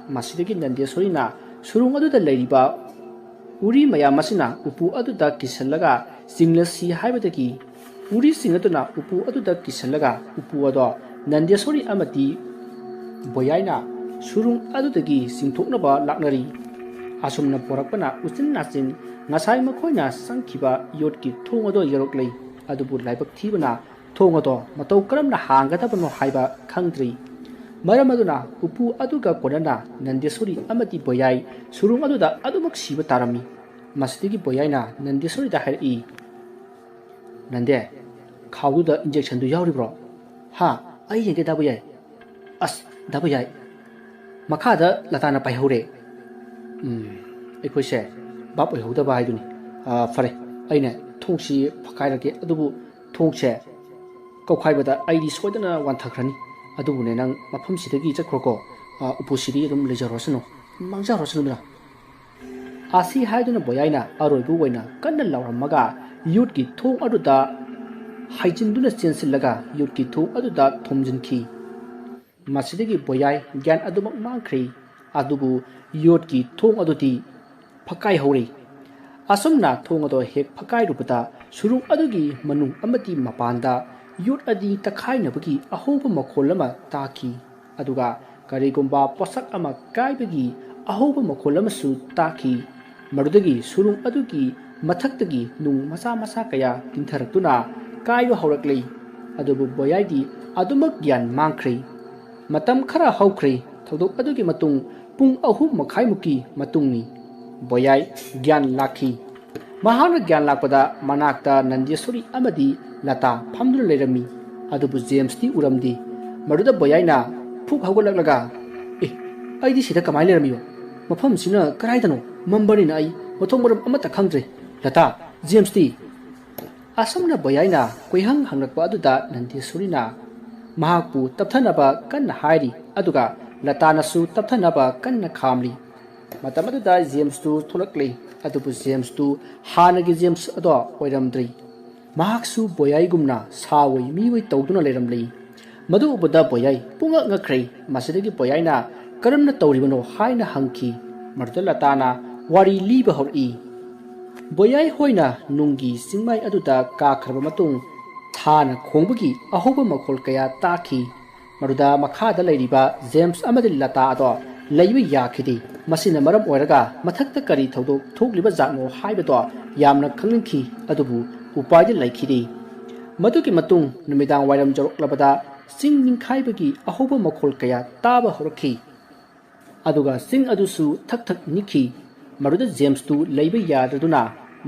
ꯃꯁꯤꯗꯒꯤ ꯅꯟꯗꯦꯁꯣꯔꯤꯅ ꯁꯨꯔꯨꯡ ꯑꯗꯨꯗ ꯂꯩꯔꯤꯕ ꯎꯔꯤ ꯃꯌꯥꯝ ꯑꯁꯤꯅ ꯎꯄꯨ ꯑꯗꯨꯗ ꯀꯤꯁꯜꯂꯒ ꯆꯤꯡꯂꯁꯤ ꯍꯥꯏꯕꯗꯒꯤ ꯎꯔꯤꯁꯤꯡ ꯑꯗꯨꯅ ꯎꯄꯨ ꯑꯗꯨꯗ ꯀꯤꯁꯜꯂꯒ ꯎꯄꯨ ꯑꯗꯣ ꯅꯟꯗꯦꯁꯣꯔꯤ ꯑꯃꯗꯤ ꯕꯣꯌꯥꯏꯅ ꯁꯨꯔꯨꯡ ꯑꯗꯨꯗꯒꯤ ꯆꯤꯡꯊꯣꯛꯅꯕ ꯂꯥꯛꯅꯔꯤ꯫ ꯑꯁꯨꯝꯅ ꯄꯣꯔꯛꯄꯅ ꯎꯆꯤꯟ ꯅꯥꯆꯤꯟ ꯉꯁꯥꯏ ꯃꯈꯣꯏꯅ ꯆꯪꯈꯤꯕ ꯌꯣꯠꯀꯤ ꯊꯣꯡ ꯑꯗꯣ ꯌꯧꯔꯛꯂꯦ꯫ ꯑꯗꯨꯕꯨ ꯂꯥꯏꯕꯛ ꯊꯤꯕꯅ ꯊꯣꯡ ꯑꯗꯣ ꯃꯇꯧ ꯀꯔꯝꯅ ꯍꯥꯡꯒꯗꯕꯅꯣ ꯍꯥꯏꯕ ꯈꯪꯗ꯭ꯔꯤ꯫ ꯃꯔꯝ ꯑꯗꯨꯅ ꯎꯄꯨ ꯑꯗꯨꯒ ꯀꯣꯟꯅꯅ ꯅꯟꯗꯦꯁꯣꯔꯤ ꯑꯃꯗꯤ ꯕꯣꯌꯥꯏ ꯁꯨꯔꯨꯡ ꯑꯗꯨꯗ ꯑꯗꯨꯃꯛ ꯁꯤꯕ ꯇꯥꯔꯝꯃꯤ꯫ ꯃꯁꯤꯗꯒꯤ ꯕꯣꯌꯥꯏꯅ ꯅꯟꯗꯦꯁꯣꯔꯤꯗ ꯍꯥꯏꯔꯛꯏ, "ꯅꯟꯗꯦ, ꯈꯥꯎꯗꯨꯗ injectionꯗꯨ ꯌꯥꯎꯔꯤꯕ꯭ꯔꯣ?" "ꯍꯥ? ꯑꯩ ꯌꯦꯡꯒꯦ ꯗꯥ ꯕꯣꯌꯥꯏ꯫ ꯑꯁ, ꯗꯥ ꯕꯣꯌꯥꯏ, ꯃꯈꯥꯗ ꯂꯇꯥꯅ ꯄꯥꯏꯍꯧꯔꯦ꯫" ꯎꯝ, ꯑꯩꯈꯣꯏꯁꯦ ꯚꯥꯞ ꯑꯣꯏꯍꯧꯗꯕ ꯍꯥꯏꯗꯨꯅꯤ꯫ "ꯑꯥ, ꯐꯔꯦ, ꯑꯩꯅ ꯊꯣꯡꯁꯤ ꯐꯛꯀꯥꯏꯔꯒꯦ, ꯑꯗꯨꯕꯨ ꯊꯣꯡꯁꯦ ꯀꯧꯈꯥꯏꯕꯗ ꯑꯩꯗꯤ ꯁꯣꯏꯗꯅ ꯋꯥꯟꯊꯈ꯭ꯔꯅꯤ꯫ ꯑꯗꯨꯕꯨꯅꯦ, ꯅꯪ ꯃꯐꯝꯁꯤꯗꯒꯤ ꯆꯠꯈ꯭ꯔꯣꯀꯣ꯫ ꯑꯥ, ꯎꯄꯨꯁꯤꯗꯤ ꯑꯗꯨꯝ ꯂꯩꯖꯔꯁꯅꯨ, ꯃꯥꯡꯖꯔꯁꯅꯨꯗꯅ꯫" ꯑꯁꯤ ꯍꯥꯏꯗꯨꯅ ꯕꯣꯌꯥꯏꯅ ꯑꯔꯣꯏꯕ ꯑꯣꯏꯅ ꯀꯟꯅ ꯂꯥꯎꯔꯝꯃꯒ ꯌꯣꯠꯀꯤ ꯊꯣꯡ ꯑꯗꯨꯗ ꯍꯥꯏꯖꯤꯟꯗꯨꯅ ꯆꯦꯟꯁꯤꯜꯂꯒ ꯌꯣꯠꯀꯤ ꯊꯣꯡ ꯑꯗꯨꯗ ꯊꯣꯝꯖꯤꯟꯈꯤ꯫ ꯃꯁꯤꯗꯒꯤ ꯕꯣꯌꯥꯏ ꯒ꯭ꯌꯥꯟ ꯑꯗꯨꯃꯛ ꯃꯥꯡꯈ꯭ꯔꯦ꯫ ꯑꯗꯨꯕꯨ ꯌꯣꯠꯀꯤ ꯊꯣꯡ ꯑꯗꯨꯗꯤ ꯐꯛꯀꯥꯏꯍꯧꯔꯦ꯫ ꯑꯁꯨꯝꯅ ꯊꯣꯡ ꯑꯗꯨ ꯍꯦꯛ ꯐꯛꯀꯥꯏꯔꯨꯕꯗ ꯁꯨꯔꯨꯡ ꯑꯗꯨꯒꯤ ꯃꯅꯨꯡ ꯑꯃꯗꯤ ꯃꯄꯥꯟꯗ ꯌꯣꯠ ꯑꯗꯤ ꯇꯛꯈꯥꯏꯅꯕꯒꯤ ꯑꯍꯧꯕ ꯃꯈꯣꯜ ꯑꯃ ꯇꯥꯈꯤ꯫ ꯑꯗꯨꯒ ꯀꯔꯤꯒꯨꯝꯕ ꯄꯣꯠꯁꯛ ꯑꯃ ꯀꯥꯏꯕꯒꯤ ꯑꯍꯧꯕ ꯃꯈꯣꯜ ꯑꯃꯁꯨ ꯇꯥꯈꯤ꯫ ꯃꯗꯨꯗꯒꯤ ꯁꯨꯔꯨꯡ ꯑꯗꯨꯒꯤ ꯃꯊꯛꯇꯒꯤ ꯅꯨꯡ ꯃꯆꯥ ꯃꯆꯥ ꯀꯌꯥ ꯇꯤꯟꯊꯔꯛꯇꯨꯅ ꯀꯥꯏꯕ ꯍꯧꯔꯛꯂꯤ꯫ ꯑꯗꯨꯕꯨ ꯕꯣꯌꯥꯏꯗꯤ ꯑꯗꯨꯃꯛ ꯒ꯭ꯌꯥꯟ ꯃꯥꯡꯈ꯭ꯔꯦ꯫ ꯃꯇꯝ ꯈꯔ ꯍꯧꯈ꯭ꯔꯦ꯫ ꯊꯧꯗꯣꯛ ꯑꯗꯨꯒꯤ ꯃꯇꯨꯡ ꯄꯨꯡ ꯑꯍꯨꯝ ꯃꯈꯥꯏꯃꯨꯛꯀꯤ ꯃꯇꯨꯡꯅꯤ꯫ ꯕꯣꯌꯥꯏ ꯒ꯭ꯌꯥꯟ ꯂꯥꯛꯈꯤ꯫ ꯃꯍꯥꯛꯅ ꯒ꯭ꯌꯥꯟ ꯂꯥꯛꯄꯗ ꯃꯅꯥꯛꯇ ꯅꯟꯗꯦꯁꯣꯔꯤ ꯑꯃꯗꯤ ꯂꯇꯥ ꯐꯝꯗꯨꯅ ꯂꯩꯔꯝꯃꯤ꯫ ꯑꯗꯨꯕꯨ ꯖꯦꯝꯁꯇꯤ ꯎꯔꯝꯗꯦ꯫ ꯃꯗꯨꯗ ꯕꯣꯌꯥꯏꯅ ꯐꯨꯛ ꯍꯧꯒꯠꯂꯛꯂꯒ, "ꯑꯦ, ꯑꯩꯗꯤ ꯁꯤꯗ ꯀꯃꯥꯏꯅ ꯂꯩꯔꯝꯃꯤꯕ? ꯃꯐꯝꯁꯤꯅ ꯀꯗꯥꯏꯗꯅꯣ? ꯃꯝꯕꯅꯤꯅ ꯑꯩ ꯃꯊꯣꯡ ꯃꯔꯝ ꯑꯃꯠꯇ ꯈꯪꯗ꯭ꯔꯦ꯫ ꯂꯇꯥ, ꯖꯦꯝꯁꯇꯤ?" ꯑꯁꯨꯝꯅ ꯕꯣꯌꯥꯏꯅ ꯀꯣꯏꯍꯪ ꯍꯪꯂꯛꯄ ꯑꯗꯨꯗ ꯅꯟꯗꯦꯁꯣꯔꯤꯅ ꯃꯍꯥꯛꯄꯨ ꯇꯞꯊꯅꯕ ꯀꯟꯅ ꯍꯥꯏꯔꯤ, ꯑꯗꯨꯒ ꯂꯇꯥꯅꯁꯨ ꯇꯞꯊꯅꯕ ꯀꯟꯅ ꯈꯥꯝꯂꯤ꯫ ꯃꯇꯝ ꯑꯗꯨꯗ ꯖꯦꯝꯁꯇꯨ ꯊꯣꯛꯂꯛꯂꯤ, ꯑꯗꯨꯕꯨ ꯖꯦꯝꯁꯇꯨ ꯍꯥꯟꯅꯒꯤ ꯖꯦꯝꯁ ꯑꯗꯣ ꯑꯣꯏꯔꯝꯗ꯭ꯔꯤ꯫ ꯃꯍꯥꯛꯁꯨ ꯕꯣꯌꯥꯏꯒꯨꯝꯅ ꯁꯥ ꯑꯣꯏ ꯃꯤ ꯑꯣꯏ ꯇꯧꯗꯨꯅ ꯂꯩꯔꯝꯂꯤ꯫ ꯃꯗꯨ ꯎꯕꯗ ꯕꯣꯌꯥꯏ ꯄꯨꯡꯉꯛ ꯉꯛꯈ꯭ꯔꯦ꯫ ꯃꯁꯤꯗꯒꯤ ꯕꯣꯌꯥꯏꯅ "ꯀꯔꯝꯅ ꯇꯧꯔꯤꯕꯅꯣ?" ꯍꯥꯏꯅ ꯍꯪꯈꯤ꯫ ꯃꯗꯨꯗ ꯂꯇꯥꯅ ꯋꯥꯔꯤ ꯂꯤꯕ ꯍꯧꯔꯛꯏ꯫ ꯕꯣꯌꯥꯏ ꯍꯣꯏꯅ ꯅꯨꯡꯒꯤ ꯆꯤꯡꯃꯥꯏ ꯑꯗꯨꯗ ꯀꯥꯈ꯭ꯔꯕ ꯃꯇꯨꯡ ꯊꯥꯅ ꯈꯣꯡꯕꯒꯤ ꯑꯍꯧꯕ ꯃꯈꯣꯜ ꯀꯌꯥ ꯇꯥꯈꯤ꯫ ꯃꯗꯨꯗ ꯃꯈꯥꯗ ꯂꯩꯔꯤꯕ ꯖꯦꯝꯁ ꯑꯃꯗꯤ ꯂꯇꯥ ꯑꯗꯣ ꯂꯩꯕ ꯌꯥꯈꯤꯗꯦ꯫ ꯃꯁꯤꯅ ꯃꯔꯝ ꯑꯣꯏꯔꯒ ꯃꯊꯛꯇ ꯀꯔꯤ ꯊꯧꯗꯣꯛ ꯊꯣꯛꯂꯤꯕ ꯖꯥꯠꯅꯣ ꯍꯥꯏꯕꯗꯣ ꯌꯥꯝꯅ ꯈꯪꯅꯤꯡꯈꯤ, ꯑꯗꯨꯕꯨ ꯎꯄꯥꯏꯗꯤ ꯂꯩꯈꯤꯗꯦ꯫ ꯃꯗꯨꯒꯤ ꯃꯇꯨꯡ ꯅꯨꯃꯤꯗꯥꯡ ꯋꯥꯏꯔꯝ ꯌꯧꯔꯛꯂꯕꯗ ꯆꯤꯡ ꯅꯤꯡꯈꯥꯏꯕꯒꯤ ꯑꯍꯧꯕ ꯃꯈꯣꯜ ꯀꯌꯥ ꯇꯥꯕ ꯍꯧꯔꯛꯈꯤ꯫ ꯑꯗꯨꯒ ꯆꯤꯡ ꯑꯗꯨꯁꯨ ꯊꯛ ꯊꯛ ꯅꯤꯛꯈꯤ꯫ ꯃꯗꯨꯗ ꯖꯦꯝꯁꯇꯨ ꯂꯩꯕ ꯌꯥꯗꯗꯨꯅ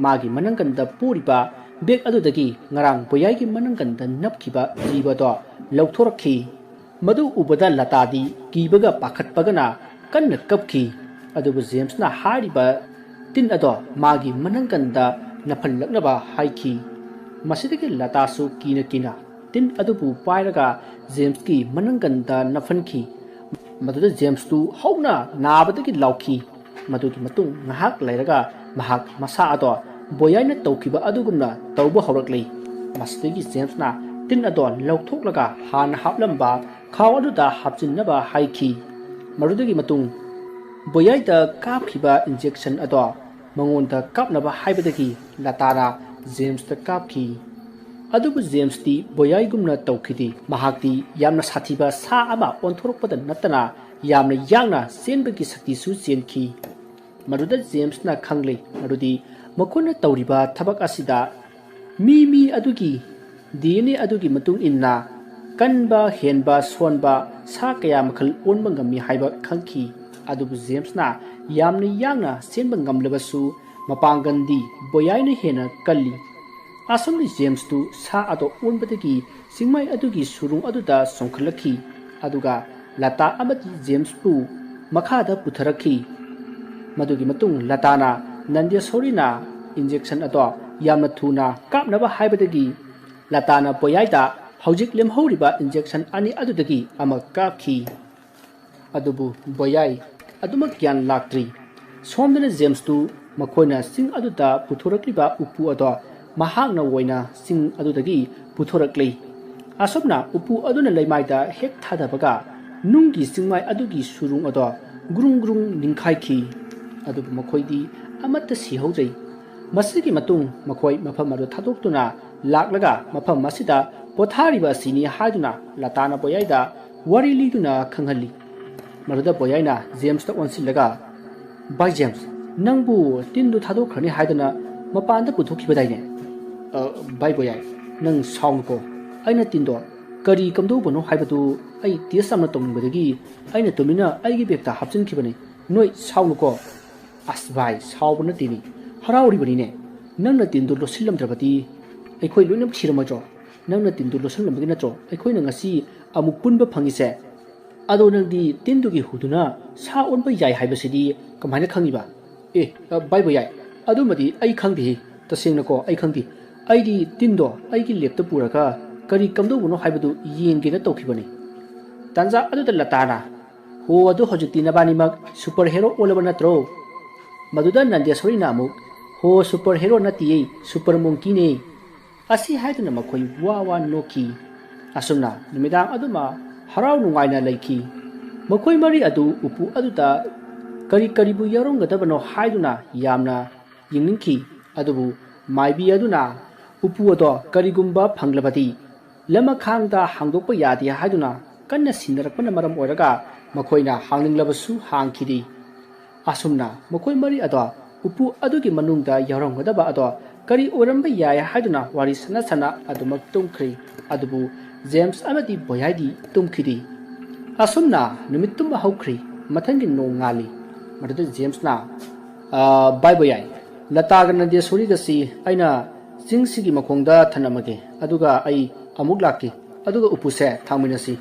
ꯃꯥꯒꯤ ꯃꯅꯪꯒꯟꯗ ꯄꯨꯔꯤꯕ ꯕꯦꯒ ꯑꯗꯨꯗꯒꯤ ꯉꯔꯥꯡ ꯕꯣꯌꯥꯏꯒꯤ ꯃꯅꯪꯒꯟꯗ ꯅꯞꯈꯤꯕ ꯖꯤꯕꯗꯣ ꯂꯧꯊꯣꯔꯛꯈꯤ꯫ ꯃꯗꯨ ꯎꯕꯗ ꯂꯇꯥꯗꯤ ꯀꯤꯕꯒ ꯄꯥꯈꯠꯄꯒꯅ ꯀꯟꯅ ꯀꯞꯈꯤ꯫ ꯑꯗꯨꯕꯨ ꯖꯦꯝꯁꯅ ꯍꯥꯏꯔꯤꯕ ꯇꯤꯟ ꯑꯗꯣ ꯃꯥꯒꯤ ꯃꯅꯪꯒꯟꯗ ꯅꯞꯍꯜꯂꯛꯅꯕ ꯍꯥꯏꯈꯤ꯫ ꯃꯁꯤꯗꯒꯤ ꯂꯇꯥꯁꯨ ꯀꯤꯅ ꯀꯤꯅ ꯇꯤꯟ ꯑꯗꯨꯕꯨ ꯄꯥꯏꯔꯒ ꯖꯦꯝꯁꯀꯤ ꯃꯅꯪꯒꯟꯗ ꯅꯞꯍꯟꯈꯤ꯫ ꯃꯗꯨꯗ ꯖꯦꯝꯁꯇꯨ ꯍꯧꯅ ꯅꯥꯕꯗꯒꯤ ꯂꯥꯎꯈꯤ꯫ ꯃꯗꯨꯒꯤ ꯃꯇꯨꯡ ꯉꯥꯏꯍꯥꯛ ꯂꯩꯔꯒ ꯃꯍꯥꯛ ꯃꯁꯥ ꯑꯗꯣ ꯕꯣꯌꯥꯏꯅ ꯇꯧꯈꯤꯕ ꯑꯗꯨꯒꯨꯝꯅ ꯇꯧꯕ ꯍꯧꯔꯛꯂꯤ꯫ ꯃꯁꯤꯗꯒꯤ ꯖꯦꯝꯁꯅ ꯇꯤꯟ ꯑꯗꯣ ꯂꯧꯊꯣꯛꯂꯒ ꯍꯥꯟꯅ ꯍꯥꯞꯂꯝꯕ ꯈꯥꯎ ꯑꯗꯨꯗ ꯍꯥꯞꯆꯤꯟꯅꯕ ꯍꯥꯏꯈꯤ꯫ ꯃꯗꯨꯗꯒꯤ ꯃꯇꯨꯡ ꯕꯣꯌꯥꯏꯗ ꯀꯥꯞꯈꯤꯕ ꯏꯟꯖꯦꯛꯁꯟ ꯑꯗꯣ ꯃꯉꯣꯟꯗ ꯀꯥꯞꯅꯕ ꯍꯥꯏꯕꯗꯒꯤ ꯂꯇꯥꯅ ꯖꯦꯝꯁꯇ ꯀꯥꯞꯈꯤ꯫ ꯑꯗꯨꯕꯨ ꯖꯦꯝꯁꯇꯤ ꯕꯣꯌꯥꯏꯒꯨꯝꯅ ꯇꯧꯈꯤꯗꯦ꯫ ꯃꯍꯥꯛꯇꯤ ꯌꯥꯝꯅ ꯁꯥꯊꯤꯕ ꯁꯥ ꯑꯃ ꯑꯣꯟꯊꯣꯔꯛꯄꯗ ꯅꯠꯇꯅ ꯌꯥꯝꯅ ꯌꯥꯡꯅ ꯆꯦꯟꯕꯒꯤ ꯁꯛꯇꯤꯁꯨ ꯆꯦꯟꯈꯤ꯫ ꯃꯗꯨꯗ ꯖꯦꯝꯁꯅ ꯈꯪꯂꯦ ꯃꯗꯨꯗꯤ ꯃꯈꯣꯏꯅ ꯇꯧꯔꯤꯕ ꯊꯕꯛ ꯑꯁꯤꯗ ꯃꯤ ꯃꯤ ꯑꯗꯨꯒꯤ ꯗꯤ ꯑꯦꯟ ꯑꯦ ꯑꯗꯨꯒꯤ ꯃꯇꯨꯡ ꯏꯟꯅ ꯀꯟꯕ, ꯍꯦꯟꯕ, ꯁꯣꯟꯕ ꯁꯥ ꯀꯌꯥ ꯃꯈꯜ ꯑꯣꯟꯕ ꯉꯝꯃꯤ ꯍꯥꯏꯕ ꯈꯪꯈꯤ꯫ ꯑꯗꯨꯕꯨ ꯖꯦꯝꯁꯅ ꯌꯥꯝꯅ ꯌꯥꯡꯅ ꯆꯦꯟꯕ ꯉꯝꯂꯕꯁꯨ ꯃꯄꯥꯡꯒꯜꯗꯤ ꯕꯣꯌꯥꯏꯅ ꯍꯦꯟꯅ ꯀꯜꯂꯤ꯫ ꯑꯁꯨꯝꯅ ꯖꯦꯝꯁꯇꯨ ꯁꯥ ꯑꯗꯣ ꯑꯣꯟꯕꯗꯒꯤ ꯆꯤꯡꯃꯥꯏ ꯑꯗꯨꯒꯤ ꯁꯨꯔꯨꯡ ꯑꯗꯨꯗ ꯆꯣꯡꯈꯠꯂꯛꯈꯤ, ꯑꯗꯨꯒ ꯂꯇꯥ ꯑꯃꯗꯤ ꯖꯦꯝꯁꯄꯨ ꯃꯈꯥꯗ ꯄꯨꯊꯔꯛꯈꯤ꯫ ꯃꯗꯨꯒꯤ ꯃꯇꯨꯡ ꯂꯇꯥꯅ ꯅꯟꯗꯦꯁꯣꯔꯤꯅ ꯏꯟꯖꯦꯛꯁꯟ ꯑꯗꯣ ꯌꯥꯝꯅ ꯊꯨꯅ ꯀꯥꯞꯅꯕ ꯍꯥꯏꯕꯗꯒꯤ ꯂꯇꯥꯅ ꯕꯣꯌꯥꯏꯗ ꯍꯧꯖꯤꯛ ꯂꯦꯝꯍꯧꯔꯤꯕ ꯏꯟꯖꯦꯛꯁꯟ ꯑꯅꯤ ꯑꯗꯨꯗꯒꯤ ꯑꯃ ꯀꯥꯞꯈꯤ꯫ ꯑꯗꯨꯕꯨ ꯕꯣꯌꯥꯏ ꯑꯗꯨꯃꯛ ꯒ꯭ꯌꯥꯟ ꯂꯥꯛꯇ꯭ꯔꯤ꯫ ꯁꯣꯝꯗꯅ ꯖꯦꯝꯁꯇꯨ ꯃꯈꯣꯏꯅ ꯆꯤꯡ ꯑꯗꯨꯗ ꯄꯨꯊꯣꯔꯛꯂꯤꯕ ꯎꯄꯨ ꯑꯗꯣ ꯃꯍꯥꯛꯅ ꯑꯣꯏꯅ ꯆꯤꯡ ꯑꯗꯨꯗꯒꯤ ꯄꯨꯊꯣꯔꯛꯂꯤ꯫ ꯑꯁꯨꯝꯅ ꯎꯄꯨ ꯑꯗꯨꯅ ꯂꯩꯃꯥꯏꯗ ꯍꯦꯛ ꯊꯥꯗꯕꯒ ꯅꯨꯡꯒꯤ ꯆꯤꯡꯃꯥꯏ ꯑꯗꯨꯒꯤ ꯁꯨꯔꯨꯡ ꯑꯗꯣ ꯒ꯭ꯔꯨꯡ ꯒ꯭ꯔꯨꯡ ꯅꯤꯡꯈꯥꯏꯈꯤ꯫ ꯑꯗꯨꯕꯨ ꯃꯈꯣꯏꯗꯤ ꯑꯃꯠꯇ ꯁꯤꯍꯧꯗ꯭ꯔꯦ꯫ ꯃꯁꯤꯒꯤ ꯃꯇꯨꯡ ꯃꯈꯣꯏ ꯃꯐꯝ ꯑꯗꯨ ꯊꯥꯗꯣꯛꯇꯨꯅ ꯂꯥꯛꯂꯒ ꯃꯐꯝ ꯑꯁꯤꯗ ꯄꯣꯊꯥꯔꯤꯕ ꯑꯁꯤꯅꯤ ꯍꯥꯏꯗꯨꯅ ꯂꯇꯥꯅ ꯕꯣꯌꯥꯏꯗ ꯋꯥꯔꯤ ꯂꯤꯗꯨꯅ ꯈꯪꯍꯜꯂꯤ꯫ ꯃꯗꯨꯗ ꯕꯣꯌꯥꯏꯅ ꯖꯦꯝꯁꯇ ꯑꯣꯟꯁꯤꯜꯂꯒ, "ꯚꯥꯏ ꯖꯦꯝꯁ, ꯅꯪꯕꯨ ꯇꯤꯟꯗꯨ ꯊꯥꯗꯣꯛꯈ꯭ꯔꯅꯤ ꯍꯥꯏꯗꯅ ꯃꯄꯥꯟꯗ ꯄꯨꯊꯣꯛꯈꯤꯕꯗꯥꯏꯅꯦ?" "ꯑ, ꯚꯥꯏ ꯕꯣꯌꯥꯏ, ꯅꯪ ꯁꯥꯎꯅꯨꯀꯣ꯫ ꯑꯩꯅ ꯇꯤꯟꯗꯣ ꯀꯔꯤ ꯀꯝꯗꯧꯕꯅꯣ ꯍꯥꯏꯕꯗꯨ ꯑꯩ ꯇꯦꯁ ꯌꯥꯝꯅ ꯇꯧꯅꯤꯡꯕꯗꯒꯤ ꯑꯩꯅ ꯇꯨꯃꯤꯟꯅ ꯑꯩꯒꯤ ꯕꯦꯒꯇ ꯍꯥꯞꯆꯤꯟꯈꯤꯕꯅꯤ꯫ ꯅꯣꯏ ꯁꯥꯎꯅꯨꯀꯣ꯫" ꯑꯁ ꯚꯥꯏ, ꯁꯥꯎꯕ ꯅꯠꯇꯦꯅꯦ, ꯍꯔꯥꯎꯔꯤꯕꯅꯤꯅꯦ꯫ ꯅꯪꯅ ꯇꯤꯟꯗꯨ ꯂꯣꯠꯁꯤꯜꯂꯝꯗ꯭ꯔꯕꯗꯤ ꯑꯩꯈꯣꯏ ꯂꯣꯏꯅꯃꯛ ꯁꯤꯔꯝꯃꯣꯏꯗ꯭ꯔꯣ? ꯅꯪꯅ ꯇꯤꯟꯗꯨ ꯂꯣꯠꯁꯤꯜꯂꯝꯕꯒꯤ ꯅꯠꯇ꯭ꯔꯣ ꯑꯩꯈꯣꯏꯅ ꯉꯁꯤ ꯑꯃꯨꯛ ꯄꯨꯟꯕ ꯐꯪꯉꯤꯁꯦ? ꯑꯗꯣ ꯅꯪꯗꯤ ꯇꯤꯟꯗꯨꯒꯤ ꯍꯨꯗꯨꯅ ꯁꯥ ꯑꯣꯟꯕ ꯌꯥꯏ ꯍꯥꯏꯕꯁꯤꯗꯤ ꯀꯃꯥꯏꯅ ꯈꯪꯉꯤꯕ? ꯑꯦ, ꯑ, ꯚꯥꯏ ꯚꯥꯏ ꯌꯥꯏ, ꯑꯗꯨꯃꯗꯤ ꯑꯩ ꯈꯪꯗꯦꯍꯦ꯫ ꯇꯁꯦꯡꯅꯀꯣ, ꯑꯩ ꯈꯪꯗꯦ꯫ ꯑꯩꯗꯤ ꯇꯤꯟꯗꯣ ꯑꯩꯒꯤ ꯂꯦꯞꯇ ꯄꯨꯔꯒ ꯀꯔꯤ ꯀꯝꯗꯧꯕꯅꯣ ꯍꯥꯏꯕꯗꯨ ꯌꯦꯡꯒꯦꯅ ꯇꯧꯈꯤꯕꯅꯤ꯫ ꯇꯥꯟꯖꯥ ꯑꯗꯨꯗ ꯂꯇꯥꯅ, "ꯍꯣ, ꯑꯗꯨ ꯍꯧꯖꯤꯛꯇꯤ ꯅꯕꯥꯅꯤꯃꯛ ꯁꯨꯄꯔ ꯍꯦꯔꯣ ꯑꯣꯜꯂꯕ ꯅꯠꯇ꯭ꯔꯣ?" ꯃꯗꯨꯗ ꯅꯟꯗꯦꯁꯣꯔꯤꯅ ꯑꯃꯨꯛ, "ꯍꯣ, ꯁꯨꯄꯔ ꯍꯦꯔꯣ ꯅꯠꯇꯤꯌꯦ, ꯁꯨꯄꯔ ꯃꯣꯡꯀꯤꯅꯦ"꯫ ꯑꯁꯤ ꯍꯥꯏꯗꯨꯅ ꯃꯈꯣꯏ ꯋꯥ ꯋꯥ ꯅꯣꯛꯈꯤ꯫ ꯑꯁꯨꯝꯅ ꯅꯨꯃꯤꯗꯥꯡ ꯑꯗꯨꯃ ꯍꯔꯥꯎ ꯅꯨꯡꯉꯥꯏꯅ ꯂꯩꯈꯤ꯫ ꯃꯈꯣꯏ ꯃꯔꯤ ꯑꯗꯨ ꯎꯄꯨ ꯑꯗꯨꯗ ꯀꯔꯤ ꯀꯔꯤꯕꯨ ꯌꯥꯎꯔꯝꯒꯗꯕꯅꯣ ꯍꯥꯏꯗꯨꯅ ꯌꯥꯝꯅ ꯌꯦꯡꯅꯤꯡꯈꯤ꯫ ꯑꯗꯨꯕꯨ ꯃꯥꯏꯕꯤ ꯑꯗꯨꯅ ꯎꯄꯨ ꯑꯗꯣ ꯀꯔꯤꯒꯨꯝꯕ ꯐꯪꯂꯕꯗꯤ ꯂꯃꯈꯥꯡꯗ ꯍꯥꯡꯗꯣꯛꯄ ꯌꯥꯗꯦ ꯍꯥꯏꯗꯨꯅ ꯀꯟꯅ ꯁꯤꯟꯅꯔꯛꯄꯅ ꯃꯔꯝ ꯑꯣꯏꯔꯒ ꯃꯈꯣꯏꯅ ꯍꯥꯡꯅꯤꯡꯂꯕꯁꯨ ꯍꯥꯡꯈꯤꯗꯦ꯫ ꯑꯁꯨꯝꯅ ꯃꯈꯣꯏ ꯃꯔꯤ ꯑꯗꯣ ꯎꯄꯨ ꯑꯗꯨꯒꯤ ꯃꯅꯨꯡꯗ ꯌꯥꯎꯔꯝꯒꯗꯕ ꯑꯗꯣ ꯀꯔꯤ ꯑꯣꯏꯔꯝꯕ ꯌꯥꯏ ꯍꯥꯏꯗꯨꯅ ꯋꯥꯔꯤ ꯁꯥꯟꯅ ꯁꯥꯟꯅ ꯑꯗꯨꯃꯛ ꯇꯨꯝꯈ꯭ꯔꯤ꯫ ꯑꯗꯨꯕꯨ ꯖꯦꯝꯁ ꯑꯃꯗꯤ ꯕꯣꯌꯥꯏꯗꯤ ꯇꯨꯝꯈꯤꯗꯦ꯫ ꯑꯁꯨꯝꯅ ꯅꯨꯃꯤꯠ ꯇꯨꯝꯕ ꯍꯧꯈ꯭ꯔꯤ꯫ ꯃꯊꯪꯒꯤ ꯅꯣꯡ ꯉꯥꯜꯂꯤ꯫ ꯃꯗꯨꯗ ꯖꯦꯝꯁꯅ, "ꯑ, ꯚꯥꯏ ꯕꯣꯌꯥꯏ, ꯂꯇꯥꯒ ꯅꯟꯗꯦꯁꯣꯔꯤꯒꯁꯤ ꯑꯩꯅ ꯆꯤꯡꯁꯤꯒꯤ ꯃꯈꯣꯡꯗ ꯊꯅꯝꯃꯒꯦ, ꯑꯗꯨꯒ ꯑꯩ ꯑꯃꯨꯛ ꯂꯥꯛꯀꯦ, ꯑꯗꯨꯒ ꯎꯄꯨꯁꯦ ꯊꯥꯡꯃꯤꯟꯅꯁꯤ"꯫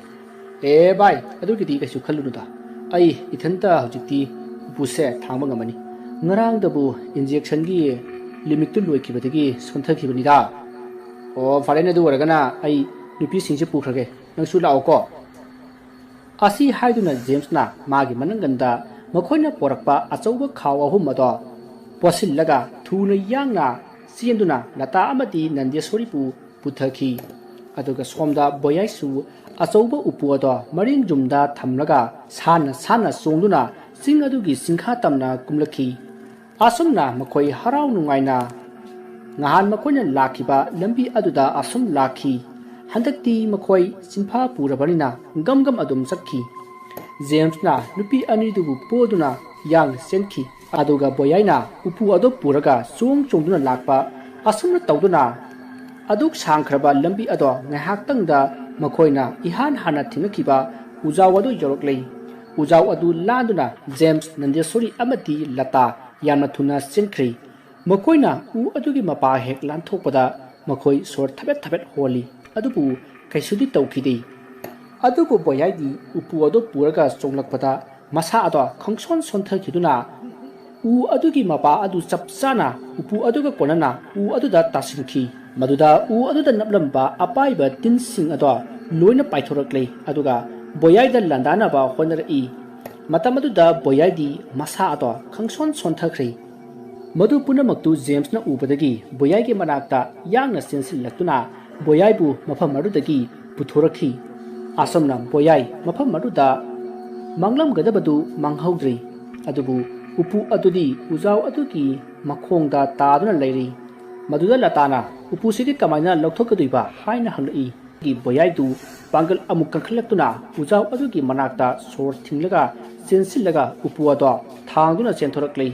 "ꯑꯦ ꯚꯥꯏ, ꯑꯗꯨꯒꯤꯗꯤ ꯀꯩꯁꯨ ꯈꯜꯂꯨꯅꯨꯗ, ꯑꯩ ꯏꯊꯟꯇ ꯍꯧꯖꯤꯛꯇꯤ ꯎꯄꯨꯁꯦ ꯊꯥꯡꯕ ꯉꯝꯃꯅꯤ꯫ ꯉꯔꯥꯡꯗꯕꯨ ꯏꯟꯖꯦꯛꯁꯟꯒꯤ ꯂꯤꯃꯤꯠꯇꯨ ꯂꯣꯏꯈꯤꯕꯗꯒꯤ ꯁꯣꯟꯊꯈꯤꯕꯅꯤꯗ"꯫ "ꯑꯣ, ꯐꯔꯦꯅꯦ, ꯑꯗꯨ ꯑꯣꯏꯔꯒꯅ ꯑꯩ ꯅꯨꯄꯤꯁꯤꯡꯁꯦ ꯄꯨꯈ꯭ꯔꯒꯦ, ꯅꯪꯁꯨ ꯂꯥꯛꯑꯣꯀꯣ"꯫ ꯑꯁꯤ ꯍꯥꯏꯗꯨꯅ ꯖꯦꯝꯁꯅ ꯃꯥꯒꯤ ꯃꯅꯪꯒꯟꯗ ꯃꯈꯣꯏꯅ ꯄꯣꯔꯛꯄ ꯑꯆꯧꯕ ꯈꯥꯎ ꯑꯍꯨꯝ ꯑꯗꯣ ꯄꯣꯠꯁꯤꯜꯂꯒ ꯊꯨꯅ ꯌꯥꯡꯅ ꯆꯦꯟꯗꯨꯅ ꯂꯇꯥ ꯑꯃꯗꯤ ꯅꯟꯗꯦꯁꯣꯔꯤꯕꯨ ꯄꯨꯊꯈꯤ꯫ ꯑꯗꯨꯒ ꯁꯣꯝꯗ ꯕꯣꯌꯥꯏꯁꯨ ꯑꯆꯧꯕ ꯎꯄꯨ ꯑꯗꯣ ꯃꯔꯤꯡ ꯌꯨꯝꯗ ꯊꯝꯂꯒ ꯁꯥꯟꯅ ꯁꯥꯟꯅ ꯆꯣꯡꯗꯨꯅ ꯆꯤꯡ ꯑꯗꯨꯒꯤ ꯆꯤꯡꯈꯥ ꯇꯝꯅ ꯀꯨꯝꯂꯛꯈꯤ꯫ ꯑꯁꯨꯝꯅ ꯃꯈꯣꯏ ꯍꯔꯥꯎ ꯅꯨꯡꯉꯥꯏꯅ ꯉꯍꯥꯟ ꯃꯈꯣꯏꯅ ꯂꯥꯛꯈꯤꯕ ꯂꯝꯕꯤ ꯑꯗꯨꯗ ꯑꯁꯨꯝ ꯂꯥꯛꯈꯤ꯫ ꯍꯟꯗꯛꯇꯤ ꯃꯈꯣꯏ ꯆꯤꯟꯐꯥ ꯄꯨꯔꯕꯅꯤꯅ ꯒꯝ ꯒꯝ ꯑꯗꯨꯝ ꯆꯠꯈꯤ꯫ ꯖꯦꯝꯁꯅ ꯅꯨꯄꯤ ꯑꯅꯤꯗꯨꯕꯨ ꯄꯣꯗꯨꯅ ꯌꯥꯡꯅ ꯆꯦꯟꯈꯤ꯫ ꯑꯗꯨꯒ ꯕꯣꯌꯥꯏꯅ ꯎꯄꯨ ꯑꯗꯨ ꯄꯨꯔꯒ ꯆꯣꯡ ꯆꯣꯡꯗꯨꯅ ꯂꯥꯛꯄ꯫ ꯑꯁꯨꯝꯅ ꯇꯧꯗꯨꯅ ꯑꯗꯨꯛ ꯁꯥꯡꯈ꯭ꯔꯕ ꯂꯝꯕꯤ ꯑꯗꯣ ꯉꯥꯏꯍꯥꯛꯇꯪꯗ ꯃꯈꯣꯏꯅ ꯏꯍꯥꯟ ꯍꯥꯟꯅ ꯊꯦꯡꯅꯈꯤꯕ ꯎꯖꯥꯎ ꯑꯗꯨ ꯌꯧꯔꯛꯂꯦ꯫ ꯎꯖꯥꯎ ꯑꯗꯨ ꯂꯥꯟꯗꯨꯅ ꯖꯦꯝꯁ, ꯅꯟꯗꯦꯁꯣꯔꯤ ꯑꯃꯗꯤ ꯂꯇꯥ ꯌꯥꯝꯅ ꯊꯨꯅ ꯆꯦꯟꯈ꯭ꯔꯦ꯫ ꯃꯈꯣꯏꯅ ꯎ ꯑꯗꯨꯒꯤ ꯃꯄꯥ ꯍꯦꯛ ꯂꯥꯟꯊꯣꯛꯄꯗ ꯃꯈꯣꯏ ꯁꯣꯔ ꯊꯕꯦꯠ ꯊꯕꯦꯠ ꯍꯣꯜꯂꯤ, ꯑꯗꯨꯕꯨ ꯀꯩꯁꯨꯗꯤ ꯇꯧꯈꯤꯗꯦ꯫ ꯑꯗꯨꯕꯨ ꯕꯣꯌꯥꯏꯗꯤ ꯎꯄꯨ ꯑꯗꯨ ꯄꯨꯔꯒ ꯆꯣꯡꯂꯛꯄꯗ ꯃꯁꯥ ꯑꯗꯣ ꯈꯪꯁꯣꯟ ꯁꯣꯟꯊꯈꯤꯗꯨꯅ ꯎ ꯑꯗꯨꯒꯤ ꯃꯄꯥ ꯑꯗꯨ ꯆꯞ ꯆꯥꯅ ꯎꯄꯨ ꯑꯗꯨꯒ ꯀꯣꯟꯅꯅ ꯎ ꯑꯗꯨꯗ ꯇꯥꯁꯤꯟꯈꯤ꯫ ꯃꯗꯨꯗ ꯎ ꯑꯗꯨꯗ ꯅꯞꯂꯝꯕ ꯑꯄꯥꯏꯕ ꯇꯤꯟꯁꯤꯡ ꯑꯗꯣ ꯂꯣꯏꯅ ꯄꯥꯏꯊꯣꯔꯛꯂꯦ, ꯑꯗꯨꯒ ꯕꯣꯌꯥꯏꯗ ꯂꯥꯟꯗꯥꯅꯕ ꯍꯣꯠꯅꯔꯛꯏ꯫ ꯃꯇꯝ ꯑꯗꯨꯗ ꯕꯣꯌꯥꯏꯗꯤ ꯃꯁꯥ ꯑꯗꯣ ꯈꯪꯁꯣꯟ ꯁꯣꯟꯊꯈ꯭ꯔꯦ꯫ ꯃꯗꯨ ꯄꯨꯝꯅꯃꯛꯇꯨ ꯖꯦꯝꯁꯅ ꯎꯕꯗꯒꯤ ꯕꯣꯌꯥꯏꯒꯤ ꯃꯅꯥꯛꯇ ꯌꯥꯡꯅ ꯆꯦꯟꯁꯤꯜꯂꯛꯇꯨꯅ ꯕꯣꯌꯥꯏꯕꯨ ꯃꯐꯝ ꯑꯗꯨꯗꯒꯤ ꯄꯨꯊꯣꯔꯛꯈꯤ꯫ ꯑꯁꯨꯝꯅ ꯕꯣꯌꯥꯏ ꯃꯐꯝ ꯑꯗꯨꯗ ꯃꯥꯡꯂꯝꯒꯗꯕꯗꯨ ꯃꯥꯡꯍꯧꯗ꯭ꯔꯤ꯫ ꯑꯗꯨꯕꯨ ꯎꯄꯨ ꯑꯗꯨꯗꯤ ꯎꯖꯥꯎ ꯑꯗꯨꯒꯤ ꯃꯈꯣꯡꯗ ꯇꯥꯗꯨꯅ ꯂꯩꯔꯤ꯫ ꯃꯗꯨꯗ ꯂꯇꯥꯅ ꯎꯄꯨꯁꯤꯗꯤ ꯀꯃꯥꯏꯅ ꯂꯧꯊꯣꯛꯀꯗꯣꯏꯕ ꯍꯥꯏꯅ ꯍꯪꯂꯛꯏ꯫ ꯕꯣꯌꯥꯏꯗꯨ ꯄꯥꯡꯒꯜ ꯑꯃꯨꯛ ꯀꯟꯈꯠꯂꯛꯇꯨꯅ ꯎꯖꯥꯎ ꯑꯗꯨꯒꯤ ꯃꯅꯥꯛꯇ ꯁꯣꯔ ꯊꯤꯡꯂꯒ ꯆꯦꯟꯁꯤꯜꯂꯒ ꯎꯄꯨ ꯑꯗꯣ ꯊꯥꯡꯗꯨꯅ ꯆꯦꯟꯊꯣꯔꯛꯂꯦ꯫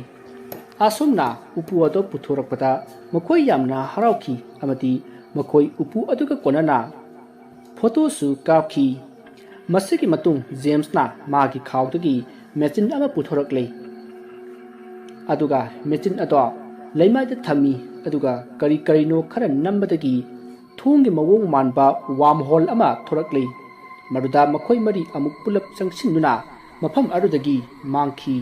ꯑꯁꯨꯝꯅ ꯎꯄꯨ ꯑꯗꯣ ꯄꯨꯊꯣꯔꯛꯄꯗ ꯃꯈꯣꯏ ꯌꯥꯝꯅ ꯍꯔꯥꯎꯈꯤ ꯑꯃꯗꯤ ꯃꯈꯣꯏ ꯎꯄꯨ ꯑꯗꯨꯒ ꯀꯣꯟꯅꯅ ꯐꯣꯇꯣꯁꯨ ꯀꯥꯞꯈꯤ꯫ ꯃꯁꯤꯒꯤ ꯃꯇꯨꯡ ꯖꯦꯝꯁꯅ ꯃꯥꯒꯤ ꯈꯥꯎꯗꯒꯤ ꯃꯦꯆꯤꯟ ꯑꯃ ꯄꯨꯊꯣꯔꯛꯂꯦ꯫ ꯑꯗꯨꯒ ꯃꯦꯆꯤꯟ ꯑꯗꯣ ꯂꯩꯃꯥꯏꯗ ꯊꯝꯃꯤ, ꯑꯗꯨꯒ ꯀꯔꯤ ꯀꯔꯤꯅꯣ ꯈꯔ ꯅꯝꯕꯗꯒꯤ ꯊꯣꯡꯒꯤ ꯃꯑꯣꯡ ꯃꯥꯟꯕ ꯋꯥꯝ ꯍꯣꯜ ꯑꯃ ꯊꯣꯔꯛꯂꯤ꯫ ꯃꯗꯨꯗ ꯃꯈꯣꯏ ꯃꯔꯤ ꯑꯃꯨꯛ ꯄꯨꯂꯞ ꯆꯪꯁꯤꯟꯗꯨꯅ ꯃꯐꯝ ꯑꯗꯨꯗꯒꯤ ꯃꯥꯡꯈꯤ꯫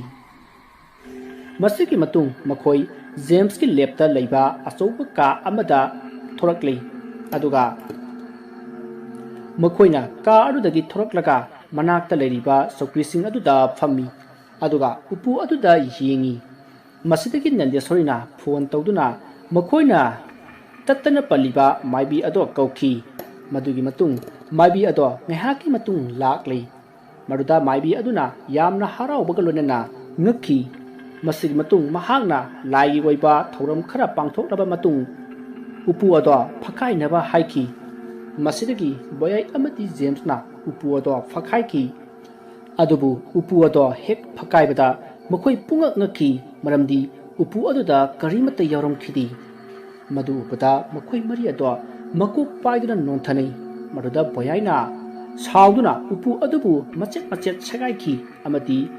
ꯃꯁꯤꯒꯤ ꯃꯇꯨꯡ ꯃꯈꯣꯏ ꯖꯦꯝꯁꯀꯤ ꯂꯦꯞꯇ ꯂꯩꯕ ꯑꯆꯧꯕ ꯀꯥ ꯑꯃꯗ ꯊꯣꯔꯛꯂꯤ, ꯑꯗꯨꯒ ꯃꯈꯣꯏꯅ ꯀꯥ ꯑꯗꯨꯗꯒꯤ ꯊꯣꯔꯛꯂꯒ ꯃꯅꯥꯛꯇ ꯂꯩꯔꯤꯕ ꯆꯧꯀ꯭ꯔꯤꯁꯤꯡ ꯑꯗꯨꯗ ꯐꯝꯃꯤ, ꯑꯗꯨꯒ ꯎꯄꯨ ꯑꯗꯨꯗ ꯌꯦꯡꯉꯤ꯫ ꯃꯁꯤꯗꯒꯤ ꯅꯟꯗꯦꯁꯣꯔꯤꯅ ꯐꯣꯟ ꯇꯧꯗꯨꯅ ꯃꯈꯣꯏꯅ ꯇꯠꯇꯅ ꯄꯜꯂꯤꯕ ꯃꯥꯏꯕꯤ ꯑꯗꯣ ꯀꯧꯈꯤ꯫ ꯃꯗꯨꯒꯤ ꯃꯇꯨꯡ ꯃꯥꯏꯕꯤ ꯑꯗꯣ ꯉꯥꯏꯍꯥꯛꯀꯤ ꯃꯇꯨꯡ ꯂꯥꯛꯂꯤ꯫ ꯃꯗꯨꯗ ꯃꯥꯏꯕꯤ ꯑꯗꯨꯅ ꯌꯥꯝꯅ ꯍꯔꯥꯎꯕꯒ ꯂꯣꯏꯅꯅ ꯉꯛꯈꯤ꯫ ꯃꯁꯤꯒꯤ ꯃꯇꯨꯡ ꯃꯍꯥꯛꯅ ꯂꯥꯏꯒꯤ ꯑꯣꯏꯕ ꯊꯧꯔꯝ ꯈꯔ ꯄꯥꯡꯊꯣꯛꯂꯕ ꯃꯇꯨꯡ ꯎꯄꯨ ꯑꯗꯣ ꯐꯛꯀꯥꯏꯅꯕ ꯍꯥꯏꯈꯤ꯫ ꯃꯁꯤꯗꯒꯤ ꯕꯣꯌꯥꯏ ꯑꯃꯗꯤ ꯖꯦꯝꯁꯅ ꯎꯄꯨ ꯑꯗꯣ ꯐꯛꯀꯥꯏꯈꯤ꯫ ꯑꯗꯨꯕꯨ ꯎꯄꯨ ꯑꯗꯣ ꯍꯦꯛ ꯐꯛꯀꯥꯏꯕꯗ ꯃꯈꯣꯏ ꯄꯨꯡꯉꯛ ꯉꯛꯈꯤ, ꯃꯔꯝꯗꯤ ꯎꯄꯨ ꯑꯗꯨꯗ ꯀꯔꯤꯃꯠꯇ ꯌꯥꯎꯔꯝꯈꯤꯗꯦ꯫ ꯃꯗꯨ ꯎꯕꯗ ꯃꯈꯣꯏ ꯃꯔꯤ ꯑꯗꯣ ꯃꯀꯣꯛ ꯄꯥꯏꯗꯨꯅ ꯅꯣꯟꯊꯅꯩ꯫ ꯃꯗꯨꯗ ꯕꯣꯌꯥꯏꯅ ꯁꯥꯎꯗꯨꯅ ꯎꯄꯨ ꯑꯗꯨꯕꯨ ꯃꯆꯦꯠ ꯃꯆꯦꯠ ꯁꯦꯒꯥꯏꯈꯤ ꯑꯃꯗꯤ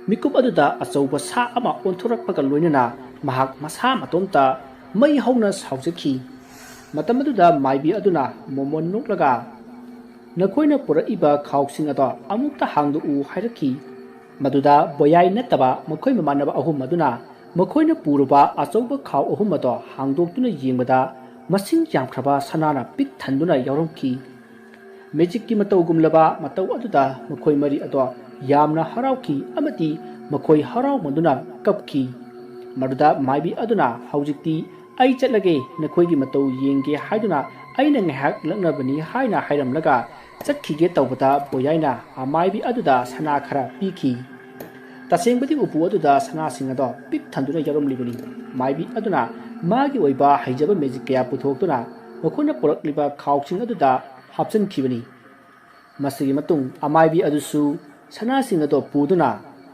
ꯃꯤꯀꯨꯞ ꯑꯗꯨꯗ ꯑꯆꯧꯕ ꯁꯥ ꯑꯃ ꯑꯣꯟꯊꯣꯔꯛꯄꯒ ꯂꯣꯏꯅꯅ ꯃꯍꯥꯛ ꯃꯁꯥ ꯃꯇꯣꯝꯇ ꯃꯩ ꯍꯧꯅ ꯁꯥꯎꯖꯈꯤ꯫ ꯃꯇꯝ ꯑꯗꯨꯗ ꯃꯥꯏꯕꯤ ꯑꯗꯨꯅ ꯃꯣꯃꯣꯟ ꯅꯣꯛꯂꯒ, "ꯅꯈꯣꯏꯅ ꯄꯨꯔꯛꯏꯕ ꯈꯥꯎꯁꯤꯡ ꯑꯗꯣ ꯑꯃꯨꯛꯇ ꯍꯥꯡꯗꯣꯛꯎ" ꯍꯥꯏꯔꯛꯈꯤ꯫ ꯃꯗꯨꯗ ꯕꯣꯌꯥꯏ ꯅꯠꯇꯕ ꯃꯈꯣꯏ ꯃꯃꯥꯟꯅꯕ ꯑꯍꯨꯝ ꯑꯗꯨꯅ ꯃꯈꯣꯏꯅ ꯄꯨꯔꯨꯕ ꯑꯆꯧꯕ ꯈꯥꯎ ꯑꯍꯨꯝ ꯑꯗꯣ ꯍꯥꯡꯗꯣꯛꯇꯨꯅ ꯌꯦꯡꯕꯗ ꯃꯁꯤꯡ ꯌꯥꯝꯈ꯭ꯔꯕ ꯁꯅꯥꯅ ꯄꯤꯛ ꯊꯟꯗꯨꯅ ꯌꯥꯎꯔꯝꯈꯤ꯫ ꯃꯦꯖꯤꯛꯀꯤ ꯃꯇꯧꯒꯨꯝꯂꯕ ꯃꯇꯧ ꯑꯗꯨꯗ ꯃꯈꯣꯏ ꯃꯔꯤ ꯑꯗꯣ ꯌꯥꯝꯅ ꯍꯔꯥꯎꯈꯤ ꯑꯃꯗꯤ ꯃꯈꯣꯏ ꯍꯔꯥꯎꯃꯟꯗꯨꯅ ꯀꯞꯈꯤ꯫ ꯃꯗꯨꯗ ꯃꯥꯏꯕꯤ ꯑꯗꯨꯅ, "ꯍꯧꯖꯤꯛꯇꯤ ꯑꯩ ꯆꯠꯂꯒꯦ, ꯅꯈꯣꯏꯒꯤ ꯃꯇꯧ ꯌꯦꯡꯒꯦ ꯍꯥꯏꯗꯨꯅ ꯑꯩꯅ ꯉꯥꯏꯍꯥꯛ ꯂꯛꯅꯕꯅꯤ" ꯍꯥꯏꯅ ꯍꯥꯏꯔꯝꯂꯒ ꯆꯠꯈꯤꯒꯦ ꯇꯧꯕꯗ ꯕꯣꯌꯥꯏꯅ ꯑꯃꯥꯏꯕꯤ ꯑꯗꯨꯗ ꯁꯅꯥ ꯈꯔ ꯄꯤꯈꯤ꯫ ꯇꯁꯦꯡꯕꯗꯤ ꯎꯄꯨ ꯑꯗꯨꯗ ꯁꯅꯥꯁꯤꯡ ꯑꯗꯣ ꯄꯤꯛ ꯊꯟꯗꯨꯅ ꯌꯥꯎꯔꯝꯂꯤꯕꯅꯤ꯫ ꯃꯥꯏꯕꯤ ꯑꯗꯨꯅ ꯃꯥꯒꯤ ꯑꯣꯏꯕ ꯍꯩꯖꯕ ꯃꯦꯖꯤꯛ ꯀꯌꯥ ꯄꯨꯊꯣꯛꯇꯨꯅ ꯃꯈꯣꯏꯅ ꯄꯨꯔꯛꯂꯤꯕ ꯈꯥꯎꯁꯤꯡ ꯑꯗꯨꯗ ꯍꯥꯞꯆꯤꯟꯈꯤꯕꯅꯤ꯫ ꯃꯁꯤꯒꯤ ꯃꯇꯨꯡ ꯑꯃꯥꯏꯕꯤ ꯑꯗꯨꯁꯨ ꯁꯅꯥꯁꯤꯡ ꯑꯗꯣ ꯄꯨꯗꯨꯅ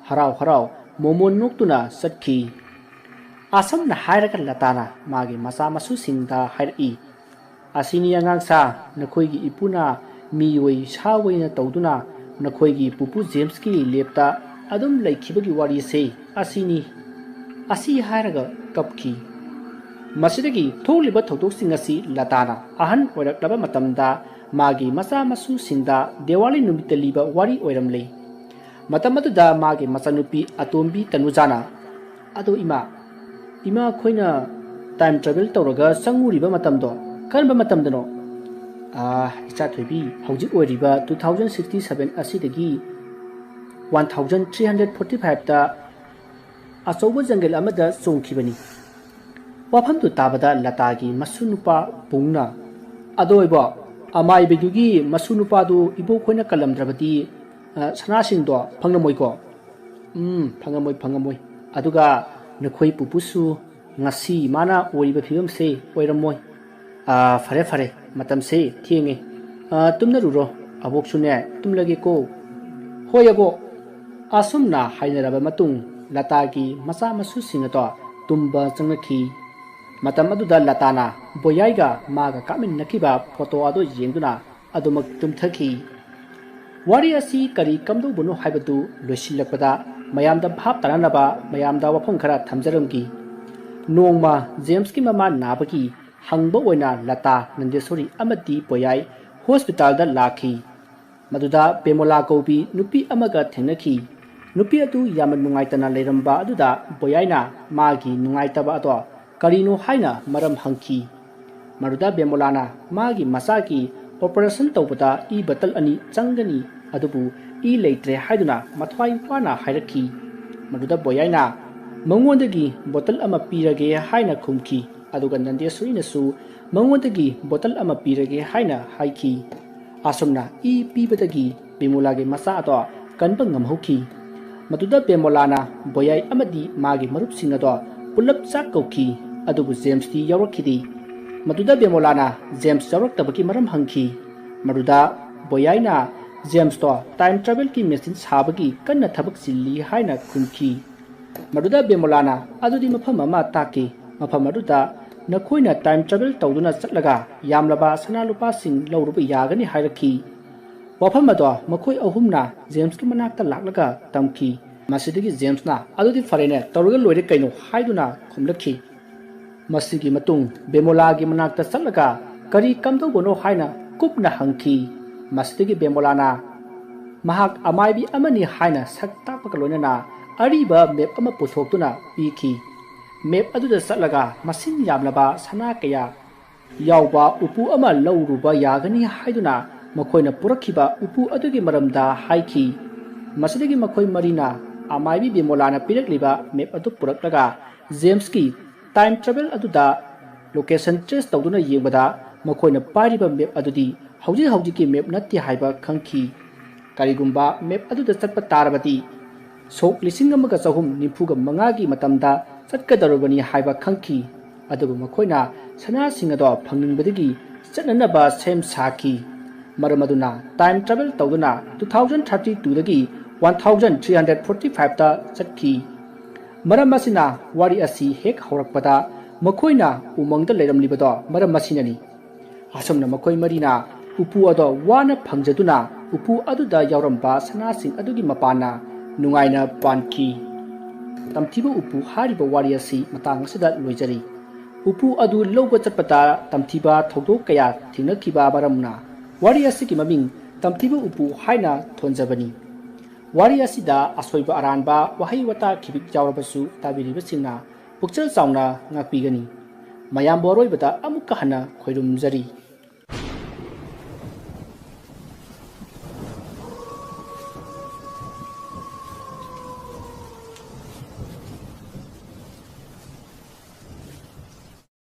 ꯍꯔꯥꯎ ꯍꯔꯥꯎ ꯃꯣꯃꯣꯟ ꯅꯣꯛꯇꯨꯅ ꯆꯠꯈꯤ꯫ ꯑꯁꯨꯝꯅ ꯍꯥꯏꯔꯒ ꯂꯇꯥꯅ ꯃꯥꯒꯤ ꯃꯆꯥ ꯃꯁꯨꯁꯤꯡꯗ ꯍꯥꯏꯔꯛꯏ, "ꯑꯁꯤꯅꯤ ꯑꯉꯥꯡꯁꯥ, ꯅꯈꯣꯏꯒꯤ ꯏꯄꯨꯅ ꯃꯤ ꯑꯣꯏ ꯁꯥ ꯑꯣꯏꯅ ꯇꯧꯗꯨꯅ ꯅꯈꯣꯏꯒꯤ ꯄꯨꯄꯨ ꯖꯦꯝꯁꯀꯤ ꯂꯦꯞꯇ ꯑꯗꯨꯝ ꯂꯩꯈꯤꯕꯒꯤ ꯋꯥꯔꯤꯁꯦ ꯑꯁꯤꯅꯤ"꯫ ꯑꯁꯤ ꯍꯥꯏꯔꯒ ꯀꯞꯈꯤ꯫ ꯃꯁꯤꯗꯒꯤ ꯊꯣꯛꯂꯤꯕ ꯊꯧꯗꯣꯛꯁꯤꯡ ꯑꯁꯤ ꯂꯇꯥꯅ ꯑꯍꯟ ꯑꯣꯏꯔꯛꯂꯕ ꯃꯇꯝꯗ ꯃꯥꯒꯤ ꯃꯆꯥ ꯃꯁꯨꯁꯤꯡꯗ ꯗꯤꯋꯥꯂꯤ ꯅꯨꯃꯤꯠꯇ ꯂꯤꯕ ꯋꯥꯔꯤ ꯑꯣꯏꯔꯝꯂꯦ꯫ ꯃꯇꯝ ꯑꯗꯨꯗ ꯃꯥꯒꯤ ꯃꯆꯥꯅꯨꯄꯤ ꯑꯇꯣꯝꯕꯤ ꯇꯅꯨꯖꯥꯅ, "ꯑꯗꯣ ꯏꯃꯥ, ꯏꯃꯥ, ꯑꯩꯈꯣꯏꯅ ꯇꯥꯏꯝ ꯇ꯭ꯔꯥꯚꯦꯜ ꯇꯧꯔꯒ ꯆꯪꯉꯨꯔꯤꯕ ꯃꯇꯝꯗꯣ ꯀꯔꯝꯕ ꯃꯇꯝꯗꯅꯣ?" "ꯑꯥ, ꯏꯆꯥ ꯊꯣꯏꯕꯤ, ꯍꯧꯖꯤꯛ ꯑꯣꯏꯔꯤꯕ two thousand sixty seven ꯑꯁꯤꯗꯒꯤ one thousand three hundred forty five ꯇ ꯑꯆꯧꯕ ꯖꯪꯒꯜ ꯑꯃꯗ ꯆꯣꯡꯈꯤꯕꯅꯤ"꯫ ꯋꯥꯐꯝꯗꯨ ꯇꯥꯕꯗ ꯂꯇꯥꯒꯤ ꯃꯁꯨ ꯅꯨꯄꯥ ꯄꯨꯡꯅ, "ꯑꯗꯣ ꯏꯕꯣ, ꯑꯃꯥꯏꯕꯤꯗꯨꯒꯤ ꯃꯁꯨ ꯅꯨꯄꯥꯗꯨ ꯏꯕꯣꯛꯈꯣꯏꯅ ꯀꯜꯂꯝꯗ꯭ꯔꯕꯗꯤ, ꯑ, ꯁꯅꯥꯁꯤꯡꯗꯣ ꯐꯪꯂꯝꯃꯣꯏꯀꯣ?" "ꯎꯝ, ꯐꯪꯉꯝꯃꯣꯏ, ꯐꯪꯉꯝꯃꯣꯏ꯫ ꯑꯗꯨꯒ ꯅꯈꯣꯏ ꯄꯨꯄꯨꯁꯨ ꯉꯁꯤ ꯃꯥꯅ ꯑꯣꯏꯔꯤꯕ ꯐꯤꯕꯝꯁꯦ ꯑꯣꯏꯔꯝꯃꯣꯏ꯫ ꯑꯥ, ꯐꯔꯦ, ꯐꯔꯦ, ꯃꯇꯝꯁꯦ ꯊꯦꯡꯉꯦ꯫ ꯑꯥ, ꯇꯨꯝꯅꯔꯨꯔꯣ꯫ ꯑꯕꯣꯛꯁꯨꯅꯦ, ꯇꯨꯝꯂꯒꯦꯀꯣ꯫" "ꯍꯣꯏ, ꯑꯕꯣꯛ꯫" ꯑꯁꯨꯝꯅ ꯍꯥꯏꯅꯔꯕ ꯃꯇꯨꯡ, ꯂꯇꯥꯒꯤ ꯃꯆꯥ ꯃꯁꯨꯁꯤꯡ ꯑꯗꯣ ꯇꯨꯝꯕ ꯆꯪꯅꯈꯤ꯫ ꯃꯇꯝ ꯑꯗꯨꯗ ꯂꯇꯥꯅ ꯕꯣꯌꯥꯏꯒ ꯃꯥꯒ ꯀꯥꯞꯃꯤꯟꯅꯈꯤꯕ ꯐꯣꯇꯣ ꯑꯗꯨ ꯌꯦꯡꯗꯨꯅ ꯑꯗꯨꯃꯛ ꯇꯨꯝꯊꯈꯤ꯫ ꯋꯥꯔꯤ ꯑꯁꯤ ꯀꯔꯤ ꯀꯝꯗꯧꯕꯅꯣ ꯍꯥꯏꯕꯗꯨ ꯂꯣꯏꯁꯤꯜꯂꯛꯄꯗ ꯃꯌꯥꯝꯗ ꯚꯥꯞ ꯇꯥꯅꯅꯕ ꯃꯌꯥꯝꯗ ꯋꯥꯐꯝ ꯈꯔ ꯊꯝꯖꯔꯝꯒꯦ꯫ ꯅꯣꯡꯃ ꯖꯦꯝꯁꯀꯤ ꯃꯃꯥ ꯅꯥꯕꯒꯤ ꯍꯪꯕ ꯑꯣꯏꯅ ꯂꯇꯥ, ꯅꯟꯗꯦꯁꯣꯔꯤ ꯑꯃꯗꯤ ꯕꯣꯌꯥꯏ ꯍꯣꯁꯄꯤꯇꯥꯜꯗ ꯂꯥꯛꯈꯤ꯫ ꯃꯗꯨꯗ ꯕꯦꯃꯣꯂꯥ ꯀꯧꯕꯤ ꯅꯨꯄꯤ ꯑꯃꯒ ꯊꯦꯡꯅꯈꯤ꯫ ꯅꯨꯄꯤ ꯑꯗꯨ ꯌꯥꯝꯅ ꯅꯨꯡꯉꯥꯏꯇꯅ ꯂꯩꯔꯝꯕ ꯑꯗꯨꯗ ꯕꯣꯌꯥꯏꯅ ꯃꯥꯒꯤ ꯅꯨꯡꯉꯥꯏꯇꯕ ꯑꯗꯣ ꯀꯔꯤꯅꯣ ꯍꯥꯏꯅ ꯃꯔꯝ ꯍꯪꯈꯤ꯫ ꯃꯗꯨꯗ ꯕꯦꯃꯣꯂꯥꯅ ꯃꯥꯒꯤ ꯃꯆꯥꯒꯤ ꯑꯣꯄꯔꯦꯁꯟ ꯇꯧꯕꯗ ꯏ ꯕꯇꯜ ꯑꯅꯤ ꯆꯪꯒꯅꯤ, ꯑꯗꯨꯕꯨ ꯏ ꯂꯩꯇ꯭ꯔꯦ ꯍꯥꯏꯗꯨꯅ ꯃꯊ꯭ꯋꯥꯏ ꯋꯥꯅ ꯍꯥꯏꯔꯛꯈꯤ꯫ ꯃꯗꯨꯗ ꯕꯣꯌꯥꯏꯅ ꯃꯉꯣꯟꯗꯒꯤ ꯕꯣꯇꯜ ꯑꯃ ꯄꯤꯔꯒꯦ ꯍꯥꯏꯅ ꯈꯨꯝꯈꯤ꯫ ꯑꯗꯨꯒ ꯅꯟꯗꯦꯁꯣꯔꯤꯅꯁꯨ ꯃꯉꯣꯟꯗꯒꯤ ꯕꯣꯇꯜ ꯑꯃ ꯄꯤꯔꯒꯦ ꯍꯥꯏꯅ ꯍꯥꯏꯈꯤ꯫ ꯑꯁꯨꯝꯅ ꯏ ꯄꯤꯕꯗꯒꯤ ꯕꯤꯃꯣꯂꯥꯒꯤ ꯃꯆꯥ ꯑꯗꯣ ꯀꯟꯕ ꯉꯝꯍꯧꯈꯤ꯫ ꯃꯗꯨꯗ ꯕꯦꯃꯣꯂꯥꯅ ꯕꯣꯌꯥꯏ ꯑꯃꯗꯤ ꯃꯥꯒꯤ ꯃꯔꯨꯞꯁꯤꯡ ꯑꯗꯣ ꯄꯨꯂꯞ ꯆꯥꯛ ꯀꯧꯈꯤ, ꯑꯗꯨꯕꯨ ꯖꯦꯝꯁꯇꯤ ꯌꯥꯎꯔꯛꯈꯤꯗꯦ꯫ ꯃꯗꯨꯗ ꯕꯦꯃꯣꯂꯥꯅ ꯖꯦꯝꯁ ꯌꯥꯎꯔꯛꯇꯕꯒꯤ ꯃꯔꯝ ꯍꯪꯈꯤ꯫ ꯃꯗꯨꯗ ꯕꯣꯌꯥꯏꯅ ꯖꯦꯝꯁꯇꯣ ꯇꯥꯏꯝ ꯇ꯭ꯔꯥꯚꯦꯜꯒꯤ ꯃꯦꯆꯤꯟ ꯁꯥꯕꯒꯤ ꯀꯟꯅ ꯊꯕꯛ ꯆꯤꯜꯂꯤ ꯍꯥꯏꯅ ꯈꯨꯝꯈꯤ꯫ ꯃꯗꯨꯗ ꯕꯦꯃꯣꯂꯥꯅ ꯑꯗꯨꯗꯤ ꯃꯐꯝ ꯑꯃ ꯇꯥꯛꯀꯦ, ꯃꯐꯝ ꯑꯗꯨꯗ ꯅꯈꯣꯏꯅ ꯇꯥꯏꯝ ꯇ꯭ꯔꯥꯚꯦꯜ ꯇꯧꯗꯨꯅ ꯆꯠꯂꯒ ꯌꯥꯝꯂꯕ ꯁꯅꯥ ꯂꯨꯄꯥꯁꯤꯡ ꯂꯧꯔꯨꯕ ꯌꯥꯒꯅꯤ ꯍꯥꯏꯔꯛꯈꯤ꯫ ꯋꯥꯐꯝ ꯑꯗꯣ ꯃꯈꯣꯏ ꯑꯍꯨꯝꯅ ꯖꯦꯝꯁꯀꯤ ꯃꯅꯥꯛꯇ ꯂꯥꯛꯂꯒ ꯇꯝꯈꯤ꯫ ꯃꯁꯤꯗꯒꯤ ꯖꯦꯝꯁꯅ ꯑꯗꯨꯗꯤ ꯐꯔꯦꯅꯦ, ꯇꯧꯔꯒ ꯂꯣꯏꯔꯦ ꯀꯩꯅꯣ ꯍꯥꯏꯗꯨꯅ ꯈꯨꯝꯂꯛꯈꯤ꯫ ꯃꯁꯤꯒꯤ ꯃꯇꯨꯡ ꯕꯦꯃꯣꯂꯥꯒꯤ ꯃꯅꯥꯛꯇ ꯆꯠꯂꯒ ꯀꯔꯤ ꯀꯝꯗꯧꯕꯅꯣ ꯍꯥꯏꯅ ꯀꯨꯞꯅ ꯍꯪꯈꯤ꯫ ꯃꯁꯤꯗꯒꯤ ꯕꯦꯃꯣꯂꯥꯅ ꯃꯍꯥꯛ ꯑꯃꯥꯏꯕꯤ ꯑꯃꯅꯤ ꯍꯥꯏꯅ ꯁꯛ ꯇꯥꯛꯄꯒ ꯂꯣꯏꯅꯅ ꯑꯔꯤꯕ ꯃꯦꯞ ꯑꯃ ꯄꯨꯊꯣꯛꯇꯨꯅ ꯄꯤꯈꯤ꯫ ꯃꯦꯞ ꯑꯗꯨꯗ ꯆꯠꯂꯒ ꯃꯁꯤꯡ ꯌꯥꯝꯂꯕ ꯁꯅꯥ ꯀꯌꯥ ꯌꯥꯎꯕ ꯎꯄꯨ ꯑꯃ ꯂꯧꯔꯨꯕ ꯌꯥꯒꯅꯤ ꯍꯥꯏꯗꯨꯅ ꯃꯈꯣꯏꯅ ꯄꯨꯔꯛꯈꯤꯕ ꯎꯄꯨ ꯑꯗꯨꯒꯤ ꯃꯔꯝꯗ ꯍꯥꯏꯈꯤ꯫ ꯃꯁꯤꯗꯒꯤ ꯃꯈꯣꯏ ꯃꯔꯤꯅ ꯑꯃꯥꯏꯕꯤ ꯕꯤꯃꯣꯂꯥꯅ ꯄꯤꯔꯛꯂꯤꯕ ꯃꯦꯞ ꯑꯗꯨ ꯄꯨꯔꯛꯂꯒ ꯖꯦꯝꯁꯀꯤ ꯇꯥꯏꯝ ꯇ꯭ꯔꯥꯚꯦꯜ ꯑꯗꯨꯗ ꯂꯣꯀꯦꯁꯟ ꯇ꯭ꯔꯦꯁ ꯇꯧꯗꯨꯅ ꯌꯦꯡꯕꯗ ꯃꯈꯣꯏꯅ ꯄꯥꯏꯔꯤꯕ ꯃꯦꯞ ꯑꯗꯨꯗꯤ ꯍꯧꯖꯤꯛ ꯍꯧꯖꯤꯛꯀꯤ ꯃꯦꯞ ꯅꯠꯇꯦ ꯍꯥꯏꯕ ꯈꯪꯈꯤ꯫ ꯀꯔꯤꯒꯨꯝꯕ ꯃꯦꯞ ꯑꯗꯨꯗ ꯆꯠꯄ ꯇꯥꯔꯕꯗꯤ ꯁꯣꯛ ꯂꯤꯁꯤꯡ ꯑꯃꯒ ꯆꯍꯨꯝ ꯅꯤꯐꯨꯒ ꯃꯉꯥꯒꯤ ꯃꯇꯝꯗ ꯆꯠꯀꯗꯧꯔꯕꯅꯤ ꯍꯥꯏꯕ ꯈꯪꯈꯤ꯫ ꯑꯗꯨꯕꯨ ꯃꯈꯣꯏꯅ ꯁꯅꯥꯁꯤꯡ ꯑꯗꯣ ꯐꯪꯅꯤꯡꯕꯗꯒꯤ ꯆꯠꯅꯅꯕ ꯁꯦꯝ ꯁꯥꯈꯤ꯫ ꯃꯔꯝ ꯑꯗꯨꯅ ꯇꯥꯏꯝ ꯇ꯭ꯔꯥꯚꯦꯜ ꯇꯧꯗꯨꯅ two thousand thirty two ꯗꯒꯤ one thousand three hundred forty five ꯇ ꯆꯠꯈꯤ꯫ ꯃꯔꯝ ꯑꯁꯤꯅ ꯋꯥꯔꯤ ꯑꯁꯤ ꯍꯦꯛ ꯍꯧꯔꯛꯄꯗ ꯃꯈꯣꯏꯅ ꯎꯃꯪꯗ ꯂꯩꯔꯝꯂꯤꯕꯗꯣ ꯃꯔꯝ ꯑꯁꯤꯅꯅꯤ꯫ ꯑꯁꯨꯝꯅ ꯃꯈꯣꯏ ꯃꯔꯤꯅ ꯎꯄꯨ ꯑꯗꯣ ꯋꯥꯅ ꯐꯪꯖꯗꯨꯅ ꯎꯄꯨ ꯑꯗꯨꯗ ꯌꯥꯎꯔꯝꯕ ꯁꯅꯥꯁꯤꯡ ꯑꯗꯨꯒꯤ ꯃꯄꯥꯟꯅ ꯅꯨꯡꯉꯥꯏꯅ ꯄꯥꯟꯈꯤ꯫ ꯇꯝꯊꯤꯕ ꯎꯄꯨ ꯍꯥꯏꯔꯤꯕ ꯋꯥꯔꯤ ꯑꯁꯤ ꯃꯇꯥꯡ ꯑꯁꯤꯗ ꯂꯣꯏꯖꯔꯤ꯫ ꯎꯄꯨ ꯑꯗꯨ ꯂꯧꯕ ꯆꯠꯄꯗ ꯇꯝꯊꯤꯕ ꯊꯧꯗꯣꯛ ꯀꯌꯥ ꯊꯦꯡꯅꯈꯤꯕ ꯃꯔꯝꯅ ꯋꯥꯔꯤ ꯑꯁꯤꯒꯤ ꯃꯃꯤꯡ ꯇꯝꯊꯤꯕ ꯎꯄꯨ ꯍꯥꯏꯅ ꯊꯣꯟꯖꯕꯅꯤ꯫ ꯋꯥꯔꯤ ꯑꯁꯤꯗ ꯑꯁꯣꯏꯕ ꯑꯔꯥꯟꯕ ꯋꯥꯍꯩ ꯋꯥꯇꯥ ꯈꯤꯕꯤꯛ ꯌꯥꯎꯔꯕꯁꯨ ꯇꯥꯕꯤꯔꯤꯕꯁꯤꯡꯅ ꯄꯨꯛꯆꯦꯜ ꯆꯥꯎꯅ ꯉꯥꯛꯄꯤꯒꯅꯤ꯫ ꯃꯌꯥꯝꯕꯨ ꯑꯔꯣꯏꯕꯗ ꯑꯃꯨꯛꯀ ꯍꯟꯅ ꯈꯣꯏꯔꯨꯝꯖꯔꯤ꯫